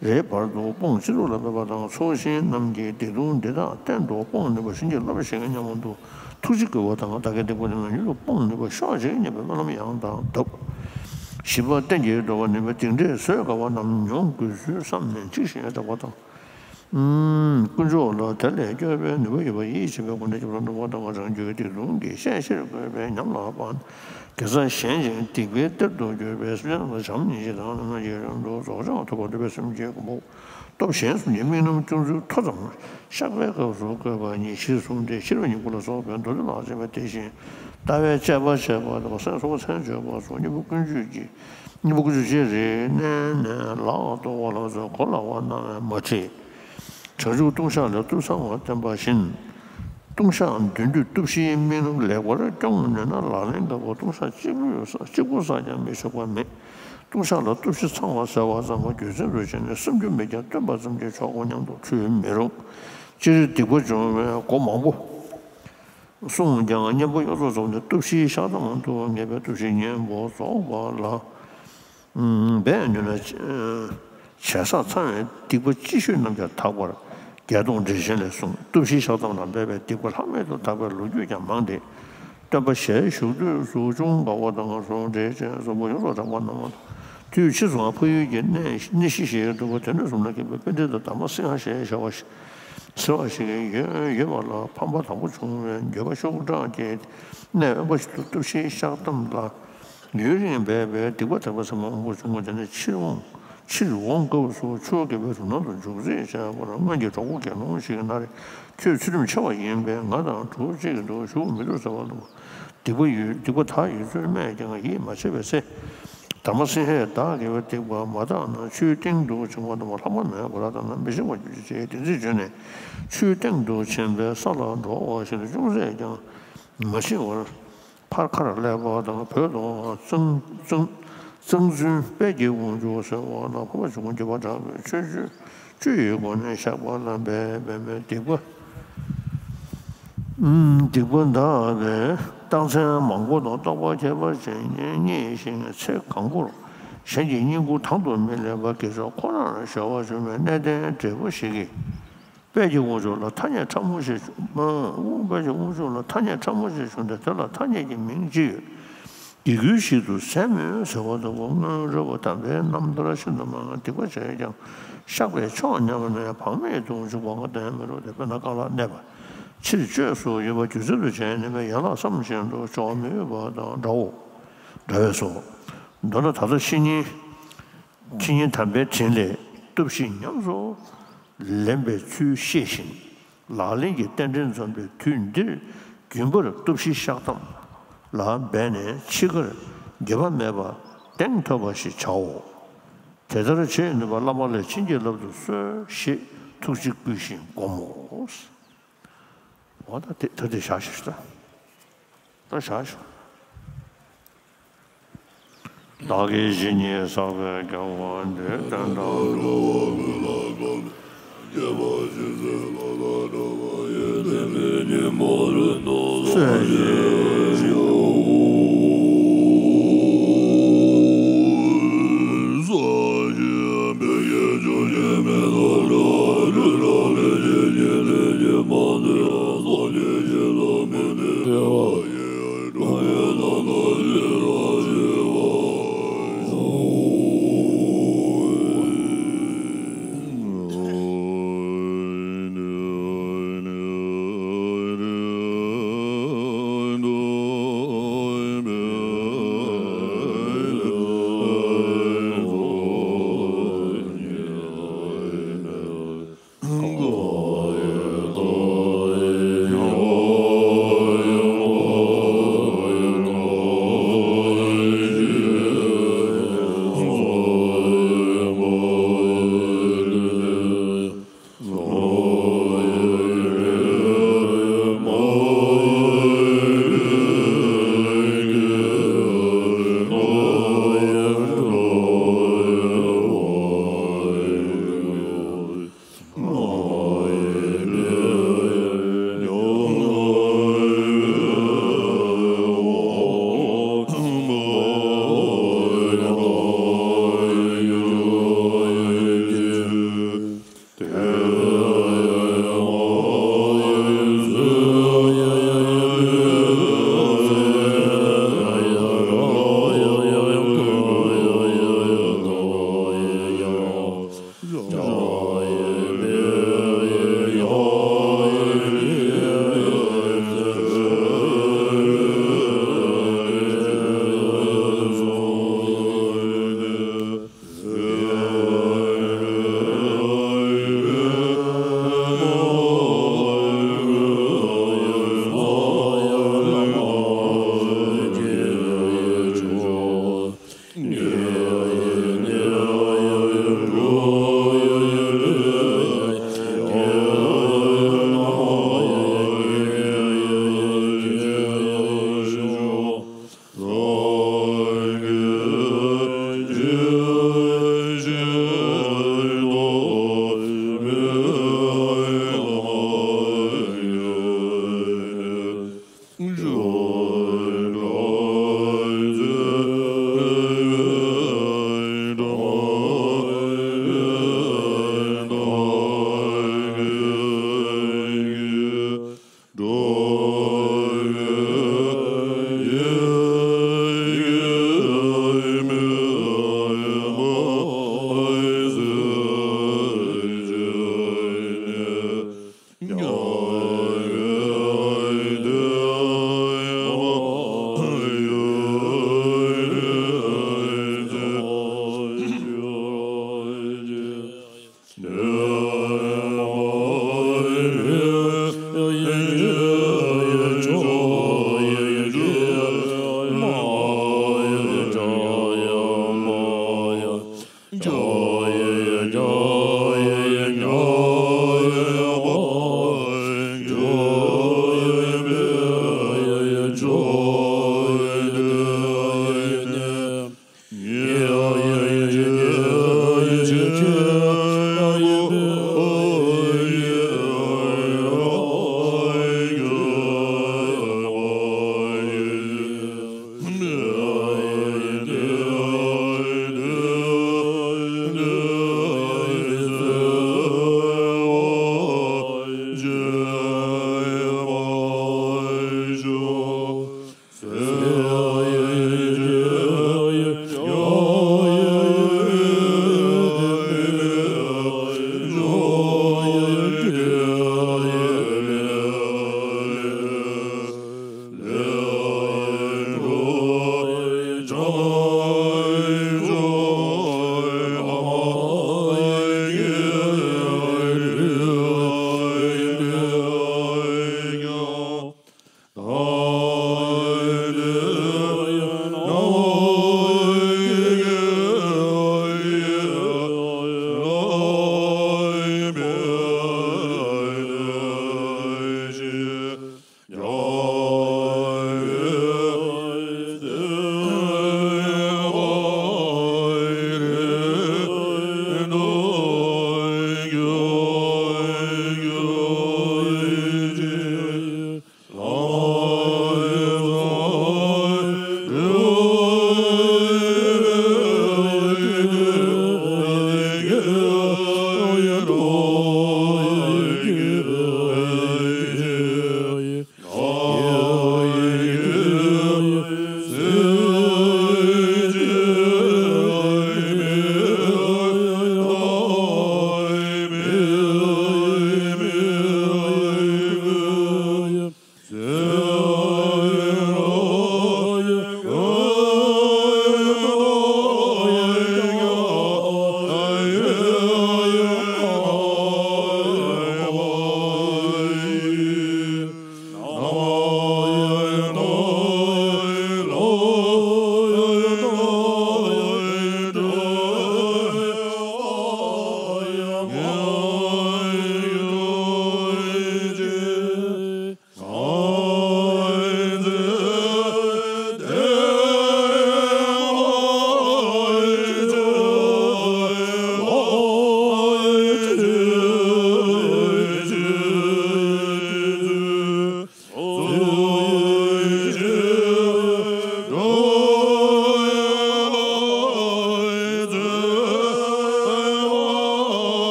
རེའི་བར་དུ་སྤོང་ཅི་ཐུབ་ལ་འབད་པ་དང་། ཚོགས་ཞིང་རྣམས་ཀྱི་སྡིག་ལྟུང་འདི་དག་གཏན་དུ་སྤོང་ནུས་པ་བྱིན་གྱིས་བརླབས་ཤིག་སྙམ་དུ་ཐུགས་རྗེ་བསྐུལ་བ་དང་། བདག་གི་སྡིག་པ་འདི་ནི་མྱུར་དུ་སྤོང་ནུས་པར་ཤོག་ཅིག་སྙམ་པའི་སྨོན་ལམ་ཡང་དག་བཏབ། བཞི་པ་རྟེན་གྱི་འདོད་པ་ནུས་པའི་སྡིག་འདྲེས་བཟོད་དཀའ་བ་རྣམས་མྱོང་དགོས་ཚུལ་བསམ་ནས་འཇིགས་ཤིང་སྐྲག་པ་དང་། དཀོན་མཆོག་ལ་དེ་ལས་སྐྱོབ་པའི་ནུས་པ་ཡོད་པ་ཡིད་ཆེས་པའི་སྒོ་ནས་སྐྱབས་སུ་འགྲོ་བ་དང་། རང་རྒྱུད་སྡིག་ལྟུང་གི་ཤས་ཆེར་བཀོད་པའི་ཉམས་ལ་སྤངས་ནས། དགེ་རྩ་གཞན་ཞིག་སྡིག་པའི་གཏེར་དུ་གྱུར་པའི་སེམས་ཅན་ལ་བྱམས་སྙིང་རྗེ་དང་ནམ་མཁའི་རང་གྲོལ་རྫོགས་བྱང་ཐོབ་པར་འདོད་པའི་སེམས་བསྐྱེད་སྒོམ་པ། སྟོབས་གཞན་གསུམ་གྱི་དམིགས་རྣམ་ཅུང་ཟད་མཐོ་ཙམ། བཤགས་པའི་སྐབས་སུ་བཀོད་པ་ཉིད་གཞིར་བཟུང་སྟེ། ཕྱི་རོལ་ཉིད་སྐུ་ལ་སོགས་པའི་མདོ་སྡེ་ལ་བརྟེན་པ་དེ་བཞིན་ལྟ་བའི་དཔྱད་པ་བྱེད་པ་དང་། སེམས་གསོ་མཚན་བརྗོད་པ་སོགས་གཉེན་པོ་ཀུན་སྤྱོད་ཀྱི་གཉེན་པོ་ཀུན་སྤྱོད་ཀྱི་རིགས་བསྣན་ནས་ལག་གཏོར་བ་ལ་སོགས་གོ་སླ་བ་གནང་བས་མ་ཁྲེལ། བྱང་ཆུབ་ལྟུང་བཤགས་ལས་གཏུབས་གསང་བ་བསྟན་པ་བཞིན། ལྟུང་བཤགས་མདུན་སྡུད་གཏུབ་གཞིའི་དམིགས་རྣམ་ལེགས་པར་སྐྱོང་ནུས་ན། ལག་ལེན་འགག་པ་ལྟུང་བཤགས་གཅིག་པུས་གཅིག་པུ་བསགས་ཀྱང་མི་ཆོག་པ་མེད། ལྟུང་བཤགས་ལ་གཏུབ་གཞི་ཚང་བ་ཟེར་བ་ཙམ་པ་རྒྱུ་མཚན་དུ་བྱས་ནས་སེམས་རྒྱུད་མེད་ཀྱང་བཏོན་པ་ཙམ་གྱིས་ཆོག་གོ་སྙམ་དུ་འཁྲུལ་མི་རུང་། སྤྱིར་སྡིག་པ་སྦྱོང་བའི་སྒོ་མང་པོ་གསུངས་ཀྱང་། གཉེན་པོ་གཡོ་ཟོག་ཟོག་ནི་གཏུབ་གཞིའི་བཤགས་ཐབས་མང་དུ་ངེས་པས། གཏུབ་གཞི་གཉེན་པོ་རྫོགས་པ་ལ་འབད་ནུས་ན། བྱས་བསགས་ཚང་བའི་སྡིག་པ་ལྕི་ཤོས་རྣམས་ཀྱང་དག་པར་བརྒྱད་སྟོང་འགྲེལ་ཆེན་ལས་གསུངས། གཏུབ་གཞིའི་བཤགས་ཐབས་ལ་འབད་པས་སྡིག་པ་ལྷག་མེད་དུ་དག་པའི་ལོ་རྒྱུས་ཀྱང་མང་སྟེ། སྟོན་པ་ཞལ་བཞུགས་དུས་སུ་ཅུང་དགའ་བ་དང་། གསུང་འགྲེལ་ཆེན་གསུང་འབུམ་ཡོངས་སུ་གྲགས་པ་རྣམས་དུས་ཕྱིས་སུའང་འཕགས་ཡུལ་གྱི་གནས་གནས་གཞི་ཞིག་འདུག་པ། དེ་ནས་བཟུང་ན་མཁན་པོ་པཎྜི་ཏ་དྷརྨ་སིང་ཧ་ཞེས་བྱ་བ་ཟེར་བ་ཞིག་ཡོད་ཡོད་པ་ལ་ཕམ་པ་དང་པོ་བྱུང་བའི་འགྱོད་པ་ཤོག་གྲངས་ཀྱི་གནས་དབེན་པ་ཞིག་ཏུ་གཏུབ་གཞིའི་བཤགས་ཐབས་ལ་ཡུན་རིང་འབད་པས་སྡིག་པ་དག་པའི་ཚེར་མ་མང་པོ་བྱུང་བ་དེ་ནས་ཕྱིར་འོང་ཕྱིར་འོང་སྐབས་སུ་ཆུ་བོ་བརྒྱད་པའི་རུ་ནང་དུ་འཇུག་རྩིས་བྱས་པ་ལ། སྔོན་གྱི་གྲོགས་པོ་དགེ་སློང་ཞིག་ན་རེ་ཁྱོད་ཚུལ་ཁྲིམས་ཆེ་བ་ཡིན་པས་ང་དང་གྲོགས་གཅིག་ཏུ་བཞུགས་མི་འདུག་ཟེར་བ་ལ། སྡིག་པ་ཡོད་སྡིག་པ་དག་ཡོད་ཚུལ་སྨྲས་ཀྱང་ཡིད་མ་ཆེས་པའི་ཚེ། དྷརྨ་སིང་ཧས་བདག་དགེ་བའི་སྡིག་པ་མ་དག་ན་ཆུའི་སྟེང་དུ་བྱིང་བ་དང་། ལྷག་མ་མེད་པར་དག་ན་མི་བྱིང་བར་གྱུར་ཅིག་ཅེས་བདེན་ཚིག་བརྗོད་ནས་ཆུའི་སྟེང་དུ་བྱིང་བའི་ས་ལ་འགྲོ་བ་བཞིན་དུ་ཅུང་ཟད་ཀྱང་མ་བྱིང་བར་ཕར་ཁར་སླེབས་པ་དང་། བོད་དུའང་གཙང་གཙང་གཙང་བཙུན་དཔལ་གྱི་དབང་ཕྱུག་ཟེར་བ་ལ་འཕགས་པ་བྱུང་། རྒྱུད་པ་དྲག་པོས་ཆོས་སྤྱོད་བཅུ་ཡི་སྒོ་ནས་བཤགས་པ་ལ་འབད་པས་སྡིག་པ། སྡིག་པ་འདག་པའི་རྟགས་མཚན་མང་པོ་དང་། རྟོགས་པ་ཁྱད་པར་ཅན་རྙེད་ཞིང་། ཚེ་གང་པོར་གཞན་གྱི་བསྙེན་བཀུར་དང་དུ་མི་སླེབས་པ། དགེ་སྦྱོར་ཁོ་ནར་གཞོལ་བར་འགྱུར་བའི་གནས་བརྟན་བགྲེས་པོ་ཞིག་གིས། དཔལ་གྱི་དབང་ཕྱུག་ལ་ཐ་སྙད་ཕྲ་མོ་ཞིག་བྱུང་། དཔལ་གྱི་དབང་ཕྱུག་ལ་ཐ་སྙད་ཕྲ་མོ་ཞིག་བྱུང་སྟེ། དེ་ལ་ཐ་སྙད་ཀྱི་མིང་ཅི་ཡོད། སྡིག་ཀུན་ཞིག་ཏུ་ཟད་མོད་ཟེར་བ་ལྟ་བུ། སྔོན་རོལ་པ་དམ་པའི་རྣམ་ཐར་ཤིན་ཏུ་མང་། སྡིག་པ་བྱས་ཀྱང་བཤགས་པས་ཆོག་སྙམ་ན། བག་མེད་དུ་འཇུག་པ་ང་བསྟན་མི་རུང་སྟེ། དཔེར་ན་རྐང་ལག་གནས་པ་ཕྱིར་བཅོས་སུ་ཡོད་པ་རྒྱུ་མཚན་དུ་བྱས་ནས་ཡན་ལག་བསམ་བཞིན་དུ་འཇོག་མི་འོས་པ་དང་འདྲའོ། འདྲ་བས་སོ། མདོར་ན་ད་ལྟ་བཤེས་གཉེན་བཤེས་གཉེན་དམ་པའི་དྲིན་ལས་གཏུབ་གཞི་ཉམས་སུ་ལེན་པའི་ཚུལ་ཤེས་ཤིང་། ལག་ལེན་གྱི་རྟེན་འབྲེལ་འཛོམས་པའི་དུས་འདིར་རྒྱུན་པར་གཏུབ་གཞི་བཤགས་ཐབས་ལ་འབད་ནས་འཆི་ཁར་འགྱོད་པ་མེད་པར་གདེང་ཐོབ་པ་ཞིག་བྱའོ། དེ་ལྟར་བྱེད་ནུས་པ་བླ་མ་ལས་བྱིན་གྱིས་བརླབ་ཏུ་གསོལ་ཞེས་ཐུགས་རྗེ་བསྐུལ་ཞིང་བསྒོམ་མོ། འོ་ད་དེ་ད་དེ་བཞག་ཞིག་ད། ད་བཞག་ཞིག་བདག་གིས་ཇི་སྙེད་བསགས་པའི་དགེ་བ་འདིས། དོན་དམ་འགྲོ་བ་ཀུན་ལ་ཕན་ཐོགས་པའི་ཕྱིར། བསོད་ནམས་